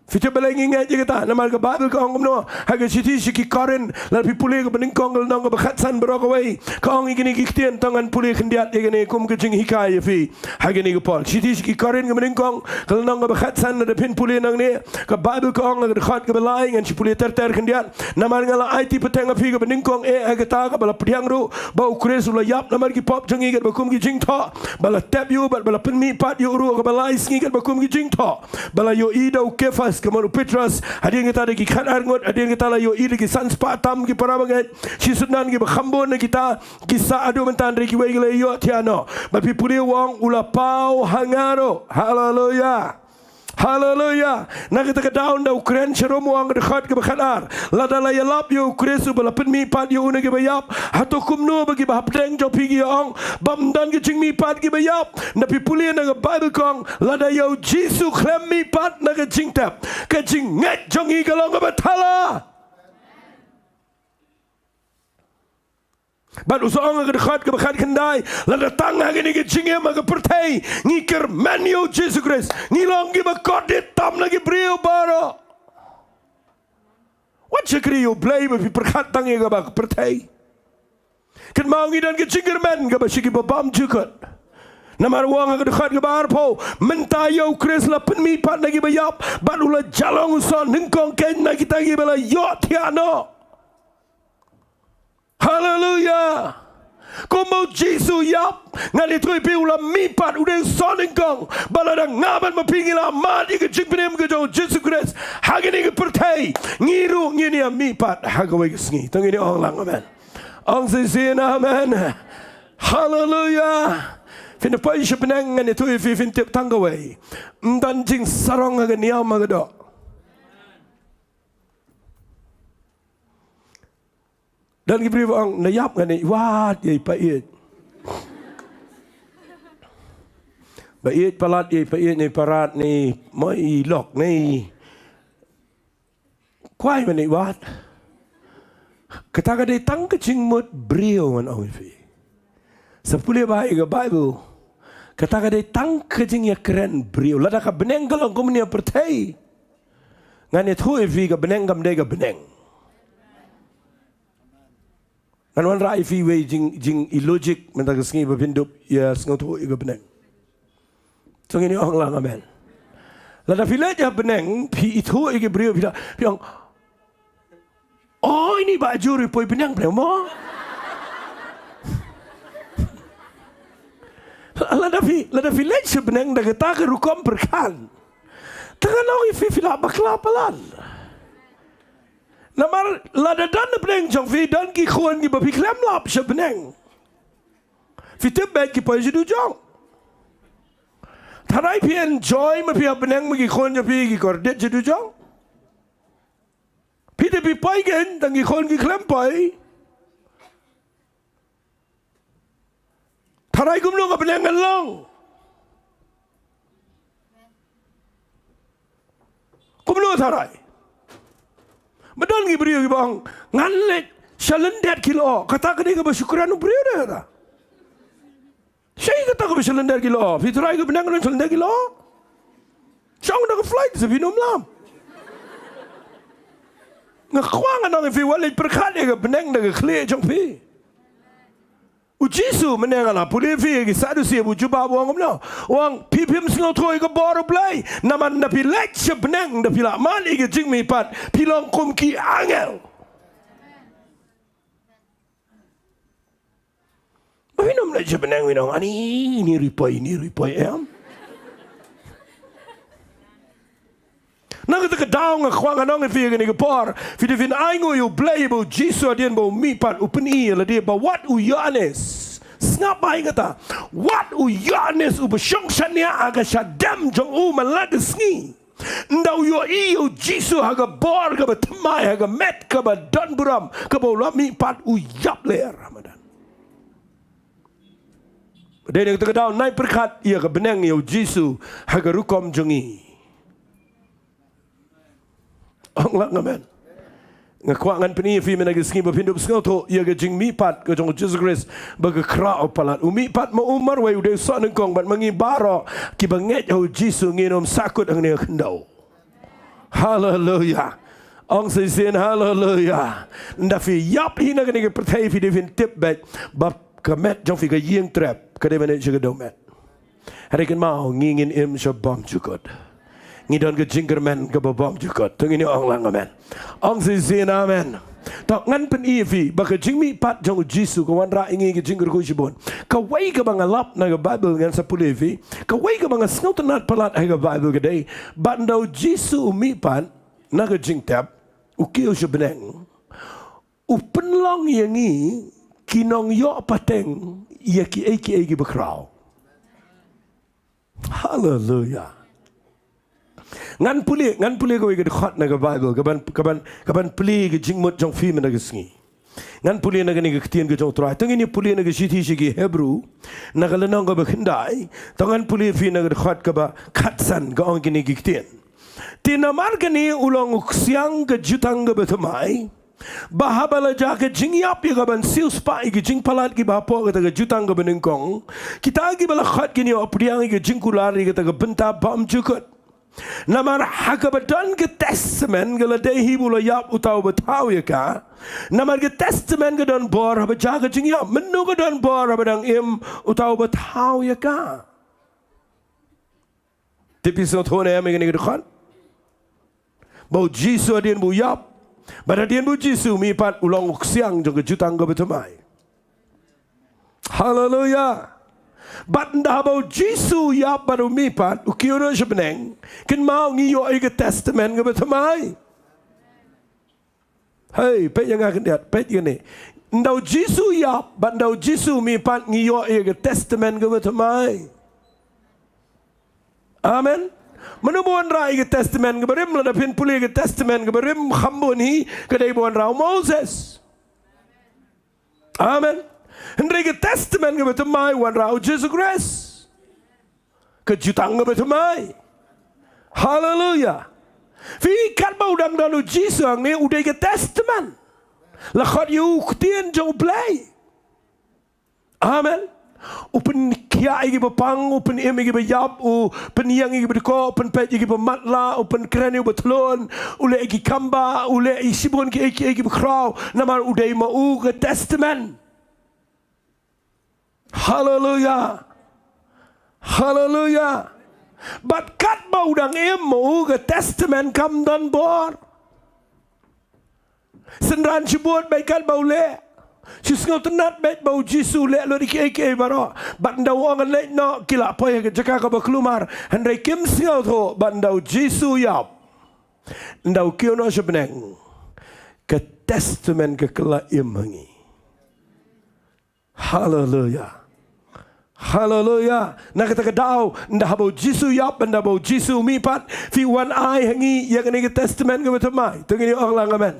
Phi tip balei ngi ngeit ïa kata? Namar ka Baibl ka ong kumno ha ka shithi sha ki Korinth, lada phi pule kaba nyngkong ka lynnong kaba khatsan baroh kawei, ka ong ïa kine ki ktien, to ngan pule khyndiat ïa kine kum ka jinghikai ïa phi ha kine ki por. Shithi sha ki Korinth kaba nyngkong ka lynnong kaba khatsan, lada phin pule nangne, ka Baibl ka ong ha ka dkhot kaba lai, ngan shu pule ter ter khyndiat. Namar nga la aiti pateng ha phi kaba nyngkong eh ha kata kaba la pdiang ruh, ba u Khrist u la ïap namar ki pop jong ngi katba kum ki jingthoh, ba la tep ïa u bad ba la pynmihpat ïa u ruh ha kaba lai sngi katba kum ki jingthoh, ba la ïohi da u Kephas, ka mon u Petros, hadien kata da ki khatar ngut, hadien kata la ïohi da ki san spah tam ki para bangeit, shisut nan kiba kham bun na kita ki sah haduh mynta, hynrei kiwei ki la ïohthiah noh. Bad phi pule u ong u la paw ha nga ruh. Haleluya. Haleluya. Na kata ka daw ynda u kren sharum u ong ha ka dkhot kaba khatar, lada la ïalap ïa u Khrist uba la pynmihpat ïa u na kiba ïap, hato kumno ba kiba hapdeng jong phi ki ïa ong ba ym don ka jingmihpat kiba ïap? Ynda phi pule na ka Baibl ka ong, lada ïa u Jisu khlem mihpat na ka jingtep, ka jingngeit jong ngi ka long kaba thala. Bad u sa ong ha ka dkhot kaba khatkhyndai, lada tang ha kane ka jingim ha ka pyrthei ngi kyrmen ïa u Jisu Khrist, ngi long kiba kordit tam na ki briew baroh. Wat shakri ïa u Blei ba phi pyrkhat tang ïa kaba ka pyrthei. Kynmaw ngi don ka jingkyrmen kaba sha kiba bymjukut. Namar u ong ha ka dkhot kaba arphew, mynta ïa u Khrist la pynmihpat na kiba ïap, bad u la jia long u soh nyngkong keiñ na kita kiba la ïohthiah noh. Haleluya. Kumba u Jisu u ïap, ngan ïathuh ïa phi, u la mihpat, u dei u soh nyngkong. Ba lada nga bad ma phi ngi la mad ïa ka jingpynim ka jong u Jisu Khrist ha kane ka pyrthei, ngi ruh ngin ïa mihpat ha kawei ka sngi. To ngin ïa ong lang amen. Ong shisien amen. Haleluya. Phin da poi sha bneng, ngan ïathuh ïa phi, phin tip tang kawei. Ym don jingsarong ha ka niam ha ka doh. Don ki briew ba ong, na ïap ngan ïa wad ïa i paieit. Ba ïeit palat ïa i paieit ne i parat ne i moi i lok ne i kwai ban ïa wad. Kata ka dei tang ka jingmut briew ngan ong ïa phi. Sa pule bha ïa ka Baibl. Kata ka dei tang ka jingïakren briew. Lada ka bneng ka long kum kane ka pyrthei, ngan ïathuh ïa phi ka bneng kam dei ka bneng. Ngan wanrah ïa phi wei jing, jingïalojik mynta ka sngi ba phin dup ïa sngewthuh ïa ka bneng. To ngin ïa ong lang amen. Lada phi leit ha bneng phi ithuh ïa ki briew phi da, phi ong, "Oh, ini Bah Jur i poi bneng bneng mo." Lada phi, lada phi leit sha bneng da kata ka rukom pyrkhat, te ngan ong ïa phi, phi la bakla palat. Namar lada don ha bneng jong phi don ki khun kiba phi khlem lap sha bneng, phi tip beit ki poi sha dujok. Tharai phi enjoy ma phi ha bneng ma ki khun jong phi ki kordit sha dujok. Phi te phi poi kein, tang ki khun ki khlem poi. Tharai kumno ka bneng kan long? Kumno tharai? Ba don ki briew kiba ong, ngan leit sha lyndet ki lyoh. Kata ka dei kaba shu kren u briew de kata. Shaei kata kaba sha lyndet ki lyoh? Phi tharai ka bneng kan long sha lyndet ki lyoh? Shong da ka flight sa phin ym lap. Nga kwah ngan ong ïa phi, wat leit pyrkhat ïa ka bneng da ka khlieh jong phi. U Jisu, mynne nga la pule ïa phi, ki Sadusi ba u jubab, u ong kumno? U ong, phi phim sngewthuh ïa ka bor U Blei, namar ynda phi leit sha bneng, ynda phi la mad ïa ka jingmihpat, phi long kum ki angel. Ba phin ym leit sha bneng phin ong, ani, ini ri poi, ini ri poi, em. Na kata ka daw nga kwah ngan ong ïa phi ha kane ka por, phi dei phin ainguh ïa U Blei ba u Jisu hadien ba u mihpat u pyni ïa lade ba wat u Ïoannis. Sngap bha ïa kata. Wat u Ïoannis uba shong shaniah ha ka shadem jong u man la ka sngi, ynda u ïohi ïa u Jisu ha ka bor kaba thymmai, ha ka met kaba don burom, kaba u la mihpat, u ïap lyer, madan. Dei na kata ka daw nai pyrkhat ïa ka bneng ïa u Jisu ha ka rukom jong ngi. Ong lang amen. Nga kwah ngan pyni ïa phi mynne ka sngi ba phin dup sngewthuh ïa ka jingmihpat ka jong u Jisu Khrist ba ka khraw palat. U mihpat ma u marwei, u dei u sohnyngkong bad ma ngi baroh kiba ngeit ha u Jisu ngin ym sahkut hangne ha khyndew. Haleluya. Ong shisien haleluya. Ynda phi ïap hi na kane ka pyrthei phi dei phin tip beit ba ka met jong phi, ka ïing trep ka dei ban ïaid sha ka dewmet. Hynrei kynmaw, ngi ngin im sha bymjukut. Ngi don ka jingkyrmen kaba bymjukut. To ngin ong lang amen. Ong shisien amen. To ngan pyni ïa phi ba ka jingmihpat jong u Jisu ka wanrah ïa ngi ka jingkyrkhu shibun. Kawei kaba nga lap na ka Baibl ngan sa pule ïa phi. Kawei kaba nga sngewtynnat palat ha ka Baibl ka dei ba ynda u Jisu u mihpat na ka jingtep, u kiew sha bneng, u pynlong ïa ngi ki nongïoh pateng ïa kiei kiei kiba khraw. Haleluya. Ngan pule, ngan pule kawei ka dkhot na ka Baibl, ka ban, ka ban, ka ban plie ka jingmut jong phi mynne ka sngi. Ngan pule na kane ka ktien ka jong u Trai. To ngin ïa pule na ka shithi sha ki Hebru, na ka lynnong kaba khyndai. To ngan pule ïa phi na ka dkhot kaba khatsan, ka ong kine ki ktien. Te namar kane u long u ksiang ka jutang kaba thymmai, ba haba la jia ka jingïap ïa ka ban siewspah ïa ki jingpalat kiba hapoh kata ka jutang kaba nyngkong, kita kiba la khot kin ïoh pdiang ïa ka jingkular ïa kata ka bynta bymjukut. Namar ha kaba don ka testament ka la dei hi ba u la ïap uta uba thaw ïa ka. Namar ka testament ka don bor haba jia ka jingïap. Mynno ka don bor haba dang im uta uba thaw ïa ka? Te phi sngewthuh ne em ïa kane ka dkhot? Ba u Jisu hadien ba u ïap bad hadien ba u Jisu u mihpat u long u ksiang jong ka jutang kaba thymmai. Haleluya. Bad ynda haba u Jisu u ïap bad u mihpat, u kiew noh sha bneng, kynmaw ngi ïoh ïa ka testament kaba thymmai. Hei, peit ïa nga khyndiat, peit ïa kane. Ynda u Jisu u ïap bad ynda u Jisu u mihpat, ngi ïoh ïa ka testament kaba thymmai. Amen. Mano ba wanrah ïa ka testament kaba rim? Lada phin pule ïa ka testament kaba rim kham bun hi, ka dei ba wanrah u Moses. Amen. Hynrei ka testament kaba thymmai wanrah u Jisu Khrist. Ka jutang kaba thymmai. Haleluya. Phi, katba u dang don u Jisu hangne, u dei ka testament. La khot ïa u ktien jong U Blei. Amen. U pynkhiah ïa kiba pang, u pynim ïa kiba ïap, u pynïeng ïa kiba dkoh, u pynpeit ïa kiba matlah, u pynkren ïa uba thlun, u leh ïa ki kam bah, u leh ïa shibun kiei kiei kiba khraw, namar u dei ma u ka testament. Haleluya. Haleluya. Bad katba u dang im ma u ka testament kam don bor. Synran shibun bad katba u leh. Shu sngewtynnat bad ba u Jisu u leh lut ïa kiei kiei baroh. Bad ynda u ong ngan leit noh, ki la poi ha ka jaka kaba kulmar. Hynrei kim sngewthuh ba ynda u Jisu u ïap, ynda u kiew noh sha bneng, ka testament ka kylla im ha ngi. Haleluya. Haleluya. Na kata ka daw, ynda haba u Jisu u ïap, ynda haba u Jisu u mihpat, phi, wan ai ha ngi ïa kane ka testament kaba thymmai. To ngin ong lang amen.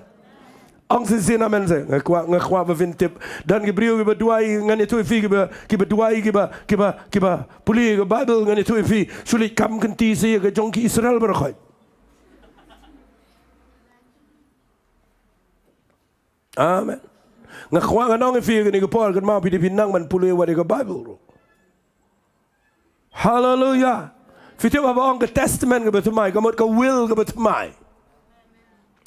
Ong shisien amen se. Nga kwah, nga kwah ba phin tip. Don ki briew kiba duwai, ngan ïathuh ïa phi, kiba, kiba duwai, kiba, kiba, kiba pule ka Bible, ngan ïathuh ïa phi. Shu leit kam kynti sa ïa ka jong ki Israel baroh khoit. Amen. Nga kwah ngan ong ïa phi kane ka por, kynmaw phi dei phi nang ban pule wat ïa ka Bible ruh. Haleluya. Phi tip haba ong ka testament kaba thymmai, ka mut ka will kaba thymmai.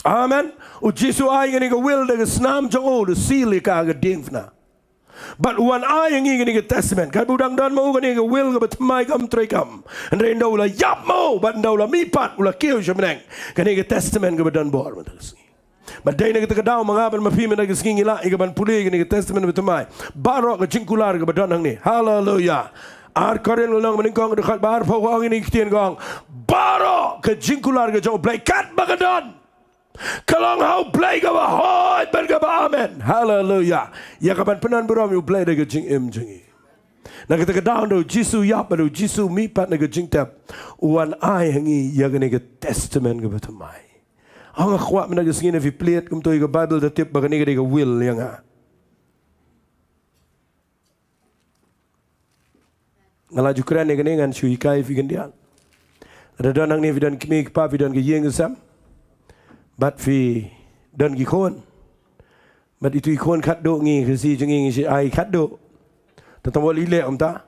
Amen. U Jisu ai kane ka will da ka snam jong u, da seal ïa ka ha ka diengphna. Bad u wan ai ïa ngi kane ka testament. Katba u dang don ma u kane ka will kaba thymmai kam trei kam. Hynrei ynda u la ïap ma u, bad ynda u la mihpat, u la kiew sha bneng. Kane ka testament kaba don bor mynta ka sngi. Bad dei na kata ka daw ma nga bad ma phi mynta ka sngi ngi lah ïa ka ban pule ïa kane ka testament ba thymmai. Baroh ka jingkular kaba don hangne. Haleluya. Ar Korinth lynnong ba nyngkong dkhot ba arphew ka ong ïa kane ka ktien ka ong, baroh ka jingkular ka jong U Blei katba ka don, ka long ha U Blei kaba hoi bad kaba amen. Haleluya. Ïa ka ban pynban burom ïa U Blei da ka jingim jong ngi. Na kata ka daw ynda U Jisu u ïap bad U Jisu u mihpat na ka jingtep, u wan ai ha ngi ïa kane ka testament kaba thymmai. Nga kwah mynta ka sngi na phi plied kumto ïa ka Bible, da tip ba kane ka dei ka will ïa nga. Nga la ju kren ïa kane, ngan shu hikai ïa phi khyndiat. Lada don hangne phi don kmie kpa, phi don ka ïing ka sem, bad phi don ki khun, bad itu i khun khatduh, ngi ka shi jong ngi ngi shi ai khatduh. Te tang wat leh kumta.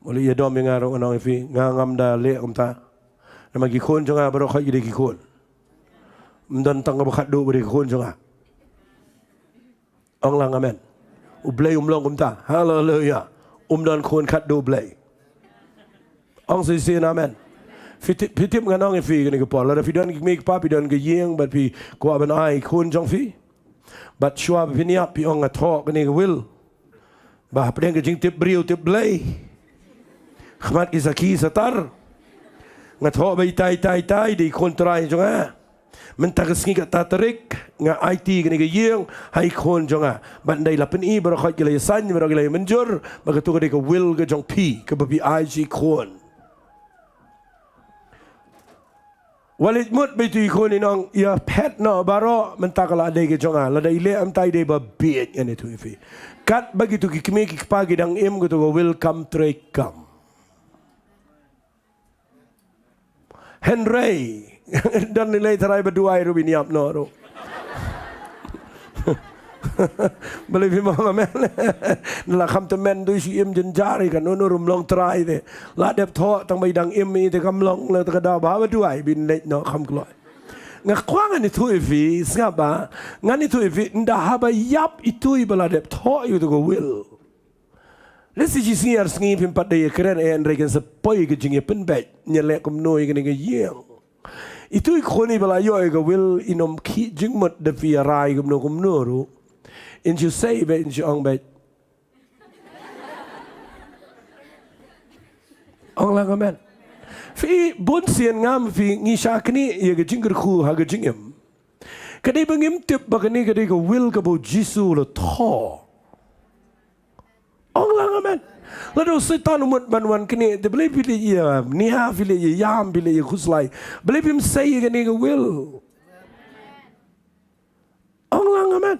Wat leh ïa dom ïa nga ruh, ngan ong ïa phi, nga ngam da leh kumta. Namar ki khun jong nga baroh khoit ki dei ki khun. Ym don tang kaba khatduh ba dei ki khun jong nga. Ong lang amen. U Blei um long kumta. Haleluya. Um don khun khatduh U Blei. Ong shisien amen. Phi tip, phi tip ngan ong ïa phi kane ka por, lada phi don ki kmie ki kpa, phi don ka ïing bad phi kwah ban ai khun jong phi, bad shuwa ba phin ïap phi ong, nga thoh kane ka will ba hapdeng ka jingtip briew tip Blei, khmat ki sakhi satar, nga thoh ba itai itai itai dei i khun trai jong nga. Mynta ka sngi kata tarik nga aiti kane ka ïing ha i khun jong nga. Bad ynda i la pyni baroh khoit ki la ïasain, baroh ki la ïamynjur, ba kato ka dei ka will ka jong phi kaba phi ai sha i khun. Wat leit mut ba itu i khun in ong, ïa phet noh baroh, mynta ka la dei ka jong nga. Lada i leh kumta i dei ba bieit, ngan ïathuh ïa phi. Katba kitu ki kmie ki kpa ki dang im, kato ka will kam trei kam. Hynrei don i lei tharai ba duwai ruh bin ïap noh ruh. Balei phim ong amen? Nda la kham tymmen tu shu im jynjar ïa ka, no no ruh ym long trai te. La dep thoh tang ba i dang im i te, kam long la te, ka daw ba ba duwai bin leit noh kham kloi. Nga kwah ngan ïathuh ïa phi, sngap ba ngan ïathuh ïa phi, nda haba ïap itu i ba la dep thoh ïa uto ka will. Lehse shi sngi ar sngi phim pat da ïakren, eh, hynrei kan sa poi ka jingïapynbeit, ngi leh kumno ïa kane ka ïing. Itu i khun i ba la ïoh ïa ka will in ym khih jingmut da phi ïarai kumno kumno ruh. In shu sei beit, in shu ong beit. Ong lang amen. Phi, bun sien ngam phi ngi shah knieh ïa ka jingkyrkhu ha ka jingim. Ka dei ba ngim tip ba kane ka dei ka will kaba u Jisu u la thoh. Ong lang amen. Lada u Soitan u mut ban wan knieh te, balei phi leit ïa nia, phi leit ïa ïam, phi leit ïa khuslai? Balei phim sei ïa kane ka will? Ong lang amen.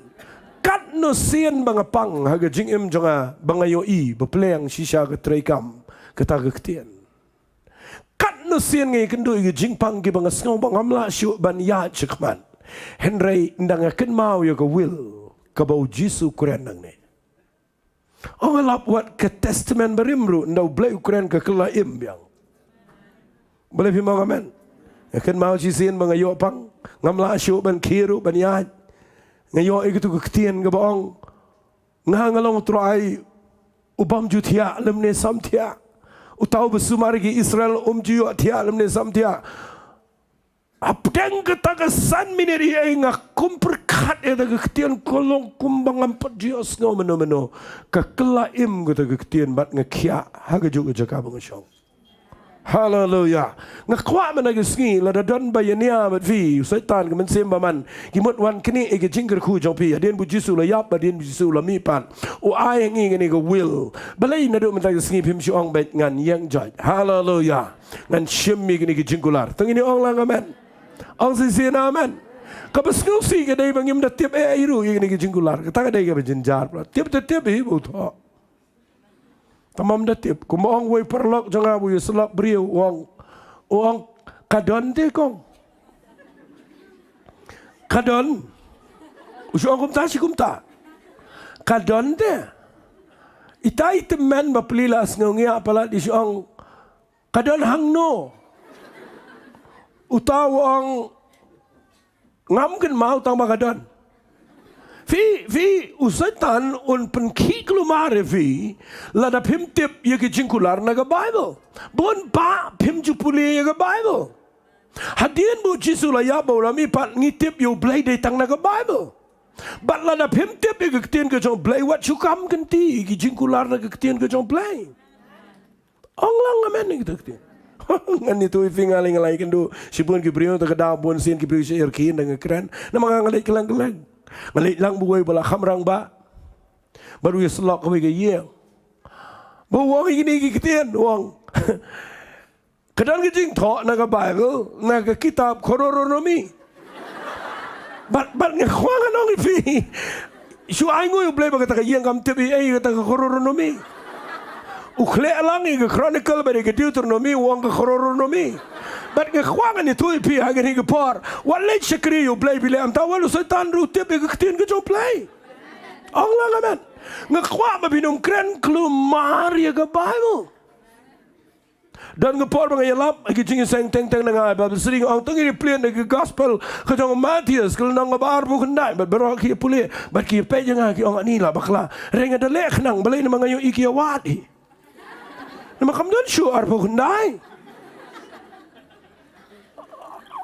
Katno sien ba nga pang ha ka jingim jong nga ba nga ïohi ba pleng shisha ka treikam kata ka ktien. Katno sien nga ïakynduh ïa ka jingpang kiba nga sngew ba ngam lah shuh ban ïaid shakhmat. Hynrei ynda nga kynmaw ïa ka will kaba u Jisu u kren nangne. Ong, nga lap wat ka Testament Barim ruh, ynda U Blei u kren ka kylla im biang. Balei phim ong amen? Nga kynmaw shisien ba nga ïoh pang, ngam lah shuh ban khie ruh ban ïaid. Nga ïoh ïa katu ka ktien kaba ong, nga, nga long U Trai u bym ju thiah lymne samthiah. Uta uba sumar ïa ki Israel um ju ïoh thiah lymne samthiah. Hapdeng kata ka san minit hi ei, nga kum pyrkhat ïa kata ka ktien, ka long kumba ngam pat ju ïohsngew mynno mynno. Ka kylla im kata ka ktien bad nga khiah ha kajuh ka jaka ba nga shong. Haleluya. Nga kwah mynta ka sngi, lada don ba ïania bad phi, u Soitan, ka mynsiem bymman, ki mut wan knieh ïa ka jingkyrkhu jong phi, hadien ba u Jisu u la ïap, hadien ba u Jisu u la mihpat, u ai ha ngi kane ka will. Balei naduh mynta ka sngi phim shu ong beit, ngan ïeng joit? Haleluya. Ngan shim ïa kine ki jingkular. To ngin ong lang amen. Ong shisien amen. Kaba sngewsih ka dei ba ngim da tip ei ei ruh ïa kane ka jingkular. Kata ka dei kaba jynjar palat. Tip te tip hi ba u thoh. Tang ym da tip. Kumba ong uwei u paralok jong nga ba u ïasyllok briew, u ong, u ong, "Ka don te kong. Ka don." U shu ong kumta shi kumta. "Ka don te." Ita i tymmen ba plie la sngew ngiah palat, i shu ong, "Ka don hangno?" Uta u ong, "Ngam kynmaw tang ba ka don." Phi, phi, u Soitan un pynkhih kulmar ïa phi lada phim tip ïa ki jingkular na ka Baibl. Bun ba phim ju pule ïa ka Baibl. Hadien ba u Jisu la ïap bad u la mihpat ngi tip ïa u Blei dei tang na ka Baibl. Bad lada phim tip ïa ka ktien ka jong u Blei, wat shu kam kynti ïa ki jingkular na ka ktien ka jong u Blei. Ong lang amen ïa kita ki ktien. Ngan ïathuh ïa phi, nga la ïa, nga la ïakynduh shibun ki briew, ta ka daw bun sien ki briew sha ïarkhie da nga kren. Namar nga leit kylleng kylleng. Nga leit lang bad uwei ba la kham rangbah. Bad u ïasyllok kawei ka ïing. Ba u ong ïa kine ki ktien, u ong, "Ka don ka jingthoh na ka Baibl, na ka kitab Kororonomi." Bad, bad nga kwah ngan ong ïa phi, shu ainguh ïa u Blei ba kata ka ïing kam tip ei ei kata ka Kororonomi. U khleh lang ïa ka Chronicle bad ïa ka Deuteronomi, u ong ka Kororonomi. Bad nga kwah ngan ïathuh ïa phi ha kane ka por, wat leit shakri ïa u Blei, phi leh kumta, wat u Soitan ruh u tip ïa ka ktien ka jong u Blei. Ong lang amen. Nga kwah ba phin ym kren kulmar ïa ka Baibl. Don ka por ba nga ïalap ha ki jingïaseng teng teng na nga, ba sdang ong, to ngin ïa plie na ka gospel ka jong u Mathaios, ka lynnong kaba arphew khyndai, bad baroh ki ïa pule, bad ki ïa peit ïa nga ki ong, "Ani la bakla, hynrei nga da leh khnang, balei namar nga ïohi ki ïa wad hi. Namar kam don shuh arphew khyndai."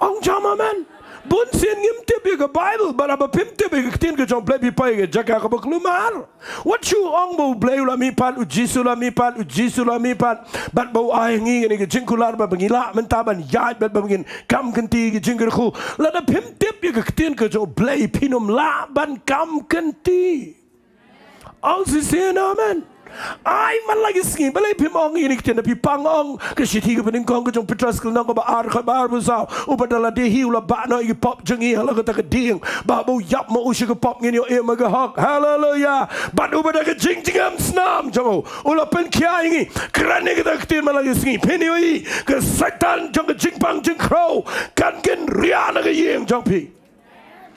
Ong jam amen. Bun sien ngim tip ïa ka Baibl, bad haba phim tip ïa ka ktien ka jong u Blei phi poi ïa ka jaka kaba kulmar. Wat shu ong ba u Blei u la mihpat, u Jisu u la mihpat, u Jisu u la mihpat. Bad ba u ai ngi kane ka jingkular ba ngi lah mynta ban ïaid bad ba ngin kam kynti ïa ka jingkyrkhu. Lada phim tip ïa ka ktien ka jong u Blei phin ym lah ban kam kynti. Ong shisien amen. Ai man la ki sngi, balei phim ong ïa kine ki ktien, da phi pang ong ka shithi kaba nyngkong ka jong u Petros ka lynnong kaba ar, kaba arphew saw, uba da lade hi u la bah noh ïa ki pop jong ngi halor kata ka dieng, ba haba u ïap ma u sha ka pop ngin ïoh im ha ka hok. Haleluya. Bad uba da ka jingjngem snam jong u u la pynkhiah ïa ngi. Kren ïa kita ki ktien man la ki sngi. Phin ïohi ka Soitan jong ka jingpang jingkhraw kan kynriah na ka ïing jong phi.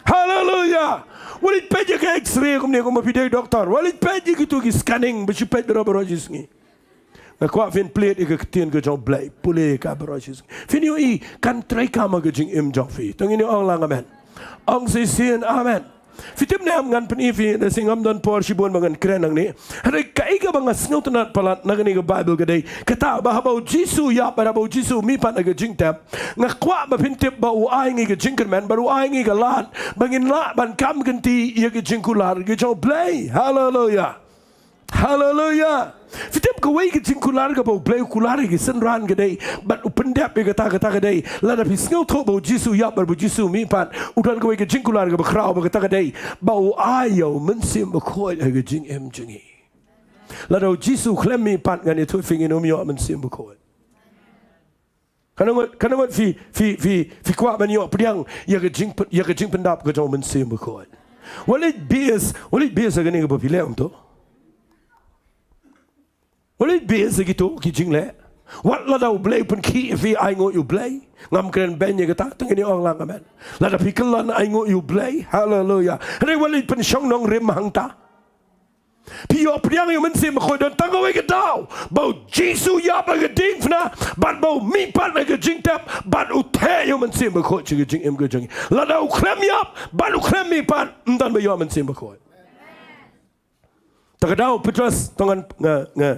Haleluya. Wat leit peit ïa ka X-ray kumne, kumba phi dei doktor. Wat leit peit ïa kito ki scanning ba shu peit baroh baroh shi sngi. Nga kwah phin plie ïa ka ktien ka jong u Blei, pule ïa ka baroh shi sngi. Phin ïohi kan treikam ha ka jingim jong phi. To ngin ïa ong lang amen. Ong shisien amen. Phi tip ne em, ngan pyni ïa phi, da shisha ngam don por shibun ba ngan kren hangne. Hynrei kaei kaba nga sngewtynnat palat na kane ka Baibl ka dei kata, ba haba u Jisu u ïap, ba haba u Jisu u mihpat na ka jingtep, nga kwah ba phin tip ba u ai ngi ka jingkyrmen, ba u ai ngi ka lad ba ngin lah ban kam kynti ïa ka jingkular ka jong u Blei. Haleluya. Haleluya. Phi tip kawei ka jingkular kaba u Blei u kular ïa ki synran ka dei, bad u pyndep ïa kata, kata ka dei, lada phi sngewthuh ba u Jisu u ïap bad ba u Jisu u mihpat, u don kawei ka jingkular kaba khraw, ba kata ka dei ba u ai ïa u Mynsiem Bakhuid ha ka jingim jong ngi. Lada u Jisu u khlem mihpat, ngan ïathuh ïa phi, ngin ym ïoh Mynsiem Bakhuid. Katno ngut, katno ngut phi, phi, phi, phi kwah ban ïoh pdiang ïa ka jing, ïa ka jingpyndap ka jong u Mynsiem Bakhuid. Wat leit base, wat leit base ha kane kaba phi leh, um to. Wat leit base ha kito ki jingleh. Wat lada u Blei u pynkhih ïa phi, ainguh ïa u Blei. Ngam kren beiñ ïa kata, to ngin ïa ong lang amen. Lada phi kyllon, ainguh ïa u Blei. Haleluya. Hynrei wat leit pynshong nongrim hangta. Phi ïoh pdiang ïa u Mynsiem Bakhuid, don tang kawei ka daw, ba u Jisu u ïap ha ka diengphna, bad ba u mihpat na ka jingtep, bad u theh ïa u Mynsiem Bakhuid sha ka jingim ka jong ngi. Lada u khlem ïap bad u khlem mihpat, ym don ba ïoh Mynsiem Bakhuid. Ta ka daw Petros, to ngan, nga, nga,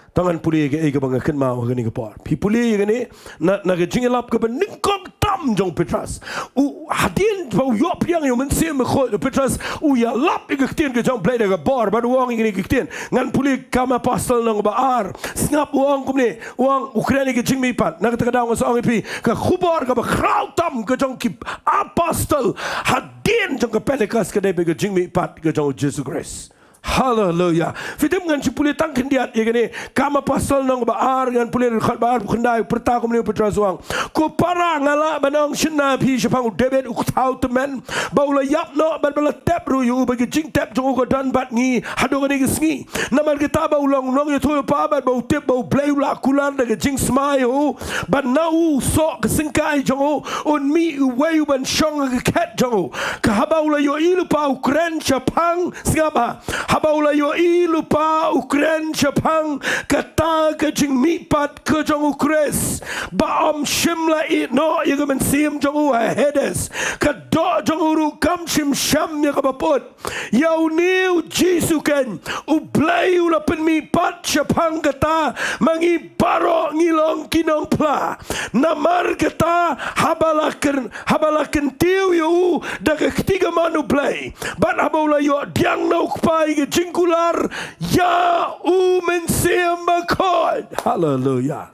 to ngan pule ïa kaei kaba nga kynmaw ha kane ka por. Phi pule ïa kane, na, na ka jingïalap kaba nyngkong tam jong u Petros. U, hadien ba u ïoh pdiang ïa u Mynsiem Bakhuid, u Petros u ïalap ïa ka ktien ka jong u Blei da ka bor, bad u ong ïa kine ki ktien. Ngan pule Kam Apostol lynnong ba ar. Sngap, u ong kumne, u ong, u kren ïa ka jingmihpat. Na kata ka daw nga sa ong ïa phi, ka khubor kaba khraw tam ka jong ki apostol hadien jong ka Pentekost ka dei bad ka jingmihpat ka jong u Jisu Khrist. Haleluya. Phi tip ngan shu pule tang khyndiat ïa kane. Kam Apostol lynnong ba ar, ngan pule dkhot ba arphew khyndai, pyrta kumne u Petros u ong: Ko para, nga lah ban ong shynna ïa phi shaphang u David u kthaw tymmen, ba u la ïap noh bad ba la tep ruh ïa u, ba ka jingtep jong u ka don bad ngi haduh kane ka sngi. Namar kata ba u long nongïathuhlypa bad ba u tip ba U Blei u la kular da ka jingsma ïa u, bad na u soh ka syngkai jong u un mih uwei u ban shong ha ka khet jong u. Ka haba u la ïohi lypa u kren shaphang, sngap ha, haba u la ïohi lypa u kren shaphang kata ka jingmihpat ka jong U Khrist, ba ym shym la ïeh noh ïa ka mynsiem jong u ha Hades, ka doh jong u ruh kam shym sham ïa kaba put. Ïa une U Jisu keiñ U Blei u la pynmihpat shaphang kata ma ngi baroh ngi long ki nongphla. Namar kata haba la kyn-, haba la kyntiew ïa u da ka kti kamon U Blei, bad haba u la ïoh pdiang na u Kpa ïa ka jingkular, ïa U Mynsiem Bakhuid. Haleluya.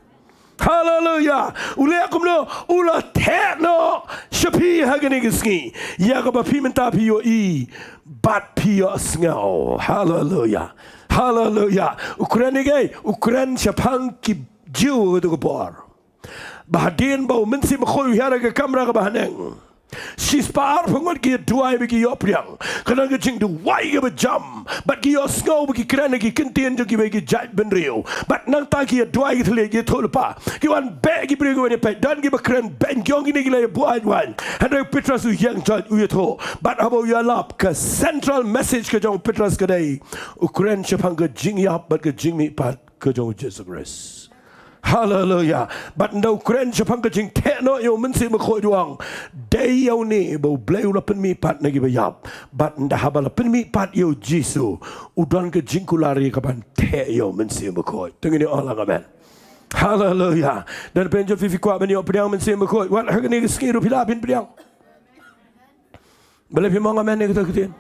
Haleluya. U leh kumno? U la theh noh sha phi ha kane ka sngi, ïa kaba phi mynta phi ïohi bad phi ïohsngew. Haleluya. Haleluya. U kren ïa kaei? U kren shaphang ki Jiw ha kato ka por, ba hadien ba U Mynsiem Bakhuid u hiar ha ka kamra kaba haneng, shispah arphew ngut ki ïa duwai bad ki ïoh pdiang. Ka don ka jingduwai kaba jam, bad ki ïohsngew bad ki kren ha ki kyntien jong kiwei ki jaitbynriew. Bad nangta ki ïa duwai, ki thylliej, ki ïathuhlypa, ki wan beh ki briew ki wan ïa peit. Don kiba kren beiñ, ki ong kine ki la ïa buaid waiñ. Hynrei u Petros u ïeng joit, u ïathuh. Bad haba u ïalap, ka central message ka jong u Petros ka dei, u kren shaphang ka jingïap bad ka jingmihpat ka jong U Jisu Khrist. Haleluya. Bad ynda u kren shaphang ka jingtheh noh ïa U Mynsiem Bakhuid u ong, dei ïa une ba U Blei u la pynmihpat na kiba ïap. Bad ynda haba la pynmihpat ïa U Jisu, u don ka jingkular ïa kaban theh ïa U Mynsiem Bakhuid. To ngin ong lang amen. Haleluya. Don pynjot phi, phi kwah ban ïoh pdiang Mynsiem Bakhuid, wat ha kane ka sngi ruh phi lah ban pdiang. Balei phim ong amen ïa kata ka ktien?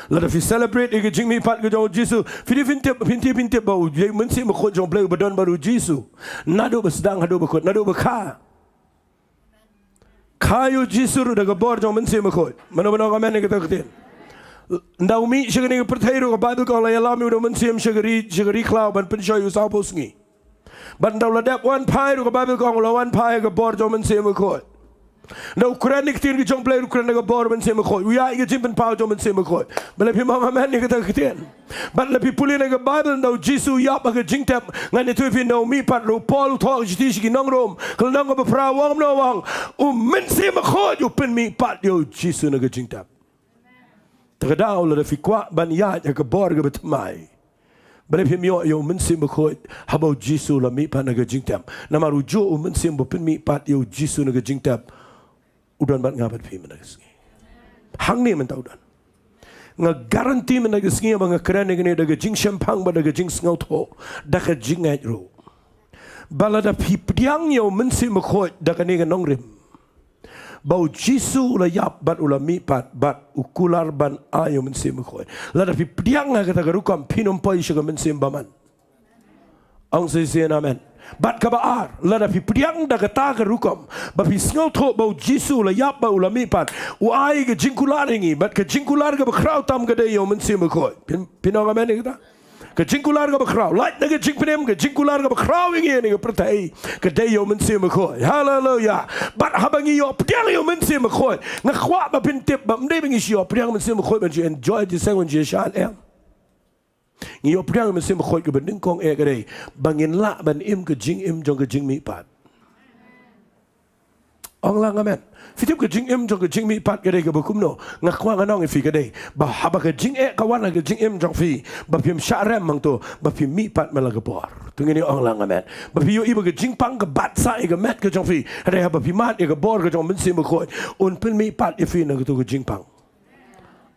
Lada phi celebrate ïa ka jingmihpat ka jong U Jisu, phi dei phin tip, phin tip, phin tip ba u, ïa U Mynsiem Bakhuid jong U Blei uba don bad U Jisu naduh ba sdang haduh ba kut, naduh ba kha. Kha ïa U Jisu ruh da ka bor jong U Mynsiem Bakhuid. Mano ban ong amen ïa kata ka ktien? Ynda u mih sha kane ka pyrthei ruh, ka Baibl ka ong, la ïalam ïa u da U Mynsiem sha ka ri, sha ka ri khlaw ban pynshoi ïa u sawphew sngi. Bad ynda u la dep wan phai ruh, ka Baibl ka ong, u la wan phai ha ka bor jong U Mynsiem Bakhuid. Ynda u kren ïa ka ktien ka jong U Blei ruh, u kren da ka bor U Mynsiem Bakhuid, u ïaid ïa ka jingpynpaw jong U Mynsiem Bakhuid. Balei phim ong amen ïa kata ka ktien? Bad lada phi pule na ka Baibl, ynda U Jisu u ïap ha ka jingtep, ngan ïathuh ïa phi, ynda u mihpat ruh, u Paul u thoh shithi sha ki nong Rom, ka lynnong kaba phra, u ong kumno? U ong, U Mynsiem Bakhuid u pynmihpat ïa U Jisu na ka jingtep. Te ka daw, lada phi kwah ban ïaid ha ka bor kaba thymmai, balei phim ïoh ïa U Mynsiem Bakhuid haba U Jisu u la mihpat na ka jingtep? Namar ujuh U Mynsiem ba pynmihpat ïa U Jisu na ka jingtep u don bad nga bad phi mynta ka sngi. Hangne mynta u don. Nga guarantee mynta ka sngi ba nga kren ïa kane da ka jingshemphang bad da ka jingsngewthuh, da ka jingngeit ruh, ba lada phi pdiang ïa U Mynsiem Bakhuid da kane ka nongrim, ba U Jisu u la ïap bad u la mihpat bad u kular ban ai ïa U Mynsiem Bakhuid, lada phi pdiang ha kata ka rukom, phin ym poi sha ka mynsiem bymman. Ong shisien amen. Bad kaba ar, lada phi pdiang da kata ka rukom, ba phi sngewthuh ba U Jisu u la ïap bad u la mihpat, u ai ka jingkular ïa ngi, bad ka jingkular kaba khraw tam ka dei ïa U Mynsiem Bakhuid. Phin, phin ong amen ïa kata? Ka jingkular kaba khraw, lait na ka jingpynim, ka jingkular kaba khraw ïa ngi ha kane ka pyrthei, ka dei ïa U Mynsiem Bakhuid. Haleluya. Bad haba ngi ïoh pdiang ïa U Mynsiem Bakhuid, nga kwah ba phin tip ba ym dei ba ngi shu ïoh pdiang U Mynsiem Bakhuid ban shu enjoy jingïaseng, ban shu ïashah, em. Ngi ïoh pdiang ïa U Mynsiem Bakhuid kaba nyngkong eh ka dei ba ngin lah ban im ka jingim jong ka jingmihpat. Ong lang amen. Phi tip ka jingim jong ka jingmihpat ka dei kaba kumno? Nga kwah ngan ong ïa phi ka dei ba haba ka jingeh ka wan ha ka jingim jong phi, ba phim shah rem hangto, ba phim mihpat man la ka bor. To ngin ong lang amen. Ba phi ïohi ba ka jingpang ka bat sah ïa ka met ka jong phi, hynrei haba phi mad ïa ka bor ka jong U Mynsiem Bakhuid, un pynmihpat ïa phi na kato ka jingpang.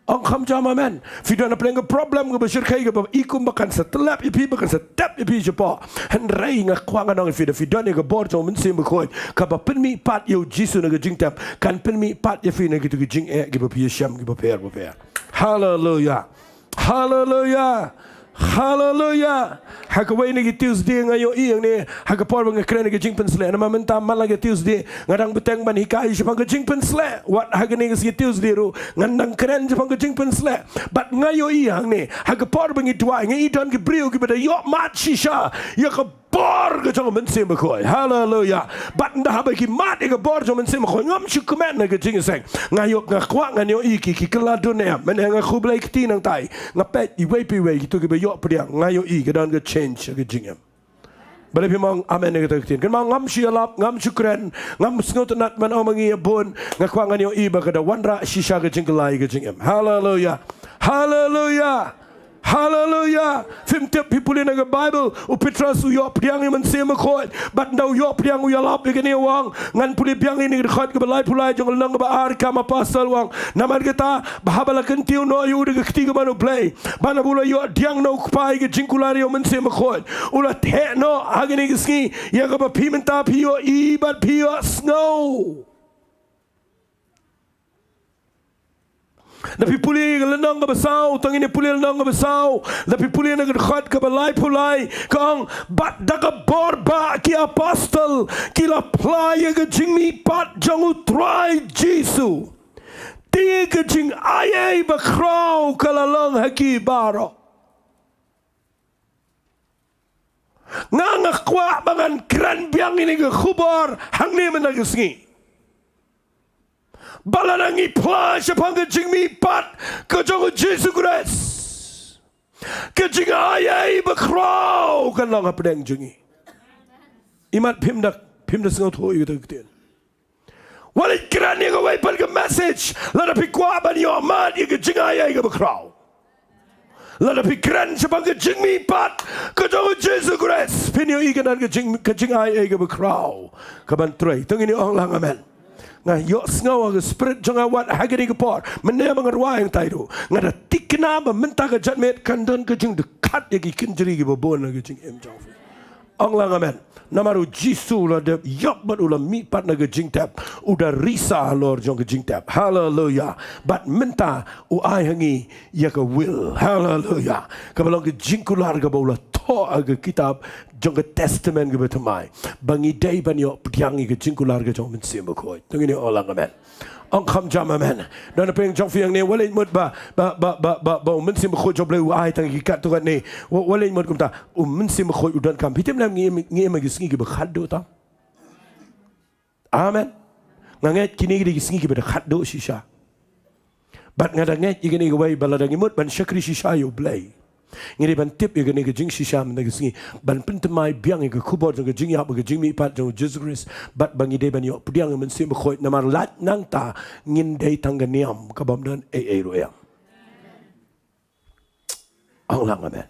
Ong kham jam amen. Phi don hapdeng ka problem kaba shyrkhei, kaba i kum ba kan sa tyllep ïa phi, ba kan sa tep ïa phi shapoh. Hynrei nga kwah ngan ong ïa phi, da phi don ïa ka bor jong U Mynsiem Bakhuid kaba pynmihpat ïa U Jisu na ka jingtep, kan pynmihpat ïa phi na kito ki jingeh kiba phi ïashem, kiba pher bapher. Haleluya. Haleluya. Haleluya. Ha kawei na ki Tuesday nga ïohi hangne, ha ka por ba nga kren ïa ka jingpynsleh. Namar mynta man la ka Tuesday, nga dang bteng ban hikai shaphang ka jingpynsleh. Wat ha kane ka sngi Tuesday ruh, ngan dang kren shaphang ka jingpynsleh. Bad nga ïohi hangne, ha ka por ba ngi duwai, ngi don ki briew kiba da ïoh mad shisha ïa ka bor ka jong u Mynsiem Bakhuid. Haleluya. Bad ynda haba ki mad ïa ka bor jong u Mynsiem Bakhuid, ngam shu kmen na ka jingïaseng. Nga ïoh, nga kwah ngan ïohi ki, ki kylla dun ne em. Mynne nga khublei kti nangtai. Nga peit iwei pa iwei kito kiba ïoh pdiang. Nga ïohi ka don ka change ka jingim. Balei phim ong amen ïa kata ka ktien? Kynmaw, ngam shu ïalap, ngam shu kren, ngam sngewtynnat ban ong ma ngi ïa bun. Nga kwah ngan ïohi ba ka da wanrah shisha ka jingkylla ïa ka jingim. Haleluya. Haleluya. Haleluya. Phim tip, phi pule na ka Baibl, u Petros u ïoh pdiang ïa u Mynsiem Bakhuid. Bad ynda u ïoh pdiang u ïalap ïa kane, u ong, ngan pule biang ïa kane ka dkhot kaba laiphew lai jong ka Lynnong kaba ar, Kam Apostol, u ong, namar kata, ba haba la kyntiew noh ïa u da ka kti ka mon U Blei, ba haba u la ïoh pdiang na u Kpa ïa ka jingkular ïa u Mynsiem Bakhuid, u la theh noh ha kane ka sngi ïa kaba phi mynta phi ïohi bad phi ïohsngew. Lada phi pule ka lynnong kaba saw, tang ngin ïa pule lynnong kaba saw. Lada phi pule na ka dkhot kaba laiphew lai, ka ong, bad da ka bor ba ki apostol ki la phla ïa ka jingmihpat jong U Trai Jisu, te ka jingai ei bakhraw ka la long ha ki baroh. Nga, nga kwah ba ngan kren biang ïa kane ka khubor hangne mynta ka sngi. Ba lada ngi phla shaphang ka jingmihpat ka jong U Jisu Khrist, ka jingai ei bakhraw kan long hapdeng jong ngi. Imat phim da, phim da sngewthuh ïa kata ka ktien. Wat leit kren ïa kawei pat ka message lada phi kwah ban ïoh mad ïa ka jingai ei kaba khraw. Lada phi kren shaphang ka jingmihpat ka jong U Jisu Khrist, phin ïohi ka don ka jing, ka jingai ei kaba khraw kaban trei. To ngin ong lang amen. Nga ïohsngew ha ka spirit jong nga wat ha kane ka por, mynne ba nga rwai hangtai ruh, nga da thikna ba mynta ka janmiet kan don ka jingdkhot ïa ki kynjri kiba bun ha ka jingim jong phi. Ong lang amen. Namar U Jisu u la dep ïap bad u la mihpat na ka jingtep. U da risa halor jong ka jingtep. Haleluya. Bad mynta u ai ha ngi ïa ka will. Haleluya. Kaba long ka jingkular kaba u la thoh ha ka kitab jong ka Testament kaba thymmai, ba ngi dei ban ïoh pdiang ïa ka jingkular ka jong U Mynsiem Bakhuid. To ngin ong lang amen. Ong kham jam amen. Don napdeng jong phi hangne, wat leit mut ba, ba, ba, ba, ba, ba U Mynsiem Bakhuid jong U Blei u ai tang ki katto katne. Wa-, wat leit mut kumta. U Mynsiem Bakhuid u donkam. Phi tip ne em, ngi, ngi, ngi im ha ki sngi kiba khatduh tam. Amen. Nga ngeit kine ki dei ki sngi kiba da khatduh shisha. Bad nga da ngeit ïa kane kawei, ba lada ngi mut ban shakri shisha ïa U Blei, ngi dei ban tip ïa kane ka jingshisha mynta ka sngi, ban pynthymmai biang ïa ka khubor jong ka jingïap bad ka jingmihpat jong U Jisu Khrist, bad ba ngi dei ban ïoh pdiang ïa U Mynsiem Bakhuid, namar lait nangta ngin dei tang ka niam, ka bym don ei ei ruh em. Ong lang amen.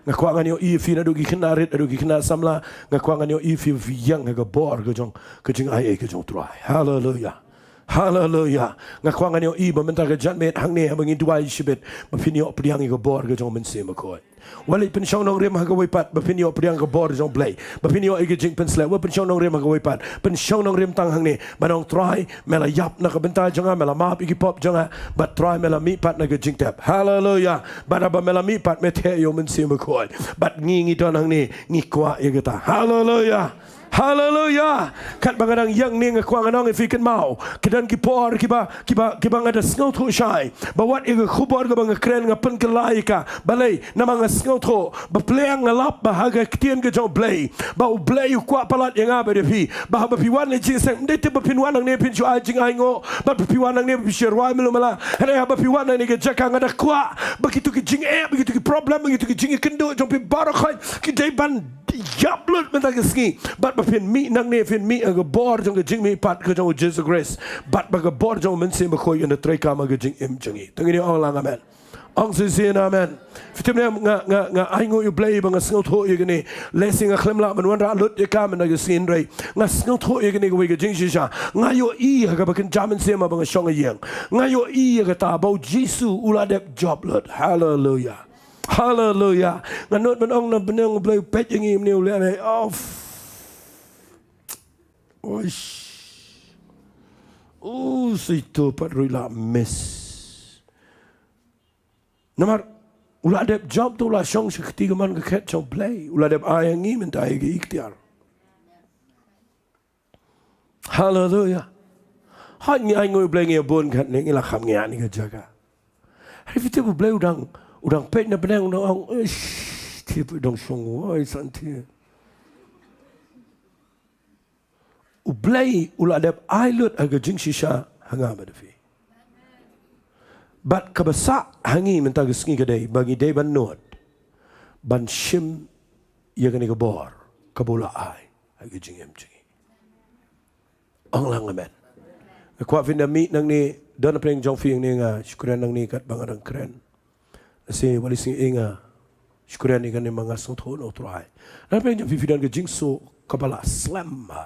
Nga kwah ngan ïohi ïa phi naduh ki khynnah rit haduh ki khynnah samla. Nga kwah ngan ïohi ïa phi, phi ïeng ha ka bor ka jong, ka jingai ei ka jong U Trai. Haleluya. Haleluya. Nga kwah ngan ïohi ba mynta ka janmiet hangne haba ngin duwai shibit, ba phin ïoh pdiang ïa ka bor ka jong U Mynsiem Bakhuid. Wat leit pynshong nongrim ha kawei pat, ba phin ïoh pdiang ka bor jong U Blei, ba phin ïoh ïa ka jingpynsleh. Wat pynshong nongrim ha kawei pat. Pynshong nongrim tang hangne, ban ong, Trai, me la ïap na ka bynta jong nga, me la map ïa ki pop jong nga, bad Trai, me la mihpat na ka jingtep. Haleluya. Bad haba me la mihpat, me theh ïa U Mynsiem Bakhuid. Bad ngi, ngi don hangne, ngi kwah ïa kata. Haleluya. Haleluya. Katba nga dang ïeng hangne, nga kwah ngan ong ïa phi, kynmaw, ki don ki por kiba, kiba, kiba nga da sngewthuh shai ba wat ïa ka khubor kaba nga kren nga pynkylla ïa ka. Balei? Namar nga sngewthuh ba pyrshang nga lap ba ha ka ktien ka jong U Blei, ba U Blei u kwah palat ïa nga bad ïa phi, ba haba phi wan ha ka jingseng, ym dei tip ba phin wan hangne phin shu ai jingainguh, bad ba phi wan hangne ba phi shu rwai malu mala. Hynrei haba phi wan hangne ha ka jaka, nga da kwah ba kito ki jingeh, ba kito ki problem, ba kito ki jingïakynduh jong phi baroh khoit ki dei ban ïap lut mynta ka sngi, bad ba phin mih nangne, phin mih ha ka bor jong ka jingmihpat ka jong U Jisu Khrist, bad ba ka bor jong U Mynsiem Bakhuid un da treikam ha ka jingim jong ngi. To ngin ong lang amen. Ong shisien amen. Phi tip ne em, nga, nga, nga ainguh ïa U Blei ba nga sngewthuh ïa kane. Lehse nga khlem lah ban wanrah lut ïa ka mynta ka sngi, hynrei nga sngewthuh ïa kane kawei ka jingshisha. Nga ïohi ha kaba kynja mynsiem haba nga shong ha ïing. Nga ïohi ïa kata ba U Jisu u la dep jop lut. Haleluya. Haleluya. Nga nud ban ong na bneng U Blei u peit ïa ngi mynne, u leh ne, oh. Oish. U sito pat ruh i la miss. Namar U la dep jump, to u la shong sha kti kamon ka khet jong U Blei. U la dep ai ha ngi mynta ïa ka iktiar. Haleluya. Hooid ngi ai nguh ïa U Blei, ngi ïa bun katne, ngi la kham ngi ïa kane ka jaka. Hynrei phi tip U Blei u dang, u dang peit na bneng, u dang ong, "Ish, te phi dang shong wai san te." U Blei u la dep ai lut ha ka jingshisha ha nga bad phi. Bad kaba sah ha ngi mynta ka sngi ka dei ba ngi dei ban nud, ban shim ïa kane ka bor kaba u la ai ha ka jingim jong ngi. Ong lang amen. Nga kwah phin da mih nangne, don na pdeng jong phi nangne, nga shu kren nangne katba nga dang kren. Lehse wat lehse nga shu kren ïa kane ma nga sngewthuh na U Trai. Na pdeng jong phi, phi don ka jingsoh kaba la slem bha.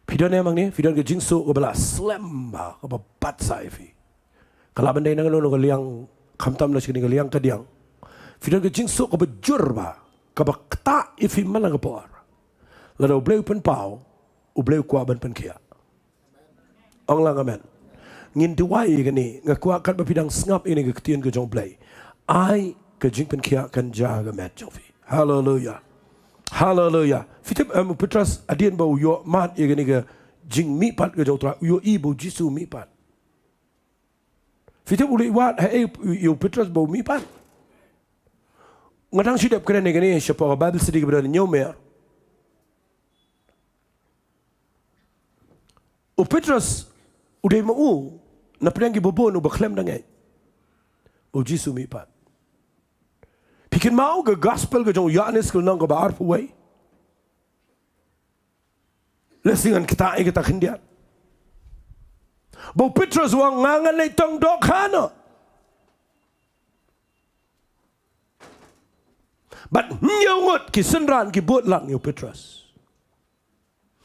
Phi don em hangne, phi don ka jingsoh kaba la slem bha, kaba bat sa ïa phi. Ka lah ban dei na kano kano ka liang, khamtam na shane ka liang ka diang. Phi don ka jingsoh kaba jur bha, kaba ktah ïa phi man la ka por. Lada U Blei u pynpaw, U Blei u kwah ban pynkhiah. Ong lang amen. Ngin duwai ïa kane, nga kwah katba phi dang sngap ïa kane ka ktien ka jong U Blei, ai ka jingpynkhiah kan jia ha ka met jong phi. Haleluya. Haleluya. Phi tip em, u Petros hadien ba u ïoh mad ïa kane ka jingmihpat ka jong U Trai, u ïohi ba U Jisu u mihpat. Phi tip u leit wad haei ïa u Petros ba u mihpat? Nga dang shu dep kren ïa kane shapoh ka Bible study kaba don hynñiew mer. U Petros u dei ma u na pdeng kiba bun uba khlem da ngeit ba U Jisu u mihpat. Phi kynmaw ka gospel ka jong u Ïoannis ka lynnong kaba arphew wei. Lehse ngan ktah ïa kata khyndiat. Ba u Petros u ong, nga ngan leit tong dohkha noh. Bad hynñiew ngut ki synran ki bud lang ïa u Petros.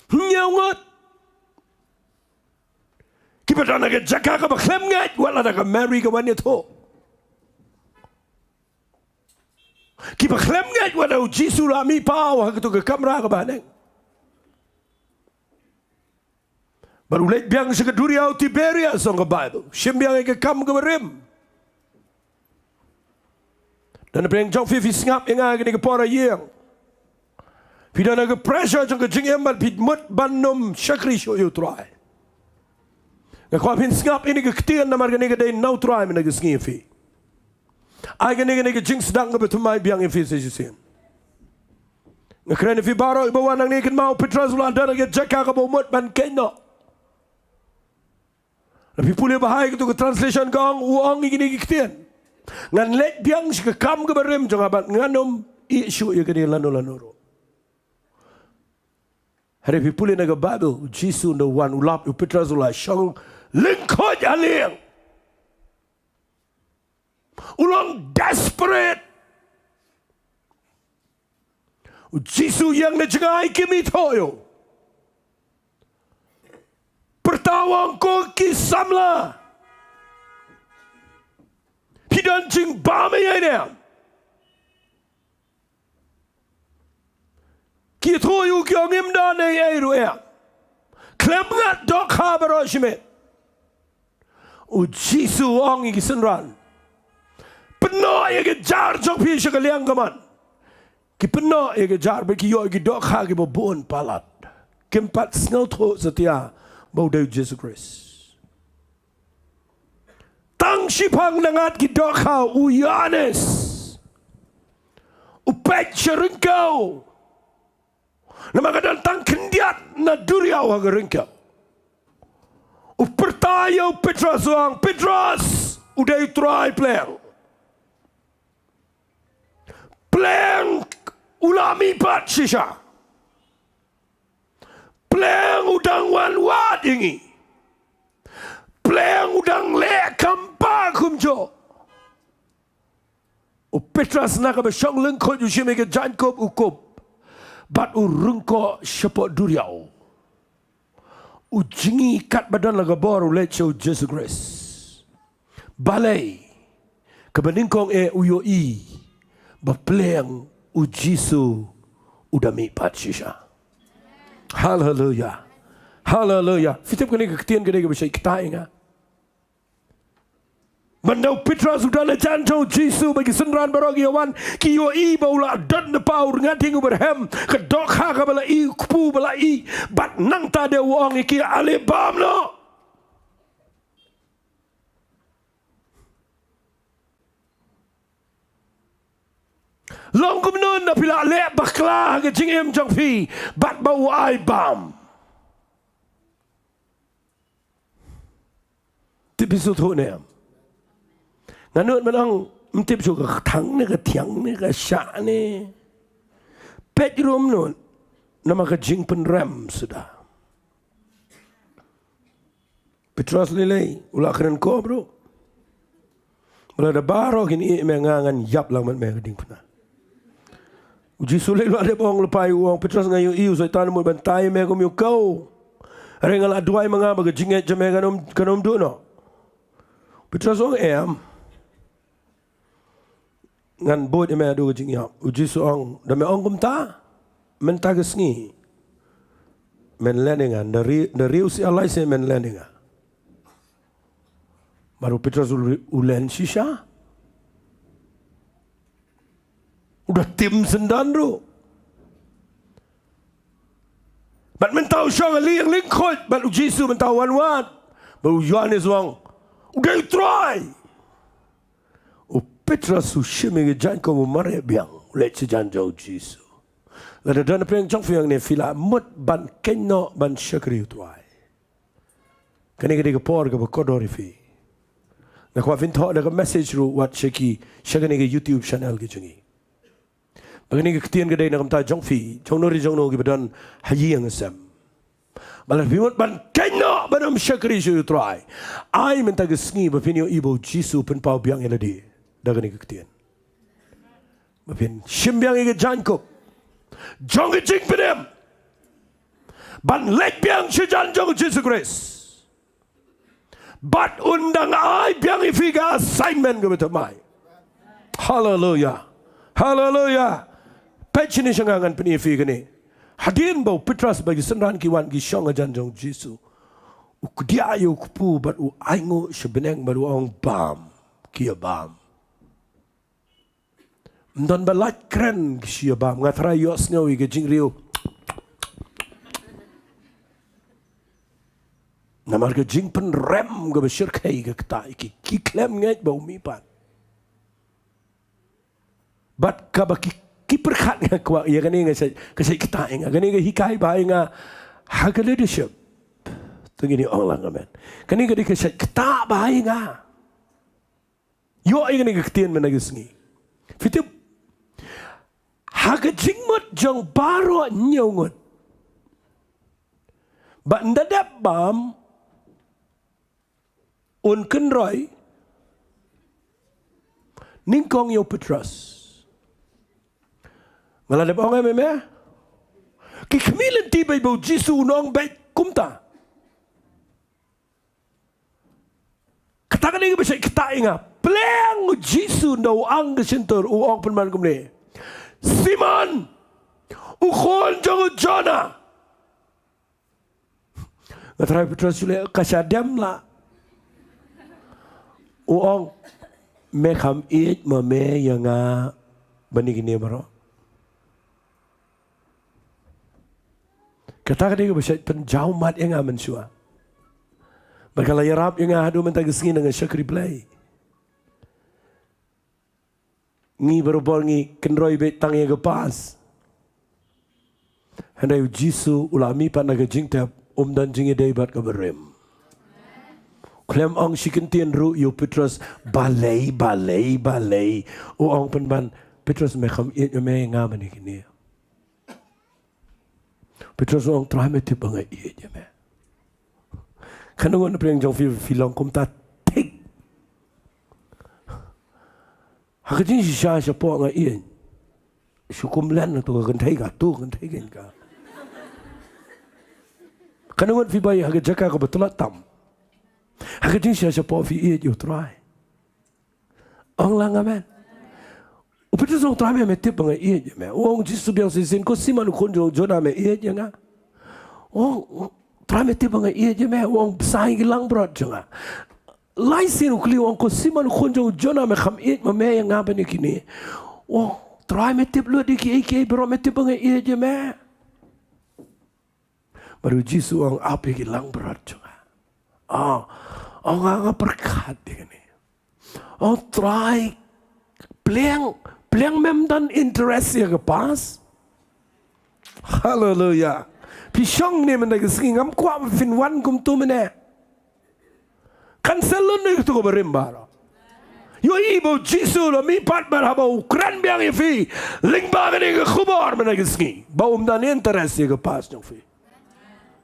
Hynñiew ngut. Kiba don ha ka jaka kaba khlem ngeit wat lada ka Mary ka wan ïathuh. Kiba khlem ngeit wat la U Jisu u la mihpaw ha kato ka kamra kaba haneng. Bad u leit biang sha ka duriaw Tiberias, ong ka Baibl. Shim biang ïa ka kam kaba rim. Don na pdeng jong phi, phi sngap ïa nga ha kane ka por ha ïing. Phi don ha ka pressure jong ka jingim bad phi mut ban ym shakri shuh ïa U Trai. Nga kwah phin sngap ïa kane ka ktien namar kane ka dei na U Trai mynta ka sngi ïa phi. Ai kane, kane ka jingsdang kaba thymmai biang ïa phi sa shisien. Nga kren ïa phi baroh kiba wan hangne, kynmaw u Petros u la don ha ka jaka kaba u mut ban kynnoh. Lada phi pule bha ïa kato ka translation ka ong, u ong ïa kine ki ktien. Ngan leit biang sha ka kam kaba rim jong nga bad ngan ym ïeh shuh ïa kane lano lano ruh. Hynrei phi pule na ka Baibl, u Jisu u wan u lap ïa u Petros, u la shong lyngkhuid ha lieng. U long desperate. U Jisu u ïeng na jngai, kim ithuh ïa u. Pyrta u ong, ko ki samla, phi don jingbam ïa ine. Ki ithuh ïa u ki ong, ngim don ei ei ruh em. Khlem ngat dohkha baroh shimet. U Jisu u ong ïa ki synran, pynnoh ïa ka jar jong phi sha ka liang kamon. Ki pynnoh ïa ka jar bad ki ïoh ïa ki dohkha kiba bun palat. Kim pat sngewthuh satia ba u dei u Jisu Khrist. Tang shiphang na ngat ki dohkha, u Ïoannis u peit sha ryngkew. Namar ka don tang khyndiat na duriaw ha ka ryngkew. U pyrta ïa u Petros, u ong, Petros, u dei u Trai, pleng. Pleng u la mihpat shisha. Pleng u dang wan wad ïa ngi. Pleng u dang leh kam ba kumjuh. U Petros na kaba shong lyngkhuid u shim ïa ka jaiñkup, u kup bad u ryngkoh shapoh duriaw. U jngi katba don la ka bor u leit sha u Jisu Khrist. Balei? Kaba nyngkong eh u ïohi ba pleng u Jisu u da mihpat shisha. Haleluya. Haleluya. Phi tip kane ka ktien ka dei kaba shait ktah ïa nga. Ban da u Petros u don hajan jong u Jisu, ba ki synran baroh ki ïa wan, ki ïohi ba u la don da pa u rngat ïing u barhem, ka dohkha kaba la i, u kpu ba la i, bad nangta de u ong ïa ki, ale bam noh. Long kumno na phi la leh bakla ha ka jingim jong phi, bad ba u ai bam. Tip phi shu thuh ne em? Nga nud ban ong, ym tip shu ka thang ne ka thiang ne ka shah ne. Peit ruh ym nud, namar ka jingpynrem suda. Petros lei lei, u la kren kop ruh. Ba lada baroh kin ïeh ïa me nga ngan ïap lang bad me ka diengphna. U Jisu lei u la dep ong lypa ïa u, u ong, Petros, nga ïohi u Soitan u mut ban tai ïa me kum ïa u kaw. Hynrei nga la duwai ma nga ba ka jingngeit jong me kan ym, kan ym duh noh. Petros u ong, em. Ngan bud ïa me haduh ka jingïap. U Jisu u ong, da me ong kumta, mynta ka sngi men len ïa nga, da ri-, da riew sha lai sha men len ïa nga. Bad u Petros u, u len shisha. U da tim syndon ruh. Bad mynta u shong ha liang lyngkhuid, bad u Jisu mynta u wan wad. Bad u Ïoannis u ong, u dei u Trai. U Petros u shim ïa ka jaiñkup, u mareh biang, u leit shajan jong u Jisu. Lada don na pdeng jong phi hangne, phi la mut ban kynnoh ban shakri u Trai. Kane ka dei ka por kaba kordor ïa phi. Nga kwah phin thoh da ka message ruh wat sha ki, sha kane ka YouTube channel ka jong ngi. Ba kane ka ktien ka dei na ka bynta jong phi, jong no re jong no kiba don ha ïing ha sem. Ba lada phi mut ban kynnoh ban ym shakri sha u Trai, ai mynta ka sngi ba phin ïohi ba u Jisu u pynpaw biang ïa lade da kane ka ktien. Ba phin shim biang ïa ka jaiñkup jong ka jingpynim ban leit biang shajan jong u Jisu Khrist. Bad un dang ai biang ïa phi ka assignment kaba thymmai. Haleluya. Haleluya. Peit shane sha nga, ngan pyni ïa phi kane. Hadien ba u Petros bad ki synran ki wan ki shong hajan jong u Jisu, u kdiah ïa u kpu bad u ainguh sha bneng bad u ong, bam, ki ïa bam. Ym don ba lait kren, ki shu ïa bam. Nga tharai ïohsngew ïa ka jingriew. Namar ka jingpynrem kaba shyrkhei ka ktah ïa ki, ki khlem ngeit ba u mihpat. Bad kaba ki, ki pyrkhat, nga kwah ïa kane ka shait, ka shait ktah ïa nga. Kane ka hikai bha ïa nga ha ka leadership. To ngin ong lang amen. Kane ka dei ka shait ktah bha ïa nga. Ïoh ïa kane ka ktien mynta ka sngi. Phi tip, ha ka jingmut jong baroh hynñiew ngut, ba ynda dep bam, un kynroi nyngkong ïa u Petros. Nga la dep ong ïa me, me, ki khmih lynti beit ba u Jisu un ong beit kumta. Kata ka dei kaba shait ktah ïa nga. Pyrshang u Jisu ynda u ang ka shyntur, u ong pynban kumne, Simon, u khun jong u Jonah. Nga tharai u Petros u leh ka shah dem lah. U ong, me kham ïeit ma me ïa nga ban ïa kine baroh. Kata ka dei kaba shait pynjaw mat ïa nga mynshuwa. Bad ka la ïarap ïa nga haduh mynta ka sngi na nga shakri Blei. Ngi barabor ngi kynroi beit tang ïa ka pass. Hynrei u Jisu u la mihpat na ka jingtep, um don jingïadei bad ka barim. Khlem ong shi kyntien ruh ïa u Petros, balei, balei, balei. U ong pynban, Petros, me kham ïeit ma me ïa nga ban ïa kine. Petros u ong, Trai, me tip ba nga ïeit ïa me. Kane ngut na pdeng jong phi, phi long kumta thik. Ha ka jingshisha shapoh nga ïeit. Shu kum len na tu ka kynthei ka, tu kynthei ka ka. Kane ngut phi bai ha ka jaka kaba tlot tam. Ha ka jingshisha shapoh phi ïeit ïa u Trai. Ong lang amen. U Petros u ong, Trai, me, me tip ba nga ïeit ïa me. U ong Jisu biang shisien, ko Simon u khun jong u Jonah, me ïeit ïa nga? U ong, Trai, me tip ba nga ïeit ïa me. U ong, bsa ïa ki langbrot jong nga. Lai sien u kylli u ong, ko Simon khun jong u Jona, me kham ïeit ma me ïa nga ban ïa kine? U ong, Trai me tip lut ïa kiei kiei baroh, me tip ba nga ïeit ïa me. Bad u Jisu u ong, ap ïa ki langbrot jong nga. Ah, u ong nga nga pyrkhat ïa kane. U ong Trai, pliang, pliang mem don interest ïa ka past? Haleluia. Phi shong ne mynta ka sngi, ngam kwah ba phin wan kumtu mynne. Cancel lut ïa kato kaba rim baroh. Ïohi ba u Jisu u la mihpat bad haba u kren biang ïa phi lyngba kane ka khubor mynta ka sngi, ba um don interest ïa ka past jong phi.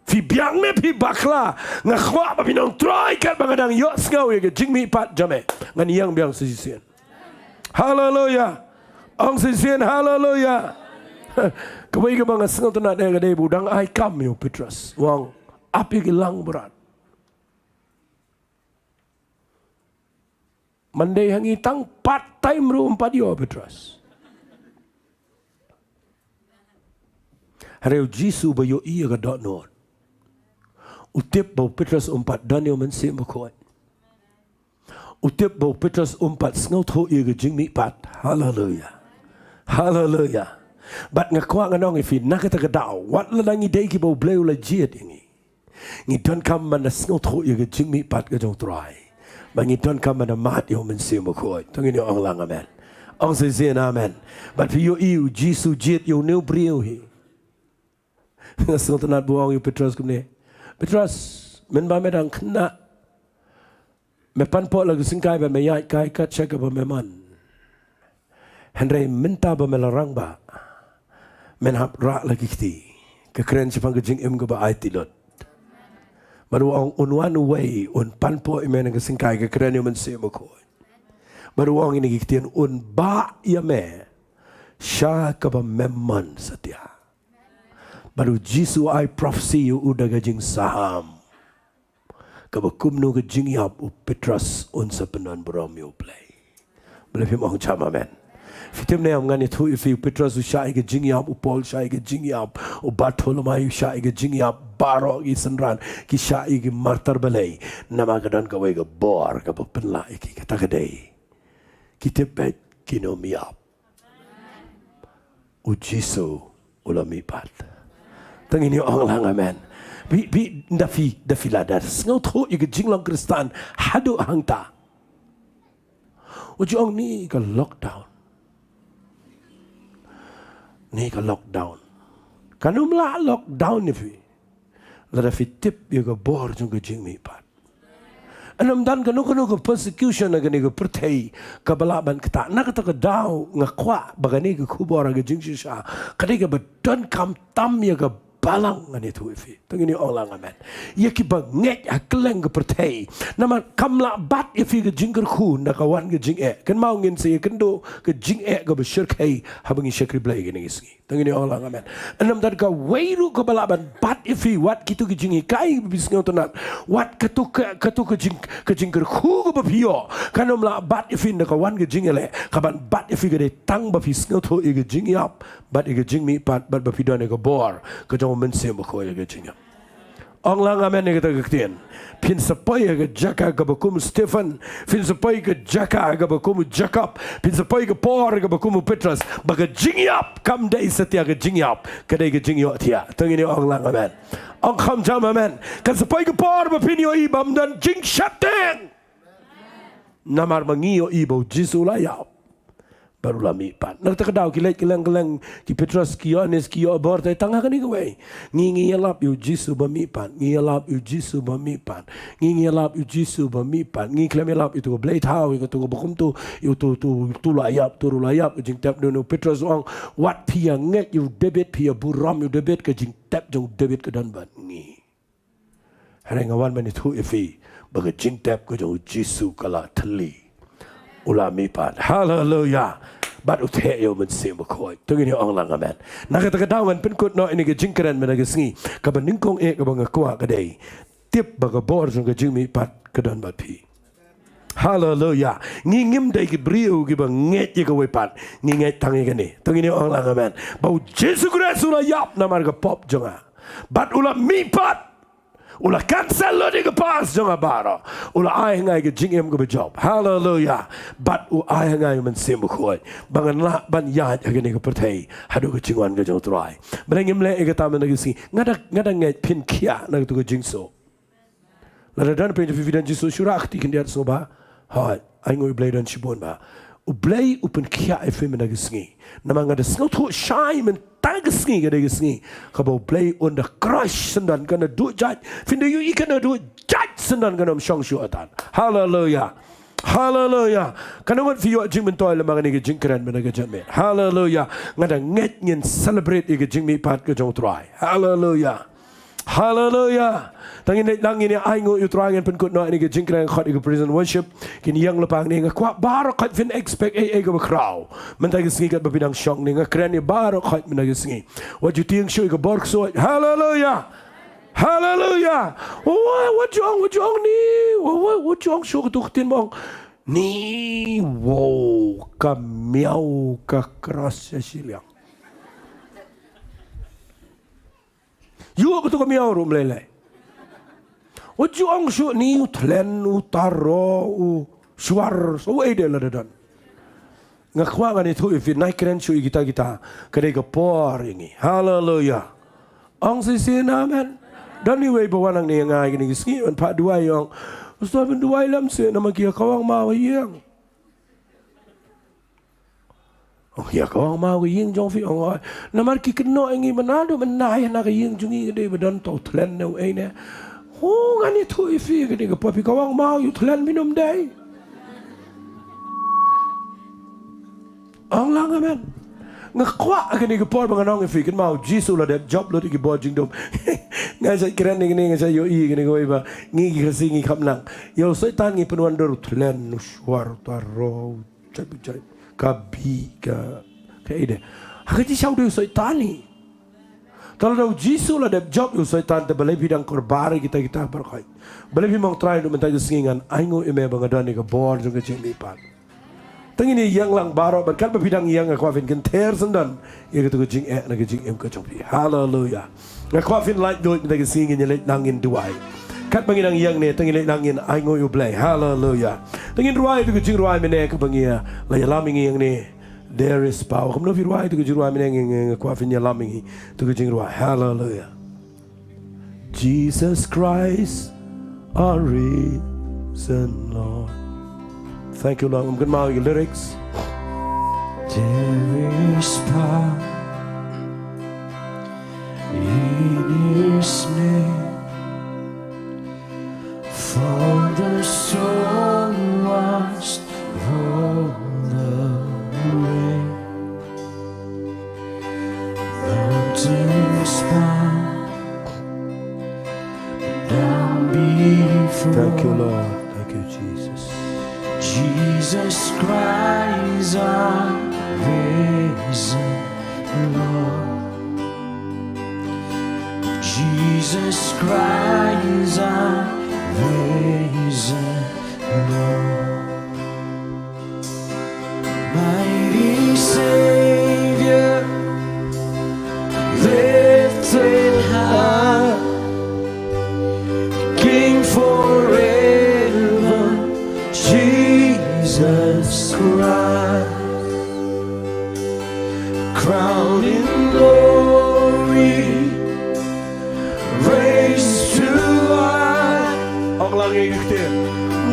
Phi biang ne phi bakla, nga kwah ba phin ong Trai, katba nga dang ïohsngew ïa ka jingmihpat jong me, ngan ïeng biang sa shisien. Haleluia. Ong sa shisien haleluia. Kawei kaba nga sngewtynnad ïa ka dei ba u dang ai kam ïa u Petros, u ong ap ïa ki langbrot. Mynta ha ngi tang part time ruh um pat ïoh Petros. Hynrei u Jisu ba ïohi ïa ka dohnud, u tip ba u Petros um pat don ïa u Mynsiem Bakhuid. U tip ba u Petros um pat sngewthuh ïa ka jingmihpat. Haleluia. Haleluia. Bad nga kwah ngan ong ïa phi na kata ka daw, wat lada ngi dei kiba u Blei u la jied ïa ngi, ngi donkam ban da sngewthuh ïa ka jingmihpat ka jong u Trai. Bad ngi donkam ban da mad ïa u Mynsiem Bakhuid. To ngin ïa ong lang amen. Ong sa shisien amen. Bad phi ïohi u Jisu jied ïa une u briew hi. Nga sngewtynnad ba u ong ïa u Petros kumne, Petros, mynba me dang khynnah, me panpoh la ka syngkai bad me ïaid kai kat sha kaba me mon. Hynrei mynta ba me la rangbah, men hap rah la ki kti. Ka kren shaphang ka jingim kaba aiti lut. Bad u ong un wan uwei un panpoh ïa me na ka syngkai, ka kren ïa u Mynsiem Bakhuid. Bad u ong ïa kine ki ktien, un bah ïa me sha kaba mem mon satia. Bad u Jisu u ai prophecy ïa u da ka jingsaham kaba kumno ka jingïap u Petros un sa pyndonburom ïa u Blei. Balei phim ong jam amen? Phi tip ne em, ngan ïathuh ïa phi, u Petros u shah ïa ka jingïap, u Paul u shah ïa ka jingïap, u Bartholomai u shah ïa ka jingïap, baroh ki synran ki shah ïa ki martyr. Balei? Namar ka don kawei ka bor kaba pynlah ïa ki, kata ka dei, ki tip beit kin ym ïap. U Jisu u la mihpat. To ngin ïa ong lang amen. Phi, phi, da phi, da phi la da sngewthuh ïa ka jinglong Khristan haduh hangta, u ju ong ne ka lockdown, ne ka lockdown. Kan ym lah lockdown ïa phi lada phi tip ïa ka bor jong ka jingmihpat. Yn ym don kano kano ka persecution ha kane ka pyrthei kaba lah ban ktah. Na kata ka daw nga kwah ba kane ka khubor ha ka jingshisha ka dei kaba donkam tam ïa ka balang, ngan ïathuh ïa phi. To ngin ïa ong lang amen. Ïa kiba ngeit ha kylleng ka pyrthei. Namar kam lah bat ïa phi ka jingkyrkhu na ka wan ka jingeh. Kynmaw, ngin sa ïakynduh ka jingeh kaba shyrkhei haba ngi shakri Blei kine ki sngi. To ngin ïa ong lang amen. Yn ym don kawei ruh kaba lah ban bat ïa phi, wat kito ki jinghikai ba phi sngewtynnad, wat kato ka, kato ka jing, ka jingkyrkhu kaba phi ïoh, kan ym lah bat ïa phi na ka wan ka jingïaleh. Kaban bat ïa phi ka dei tang ba phi sngewthuh ïa ka jingïap bad ïa ka jingmihpat, bad ba phi don ïa ka bor ka jong u Mynsiem Bakhuid ïa ka jingïap. Ong lang amen ïa kata ka ktien. Phin sa poi ha ka jaka kaba kum u Stephen. Phin sa poi ha ka jaka kaba kum u Jakob. Phin sa poi ha ka por kaba kum u Petros. Ba ka jingïap kam dei satia ka jingïap, ka dei ka jingïohthiah. To ngin ïa ong lang amen. Ong kham jam amen. Kan sa poi ha ka por ba phin ïohi ba ym don jingsheptieng. Namar ba ngi ïohi ba u Jisu u la ïap bad u la mihpat. Na kata ka daw ki leit kylleng kylleng, ki Petros, ki Ïoannis, ki ïoh bor, te tang ha kane kawei. Ngi, ngi ïalap ïa u Jisu ba mihpat. Ngi ïalap ïa u Jisu ba mihpat. Ngi, ngi ïalap ïa u Jisu ba mihpat. Ngi khlem ïalap ïa uto u Blei thaw, ïa uto u ba kumto, ïa uto, uto, uto u la ïap, uto u la ïap. Ka jingtep jong u Petros u ong, wat phi ïa ngeit ïa u David, phi ïa burom ïa u David, ka jingtep jong u David ka don bad ngi. Hynrei nga wan ban ïathuh ïa phi ba ka jingtep ka jong u Jisu ka la thylli. U la mihpat. Haleluia. Bad u theh ïa u Mynsiem Bakhuid. To ngin ïa ong lang amen. Na kata ka daw ngan pynkut noh ïa kane ka jingkren mynta ka sngi kaba nyngkong eh kaba nga kwah ka dei, tip ba ka bor jong ka jingmihpat ka don bad phi. Haleluia. Ngi ngim dei ki briew kiba ngeit ïa kawei pat. Ngi ngeit tang ïa kane. To ngin ïa ong lang amen. Ba u Jisu Khrist u la ïap namar ka pop jong nga. Bad u la mihpat. U la cancel lut ïa ka past jong nga baroh. U la ai ha nga ïa ka jingim kaba jop. Haleluya. Bad u ai ha nga ïa u Mynsiem Bakhuid ba ngan lah ban ïaid ha kane ka pyrthei haduh ka jingwan ka jong U Trai. Balei ngim leh ïa kata mynta ka sngi? Nga da, nga da ngeit phin khiah na katu ka jingsuk. Lada don phi, phi don jingsuk, shu rah kti khyndiat sngewbha. Hooid, ai nguh ïa U Blei, don shibun bha. U Blei u pynkhiah ïa phi mynta ka sngi. Namar nga da sngewthuh shai mynta ka sngi ka dei ka sngi kaba U Blei un da crush syndon, kan da duh jait. Phin da ïohi kan da duh jait syndon, kan ym shong shuh atan. Haleluya. Haleluya. Kan da ngut phi ïoh jingmyntoi lem bad kane ka jingkren mynta ka janmiet. Haleluya. Nga da ngeit ngin celebrate ïa ka jingmihpat ka jong U Trai. Haleluya. Haleluya. Tang ngin leit lang, ngin ïa ai nguh ïa U Trai, ngin pynkut noh ïa kane ka jingkren khot ïa ka praise and worship. Kin ïeng lypa hangne. Nga kwah baroh khoit phin expect ei ei kaba khraw mynta ka sngi katba phi dang shong hangne. Nga kren ïa baroh khoit mynta ka sngi. Wat ju tieng shuh ïa ka bor ksuid. Haleluya. Haleluya. Wa, wa, wat ju ong, wat ju ong ni. Wa, wa, wat ju ong shuh katu ka ktien ba ong ni. Wow, ka miaw ka kras sha shiliang. Ïoh katu ka miaw ruh ym lei lei. Wat ju ong shuh ni, u thlen, u taro, u shuar, sa uei de lada don. Nga kwah ngan ïathuh ïa phi, nai kren shuh ïa kita kita. Ka dei ka por ïa ngi. Haleluya. Ong shisien amen. Don iwei ba wan hangne ïa nga ïa kine ki sngi, wan phah duwai, ong, Pastor, phin duwai lem seh namar ki ïa kawang maw ha ïing. Ong, ïa kawang maw ha ïing jong phi? Ong, hooid. Namar ki kynnoh ïa ngi mynta, mynta ïa na ka ïing jong ngi ka dei ba don to u thlen ne uei ne. Ho, ngan ïathuh ïa phi, ka dei ka por phi kawang maw ïa u thlen, phin ym dei. Ong lang amen. Nga kwah kane ka por ba ngan ong ïa phi, kynmaw U Jisu u la dep jop lut ïa ki bor jingdum. Nga sa kren ïa kane, nga sa ïohi ïa kane kawei ba ngi ki Khasi ngi kham nang. Ïa u Soitan ngi pynwandur u thlen, u shuar, u taro, u jait, u jait, ka bih, ka, kaei de. Ha ka jingshisha u dei u Soitan hi. Te lada U Jisu u la dep jop ïa u Soitan, te balei phi dang kyrpad ïa kita kita baroh khoit? Balei phim ong, Trai, naduh mynta ka sngi ngan ai nguh ïa me ba nga don ïa ka bor jong ka jingmihpat? Te ngin ïa ïeng lang baroh, bad katba phi dang ïeng nga kwah phin kynther syndon ïa katu ka jingeh na ka jingim ka jong phi. Haleluya. Nga kwah phin laitluid mynta ka sngi, ngin ïa leit lang ngin duwai. Katba ngi dang ïeng ne, te ngin leit lang ngin ai nguh ïa U Blei. Haleluya. Te ngin rwai katu ka jingrwai mynne kaba ngi ïa la ïalam ïa ngi hangne. There is power. Kumno phi rwai katu ka jingrwai mynne? Nga, nga, nga kwah phin ïalam ïa ngi katu ka jingrwai. Haleluya. Jesus Christ, our risen Lord. Thank you, Lord. Ym kynmaw ïa ki lyrics. There is power in His name for the soul washed, for the rain. Mountains bow down before. Thank you, Lord. Thank you, Jesus. Jesus Christ, our risen Lord. Jesus Christ, our risen Lord. Mighty Savior, lifted high, King forever, Jesus Christ, crowned in glory, raised to life. Ong lang ïa ka ktien.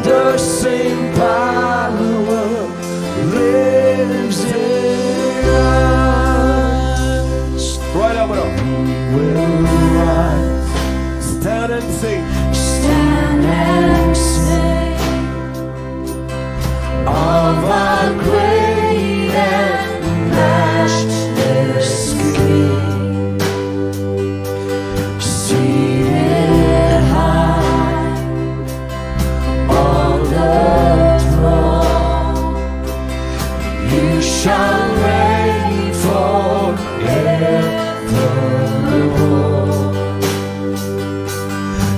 The same power lives in us. Right up, bro. We will rise. Stand and sing. Stand and sing of our great and matchless King, seated high on the throne. You shall reign forevermore.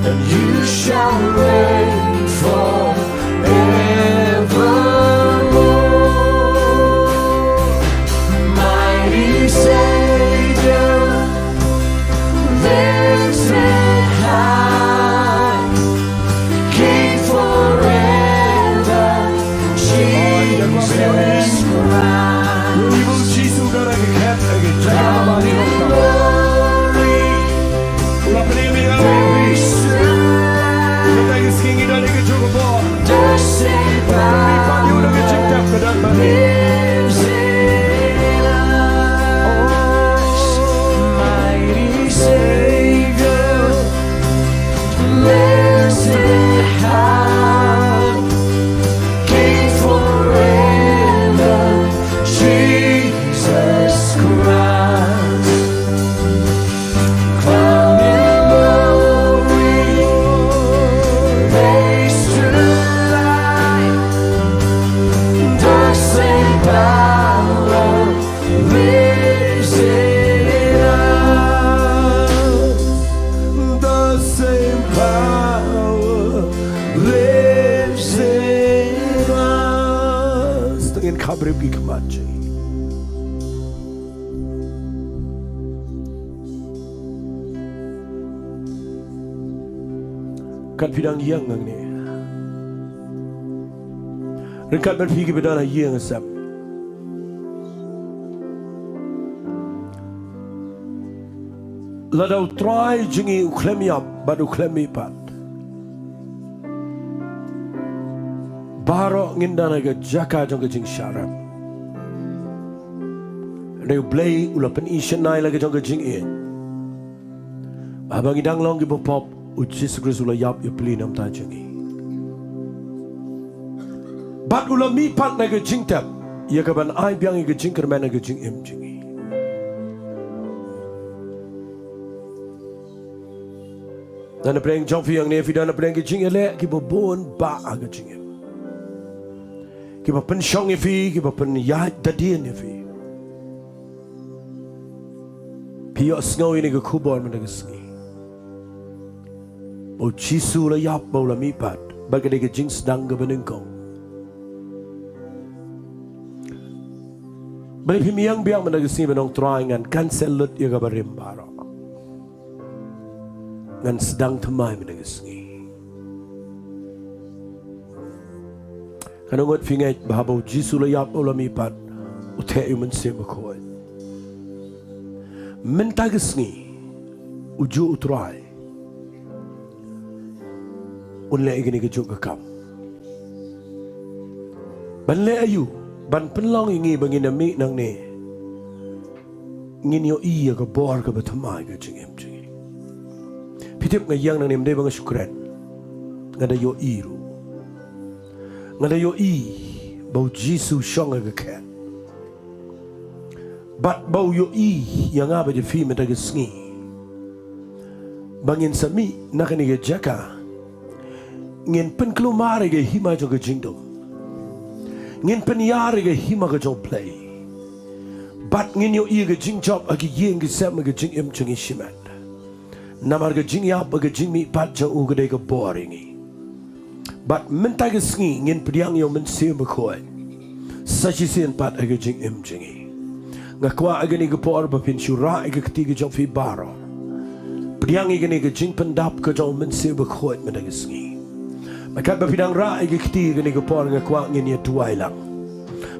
And you shall reign forevermore. Mighty Savior, lifted high. Kat phi dang ïeng hangne. Ryngkat bad phi kiba don ha ïing ha sem. Lada U Trai jong ngi u khlem ïap bad u khlem mihpat, baroh ngin don ha ka jaka jong ka jingshah rem. Hynrei U Blei u la pyni shynna ïa la ka jong ka jingïeit. Haba ngi dang long kiba pop, U Jisu Khrist u la ïap ïapli na ka bynta jong ngi. Bad u la mihpat na ka jingtep ïa ka ban ai biang ïa ka jingkyrmen ha ka jingim jong ngi. Na pdeng jong phi hangne, phi don na pdeng ki jingïaleh kiba bun bah ha ka jingim, kiba pynshong ïa phi, kiba pynïaid da dien ïa phi. Phi ïohsngew ïa kane ka khubor mynta ka sngi, ba U Jisu u la ïap, ba u la mihpat, bad ka dei ka jingsdang kaba nyngkong. Balei phim ïeng biang mynta ka sngi ban ong, Trai, ngan cancel lut ïa kaba rim baroh. Ngan sdang thymmai mynta ka sngi. Katno ngut phi ngeit ba haba U Jisu u la ïap, u la mihpat, u theh ïa U Mynsiem Bakhuid? Mynta ka sngi, ujuh U Trai un leh ïa kane kajuh ka kam. Ban leh aïu? Ban pynlong ïa ngi ba ngin ïa mih nangne ngin ïohi ïa ka bor kaba thymmai ha ka jingim jong ngi. Phi tip, nga ïeng nangne ym dei ba nga shu kren. Nga da ïohi ruh. Nga da ïohi ba U Jisu u shong ha ka khet. Bad ba u ïohi ïa nga bad ïa phi mynta ka sngi, ba ngin sa mih na kane ka jaka, ngin pynkulmar ïa ka hima jong ka jingdum. Ngin pynïar ïa ka hima ka jong U Blei. Bad ngin ïohi ïa ka jingjop ha ki ïing ki sem ha ka jingim jong ngi shimet. Namar ka jingïap bad ka jingmihpat jong u ka dei ka bor ïa ngi. Bad mynta ka sngi ngin pdiang ïa U Mynsiem Bakhuid sa shisien pat ha ka jingim jong ngi. Nga kwah ha kane ka por ba phin shu rah ïa ka kti ka jong phi baroh. Pdiang ïa kane ka jingpyndap ka jong U Mynsiem Bakhuid mynta ka sngi. Bad katba phi dang rah ïa ka kti ha kane ka por, nga kwah ngin ïa duwai lang.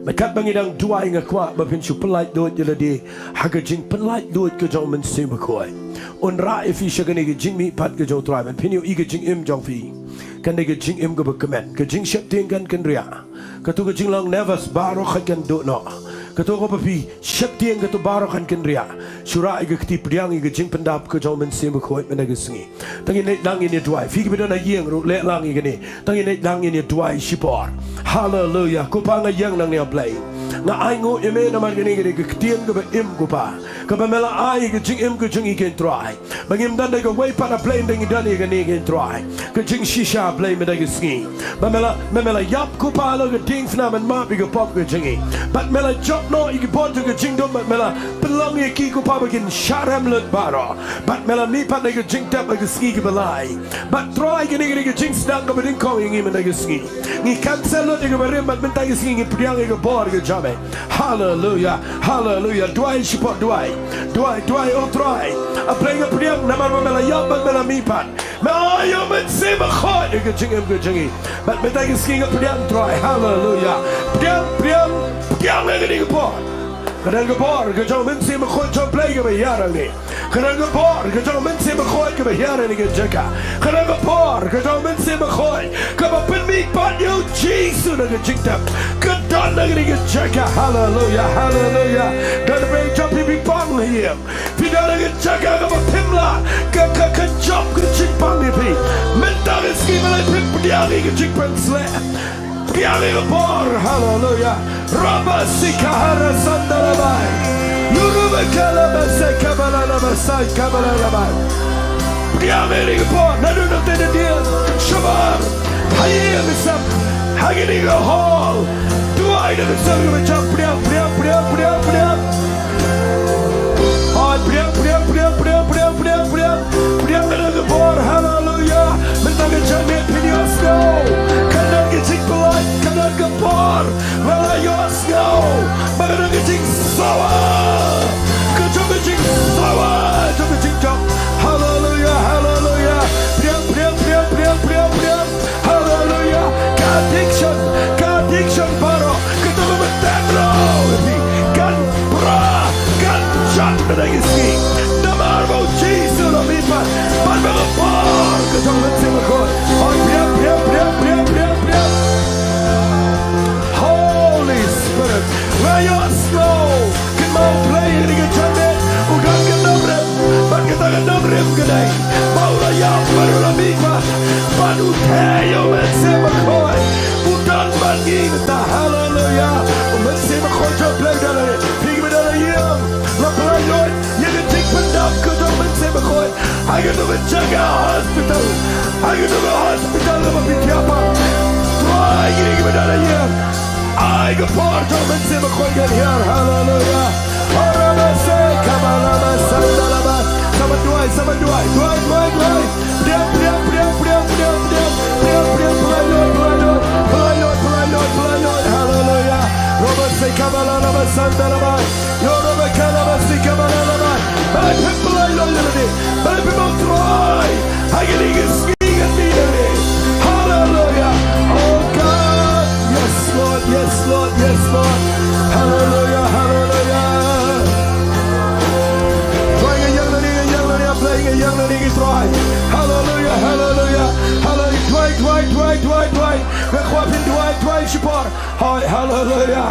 Bad katba ngi dang duwai, nga kwah ba phin shu pyllait luid ïa lade ha ka jingpyllait luid ka jong U Mynsiem Bakhuid. Un rah ïa phi sha kane ka jingmihpat ka jong U Trai, ban phin ïohi ka jingim jong phi kan dei ka jingim kaba kmen, ka jingsheptieng kan kynriah. Kato ka jinglong nervous baroh kan duh noh. Kato kaba phi sheptieng, kato baroh kan kynriah. Shu rah ïa ka kti, pdiang ïa ka jingpyndap ka jong U Mynsiem Bakhuid mynta ka sngi. To ngin leit lang ngin ïa duwai. Phi kiba don ha ïing ruh, leit lang ïa kane. To ngin leit lang ngin ïa duwai shipor. Haleluia. Ko Pa, nga ïeng nangne, A Blei. Nga ainguh ïa me namar kane ka dei ka ktien kaba im, ko Pa, kaba me la ai ïa ka jingim ka jong ngi, ko Trai. Ba ngim don da kawei pat, A Blei, hynrei ngi don ïa kane, ko Trai, ka jingshisha, A Blei, mynta ka sngi. Ba me la, me, me la ïap, ko Pa, la ka diengphna ban map ïa ka pop ka jong ngi. Bad me la jop noh ïa ki bor jong ka jingdum, bad me la pynlong ïa ki, ko Pa, ba kin shah rem lut baroh. Bad me la mihpat na ka jingtep ha ka sngi kaba lai. Bad Trai, kane ka dei ka jingsdang kaba nyngkong ïa ngi mynta ka sngi. Ngi cancel lut ïa kaba rim, bad mynta ka sngi ngi pdiang ïa ka bor ka jong me. Haleluia, haleluia. Duwai shipor, duwai. Duwai, duwai, O Trai. A Blei, nga pdiang namar ba me la ïap bad me la mihpat. Me ai ïa U Mynsiem Bakhuid ïa ka jingim ka jong ngi. Bad mynta ka sngi nga pdiang, Trai. Haleluia. Pdiang, pdiang, pdiang ïa kane ka bor. Ka don ka bor ka jong U Mynsiem Bakhuid jong U Blei kaba hiar hangne. Ka don ka bor ka jong U Mynsiem Bakhuid kaba hiar ha kane ka jaka. Ka don ka bor ka jong U Mynsiem Bakhuid kaba pynmihpat ïa U Jisu na ka jingtep. Ka don ha kane ka jaka. Haleluia, haleluia. Don ha pdeng jong phi, phi pang ha ïing. Phi don ha ka jaka kaba phim lah ka, ka, ka jop ka jingpang ïa phi. Mynta ka sngi, balei phim pdiang ïa ka jingpynshlur? Pdiang ïa ka bor, haleluia. Rabba sika hara sanda labai. Yuruba kalaba seka balala basai kabalala bai. Pdiang ïa ka bor, naduh nangta nadien, shabar. Ha ïing ha sem, ha kane ka hall. Duwai da ka seng kaba jam, pdiang, pdiang, pdiang, pdiang, pdiang. Hoi, pdiang, pdiang, pdiang. Pdiang ka don ka bor, haleluia. Mynta ka janmiet phin ïohsngew ka don ka jingpyllait, ka don ka bor. Nga la ïohsngew ba ka don ka jingsawa, ka jong ka jingsawa, jong ka jingjop. Haleluia, haleluia. Pdiang, pdiang, pdiang, pdiang, pdiang. Kynmaw Blei ha kane ka janmiet, u don ka nongrim, bad kata ka nongrim ka dei ba u la ïap bad u la mihpat, bad u theh ïa u Mynsiem Bakhuid. U don bad ngi mynta, haleluya. U Mynsiem Bakhuid jong U Blei u don ha ngi. Phi kiba don ha ïing, la pynlait lut ïa ka jingpyndap ka jong U Mynsiem Bakhuid. Ha katu ka jaka hospital, ha katu ka hospital kaba phi thiah pang, Trai, ïa kiba don ha ïing, ai ka por jong U Mynsiem Bakhuid kan hiar. Haleluya. Ora ba se kabala ba sanda la ba. Sa ban duwai, sa ban duwai. Duwai, duwai, duwai. Pdiang, pdiang, pdiang, pdiang, pdiang, pdiang. Pdiang, pdiang, pynlait lut, pynlait lut, pynlait lut, pynlait lut, pynlait lut. Haleluya. Ora ba se kabala la ba sanda la ba. Ora ba kala ba se kabala la ba. Balei phim pynlait lut ïa lade? Balei phim ong Trai? Ha kine ki sngi ngan mih na lade. Haleluya. Oh God. Yes, Lord. Yes, Lord. Yes, Lord. Haleluya. Haleluya. Trai, nga ïeng na lade, nga ïeng na lade, Blei, nga ïeng na lade, Trai. Haleluya. Haleluya. Haleluya. Duwai, duwai, duwai, duwai, duwai. Nga kwah phin duwai, duwai shipor. Hoi, haleluya.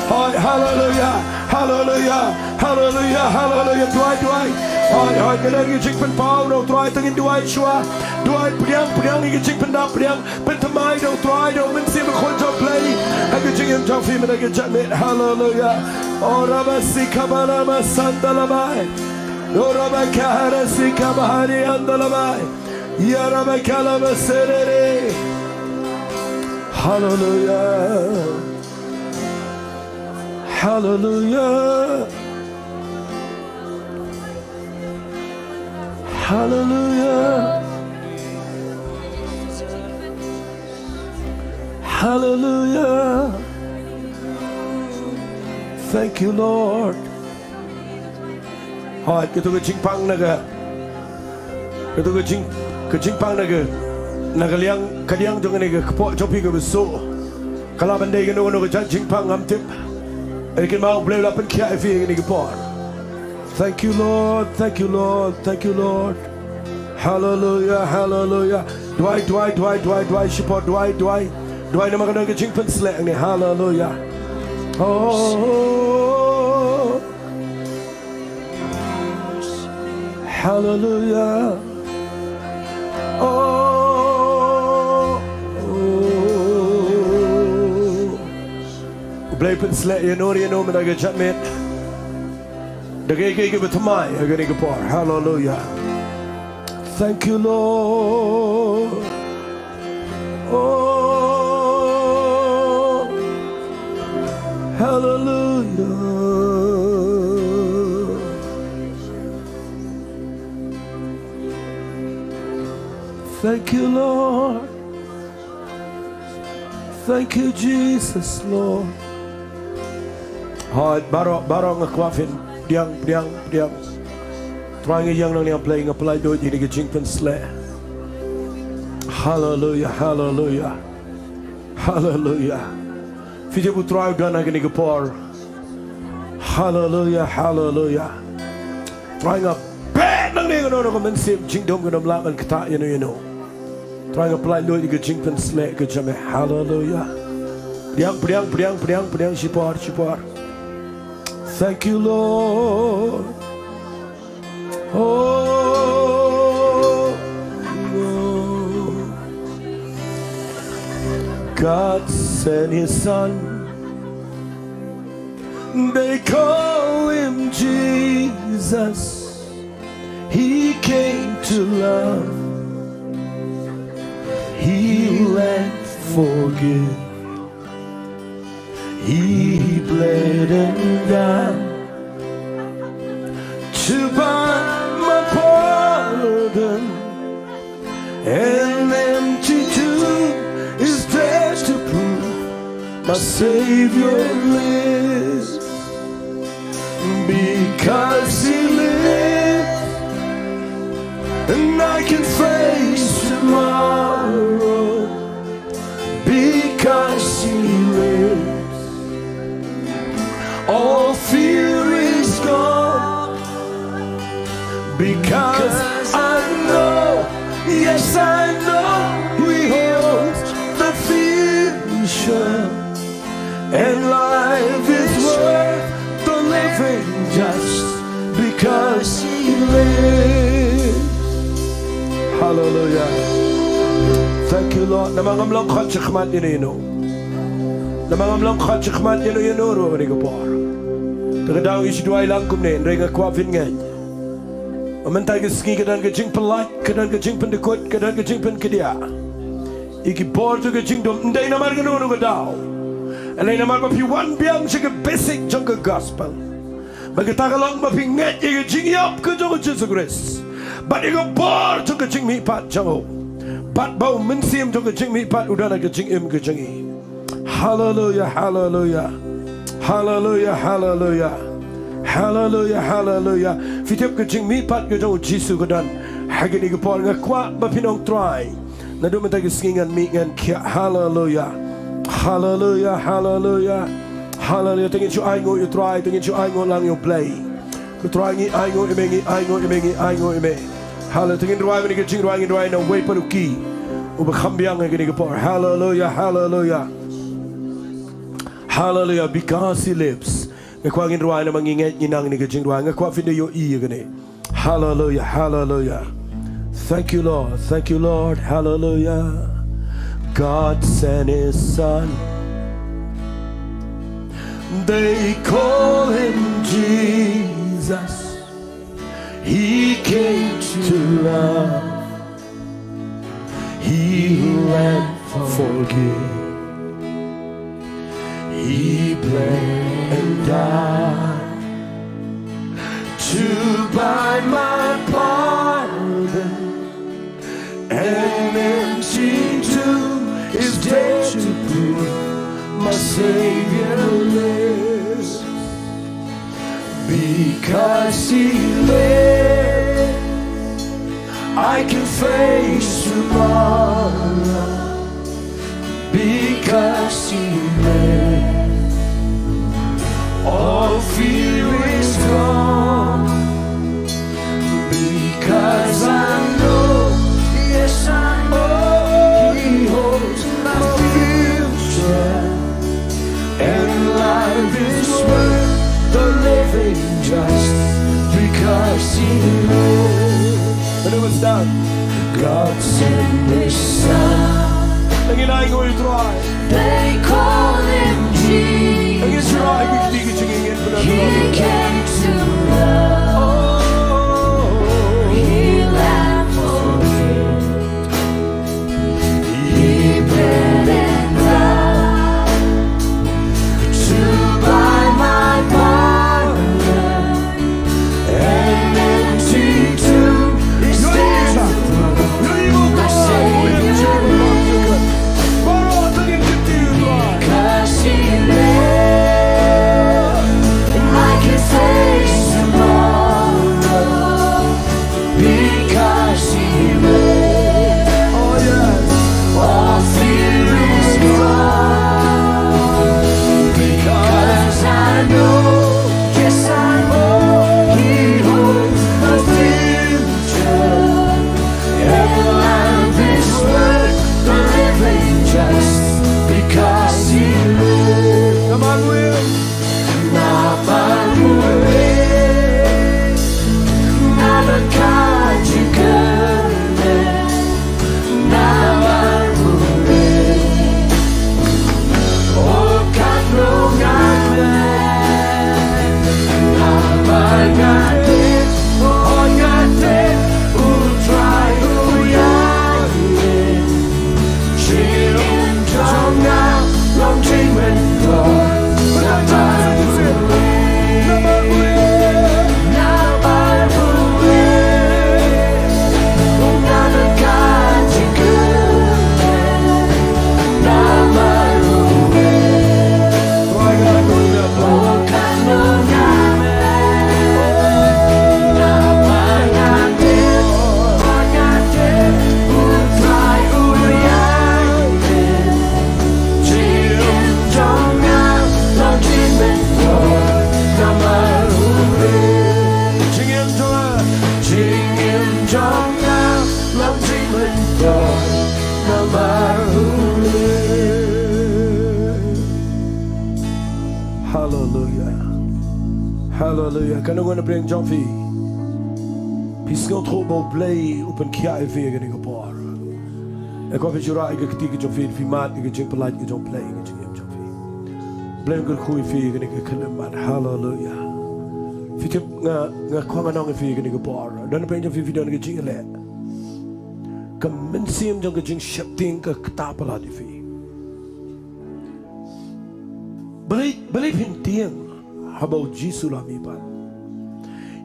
Hoi, haleluya. Haleluya. Haleluya. Haleluya. Duwai, duwai. Hoi, hoi. Ka don ka jingpynpaw na U Trai, to ngin duwai shuwa. Duwai, pdiang, pdiang ïa ka jingpyndap, pdiang. Pynthymmai da U Trai, da U Mynsiem Bakhuid jong U Blei ha ka jingim jong phi mynta ka janmiet. Haleluya. Ora ba si kabala ba sanda la ba. Ora ba kahara si kabahari anda la ba. Ora ba kala ba serere. Haleluya. Haleluya. Haleluya. Haleluya. Thank you, Lord. Hoi, katu ka jingpang na ka, katu ka jing, ka jingpang na ka, na ka liang, ka liang jong kane ka kpoh jong phi kaba suk. Ka lah ban dei kano kano ka jait jingpang ngam tip. Hynrei kynmaw U Blei u la pynkhiah ïa phi ha kane ka por. Thank you, Lord. Thank you, Lord. Thank you, Lord. Haleluya, haleluya. Duwai, duwai, duwai, duwai, duwai shipor, duwai, duwai. Duwai namar ka don ka jingpynsleh hangne. Haleluya. Oh. Haleluya. Oh. U Blei u pynsleh ïano ïano mynta ka janmiet. Da kaei kaei kaba thymmai ha kane ka por. Haleluya. Thank you, Lord. Oh, haleluya. Thank you, Lord. Thank you, Jesus, Lord. Hoi, baroh, baroh nga kwah phin pdiang, pdiang, pdiang. Trai, nga ïeng nangne, Blei, nga pynlait lut ïa kane ka jingpynsleh. Haleluya, haleluya. Haleluya. Phi tip U Trai u don ha kane ka por. Haleluya, haleluya. Trai, nga beh nangne, kano kano ka mynsiem jingdum kam lah ban ktah ïano ïano. Trai, nga pynlait lut ïa ka jingpynsleh ka jong me. Haleluya. Pdiang, pdiang, pdiang, pdiang, pdiang shipor, shipor. Thank you, Lord. Oh, Lord. God sent his son. They call him Jesus. He came to love, heal and forgive. He bled and died to buy my pardon. An empty tomb is there to prove my Savior lives. Because he lives, and I can face tomorrow. Because he lives, all fear is gone. Because I know, yes, I know he holds the future, and life is worth Just because he lives. Hallelujah. Thank you, Lord. Namar ngam long khot shakhmat ïano ïano. Namar ngam long khot shakhmat ïano ïano ruh ha kane ka por. Te ka daw ngi shu duwai lang kumne, hynrei nga kwah phin ngeit. Mynta ka sngi ka don ka jingpynlait, ka don ka jingpyndykut, ka don ka jingpynkhia ïa ki bor jong ka jingdum, ym dei namar kano kano ka daw. Hynrei namar ba phi wan biang sha ka basic jong ka gospel. Ba kata ka long ba phi ngeit ïa ka jingïap ka jong u Jisu Khrist, bad ïa ka bor jong ka jingmihpat jong u, bad ba u mynsiem jong ka jingmihpat u don ha ka jingim ka jong ngi. Hallelujah, hallelujah. Hallelujah, hallelujah. Hallelujah, hallelujah. Phi tip ka jingmihpat ka jong u Jisu ka don ha kane ka por. Nga kwah ba phin ong, Trai, naduh mynta ka sngi ngan mih ngan khiah. Hallelujah. Hallelujah, hallelujah. Hallelujah. Te ngin shu ainguh ïa u Trai, te ngin shu ainguh lang ïa u Blei. Ko Trai ngi ainguh ïa me, ngi ainguh ïa me, ngi ainguh ïa me. Hallelujah. Te ngin rwai mynne ka jingrwai, ngin rwai na uwei pat u ki uba kham biang ha kane ka por. Hallelujah, hallelujah. Hallelujah, because he lives. Nga kwah ngin rwai namar ngi ngeit ngi nang ïa kane ka jingrwai. Nga kwah phin da ïohi ïa kane. Hallelujah, hallelujah. Thank you, Lord. Thank you, Lord. Hallelujah. God sent his son. They call him Jesus. He came to love. He ran for good. He bled and died to buy my pardon. An empty tomb is there to prove my Savior lives. Because he lives, I can face tomorrow. Because he lives, all fear is gone. Because I know, yes, I know, he holds my future. And life is worth the living just because he lives. But it was done. God sent his son. Ngin ainguh ïa u Trai. They call him Jesus. Ngin shu rah ïa ki kti ki jingngeit. He came to love. Oh. He ran for me. He bled and died to buy my pardon. An empty tomb is there to prove my Savior lives. Because he lives, I can Haleluya. Katno ngan pyrshang jong phi. Phi sngewthuh ba U Blei u pynkhiah ïa phi ïa kane ka por. Nga kwah phi ju rah ïa ka kti ka jong phi, phi mad ïa ka jingpyllait ka jong U Blei ïa ka jingim jong phi. U Blei un kyrkhu ïa phi ïa kane ka khyllipmat. Haleluya. Phi tip nga, nga kwah ngan ong ïa phi ïa kane ka por. Don phi jong phi, phi don ka jingïaleh. Ka mynsiem jong ka jingsheptieng ka ktah palat ïa phi. Balei, balei phin tieng haba U Jisu u la mihpat?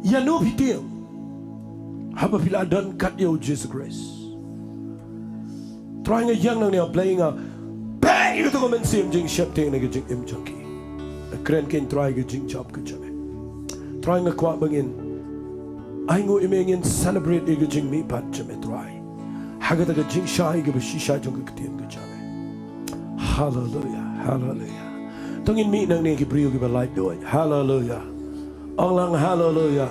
Ïano phi tieng haba phi la don kat ïa U Jisu Khrist? Trai, nga ïeng nangne, A Blei, nga beh ïa kato ka mynsiem jingsheptieng na ka jingim jong ki. Nga kren kein, Trai, ka jingjop ka jong me. Trai, nga kwah ba ngin ainguh ïa me, ngin celebrate ïa ka jingmihpat jong me, Trai, ha kata ka jingshai kaba shisha jong ka ktien ka jong me. Haleluya, haleluya. To ngin mih nangne ki briew kiba laitluid. Haleluya. Ong lang haleluya.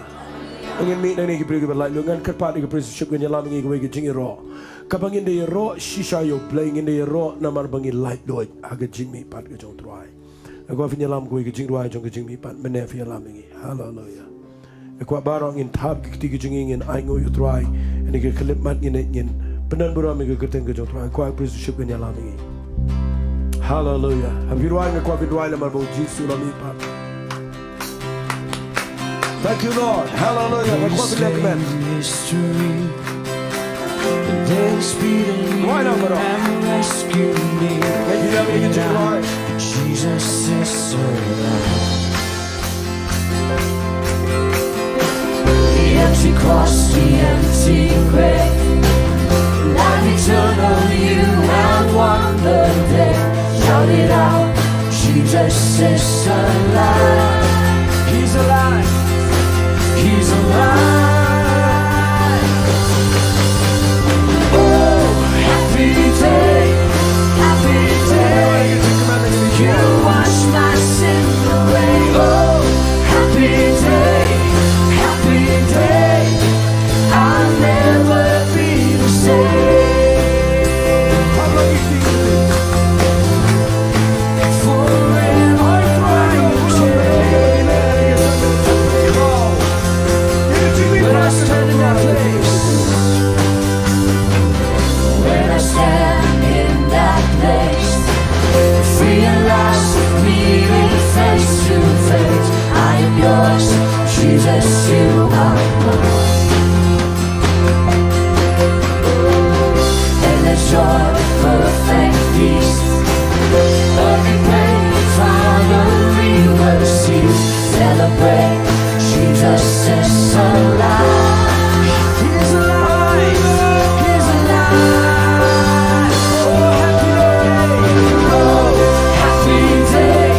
To ngin mih nangne ki briew kiba laitluid. Ngan kyrpad ïa ka praise worship, ngin ïalam ïa ngi kawei ka jingïaroh. Kaba ngin da ïaroh shisha ïa U Blei, ngin da ïaroh namar ba ngi laitluid ha ka jingmihpat ka jong U Trai. Nga kwah phin ïalam kawei ka jingrwai jong ka jingmihpat, mynne phi ïalam ïa ngi. Haleluya. Nga kwah baroh ngin thap ki kti ki jong ngi, ngin ainguh ïa U Trai. Ïa kane ka khyllipmat ngin, ngin pyndonburom ïa ka kyrteng ka jong U Trai. Nga kwah praise worship ngin ïalam ïa ngi. Haleluya. Haba phi rwai, nga kwah phin rwai namar ba U Jisu u la mihpat. Thank you, Lord. Haleluya. Nga kwah phin leh kmen. Rwai lang baroh. Ngi ïa ka jingïaroh. Jesus is alive. The empty cross, the empty grave. Life eternal, you have won the day. Shout it out, Jesus is alive. He's alive. He's alive. Oh, happy day, happy day. You wash my sin away. Oh, happy day, happy day. I'll never be the same. Forever praise. When I stand in that place, when I stand in that place, realize, meeting face to face, I am yours, Jesus, you are mine. And the joy of perfect peace, every pain finally will cease. Celebrate, Jesus is alive. He's alive. He's alive. Oh, happy day. Oh, happy day.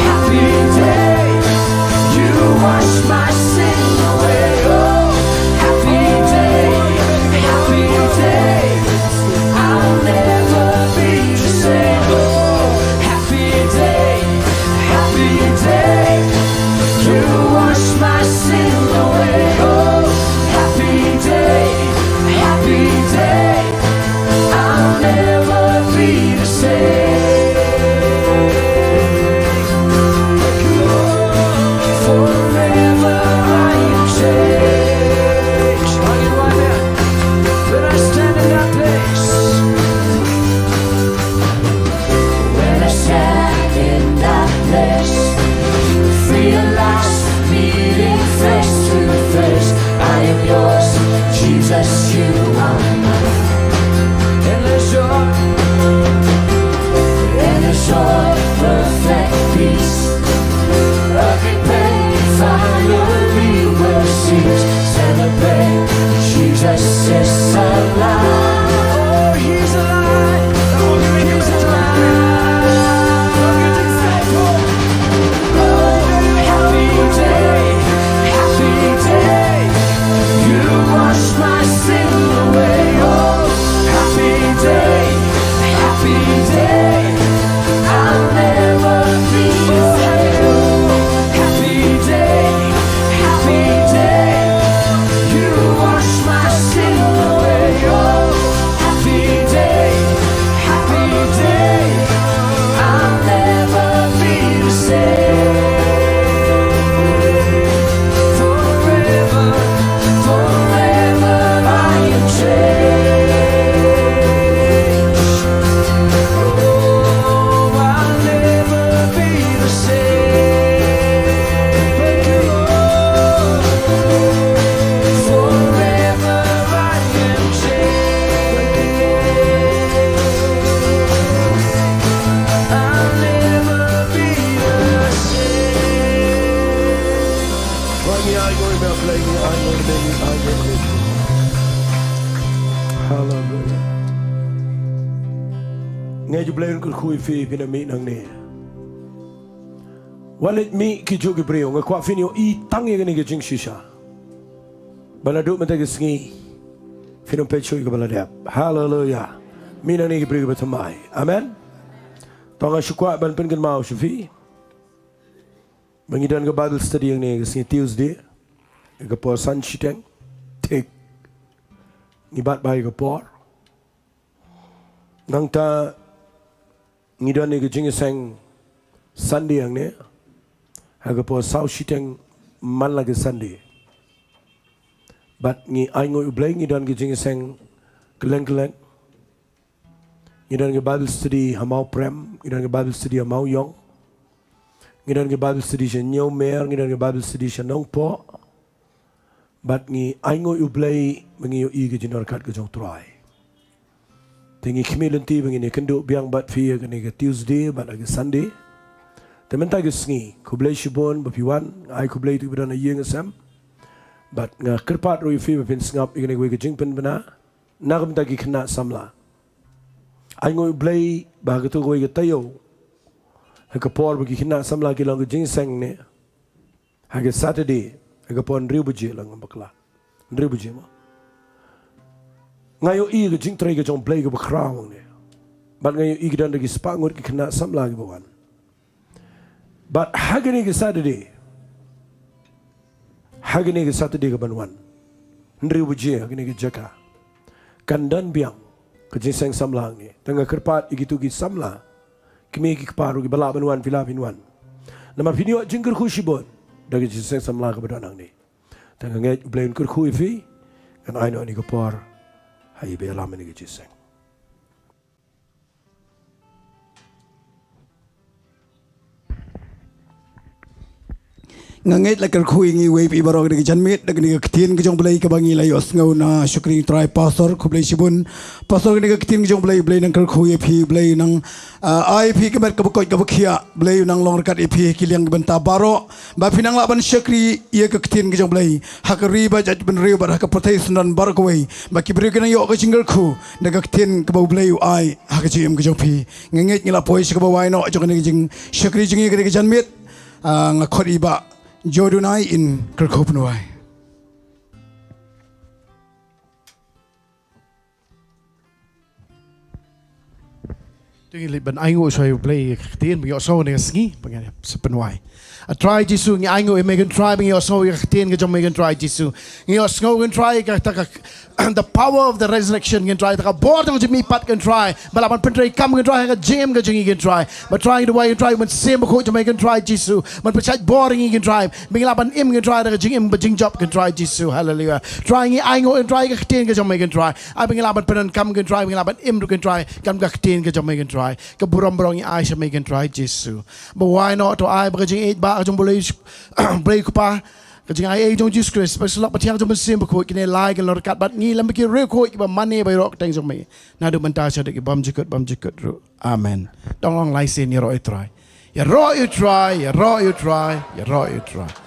Happy day. You wash my sin away. Oh, happy day. Happy day. I'll never be the same. Oh, happy day. Happy day. You wash my sin away. Oh, Ngi ainguh ïa me, Blei, ngi ainguh ïa me, ngi ainguh ïa me. Haleluia. Nga ju Blei un kyrkhu ïa phi, phi na mih nangne. Wat leit mih ki juh ki briew, nga kwah phin ïohi tang ïa kane ka jingshisha. Ba naduh mynta ka sngi phin ym peit shuh ïa kaba la dep. Haleluia. Mih nangne ki briew kiba thymmai. Amen. To nga shu kwah ban pynkynmaw sha phi ba ngi don ka Bible study hangne ka sngi Tuesday, ha ka por san shiteng thik. Ngi bat bha ïa ka por. Nangta ngi don ïa ka jingïaseng Sunday hangne ha ka por saw shiteng man la ka Sunday. Bad ngi ainguh ïa U Blei, ngi don ka jingïaseng kylleng kylleng. Ngi don ka Bible study ha Mawprem, ngi don ka Bible study ha Mawiong, ngi don ka Bible study sha Ñiewmer, ngi don ka Bible study sha Nongpoh. Bad ngi ainguh ïa U Blei ba ngi ïohi ka jingdon ryngkat ka jong U Trai. Te ngi khmih lynti ba ngin ïakynduh biang bad phi ha kane ka Tuesday bad ha ka Sunday. Te mynta ka sngi, khublei shibun ba phi wan, nga ai khublei ïa kito kiba don ha ïing ha sem. Bad nga kyrpad ruh ïa phi ba phin sngap ïa kane kawei ka jingpynbna na ka bynta ki khynnah samla. Ainguh ïa U Blei ba ha kato kawei ka taïew, ha ka por ba ki khynnah samla ki long ka jingïaseng ne, ha ka Saturday, ha ka por hynriew baje, lada ngam bakla, hynriew baje mo, nga ïohi ka jingtrei ka jong U Blei kaba khraw hangne. Bad nga ïohi ki don da ki spah ngut ki khynnah samla kiba wan. Bad ha kane ka Saturday, ha kane ka Saturday kaban wan, hynriew baje, ha kane ka jaka, kan don biang ka jingïaseng samla hangne. Te nga kyrpad ïa kito ki samla, kmie ki kpa ruh, kiba lah ban wan, phi lah phin wan. Namar phin ïoh jingkyrkhu shibun da ka jingïaseng samla kaba don hangne. Te nga ngeit U Blei un kyrkhu ïa phi. Ngan ai noh kane ka por ha i ba ïalam ïa kane ka jingïaseng. Nga ngeit la kyrkhu ïa ngi iwei pa iwei baroh da ka janmiet, da kane ka ktien ka jong U Blei kaba ngi la ïohsngew na shakri U Trai. Pastor, khublei shibun. Pastor, kane ka ktien ka jong U Blei, U Blei un nang kyrkhu ïa phi, U Blei un nang, ah, ai ïa phi ka met kaba koit kaba khiah, U Blei un nang long ryngkat ïa phi ha ki liang ki bynta baroh. Ba phin nang lah ban shakri ïa ka ktien ka jong U Blei ha ka ri bad jaitbynriew bad ha ka pyrthei syndon baroh kawei. Ba ki briew kin nang ïoh ka jingkyrkhu da ka ktien kaba U Blei u ai ha ka jingim ka jong phi. Nga ngeit ngi la poi sha kaba wai noh jong kane ka jingshakri jong ngi kane ka janmiet. Ah, nga khot ïa i Bah Joe Dunai un kyrkhu pynwai. To ngin leit ban ainguh shuwa ïa U Blei ïa ka ktien ba ngi ïohsngew ha kane ka sngi, ba ngi sa pynwai. A Trai Jisu, ngi ainguh ïa me Kynrad Trai ba ngi ïohsngew ïa ka ktien ka jong me Kynrad Trai Jisu. Ngi ïohsngew Kynrad Trai ka, ka, ka, the power of the resurrection Kynrad Trai, ka bor jong ka jingmihpat Kynrad Trai, ba lah ban pyntrei kam Kynrad Trai ha ka jingim ka jong ngi Kynrad Trai. Ba Trai ngi duwai Kynrad Trai, Mynsiem Bakhuid jong me Kynrad Trai Jisu, ban pynshait bor ïa ngi Kynrad Trai, ba ngin lah ban im Kynrad Trai da ka jingim ba jingjop Kynrad Trai Jisu. Haleluia. Trai ngi ainguh Kynrad Trai ka ktien ka jong me Kynrad Trai. Ai ba ngin lah ban pyndonkam Kynrad Trai, ba ngin lah ban im ruh Kynrad Trai kam ka ktien ka jong me Kynrad Trai. Ka burom baroh ngi ai sha me Kynrad Trai Jisu. Ba wai noh to ai ba ka jingïeit ba ka jong U Blei, Blei Kpa, ka jingai ei jong Jisu Khrist, ba ka syllok ba thiang jong Mynsiem Bakhuid, kine lai kin long ryngkat bad ngi lem bad ki riewkhuid kiba mane ba ïaroh kyrteng jong me, naduh mynta shaduh ki bymjukut bymjukut ruh. Amen. To ngin ong lai sien: Ïaroh ïa U Trai. Ïaroh ïa U Trai, ïaroh ïa U Trai, ïaroh ïa U Trai.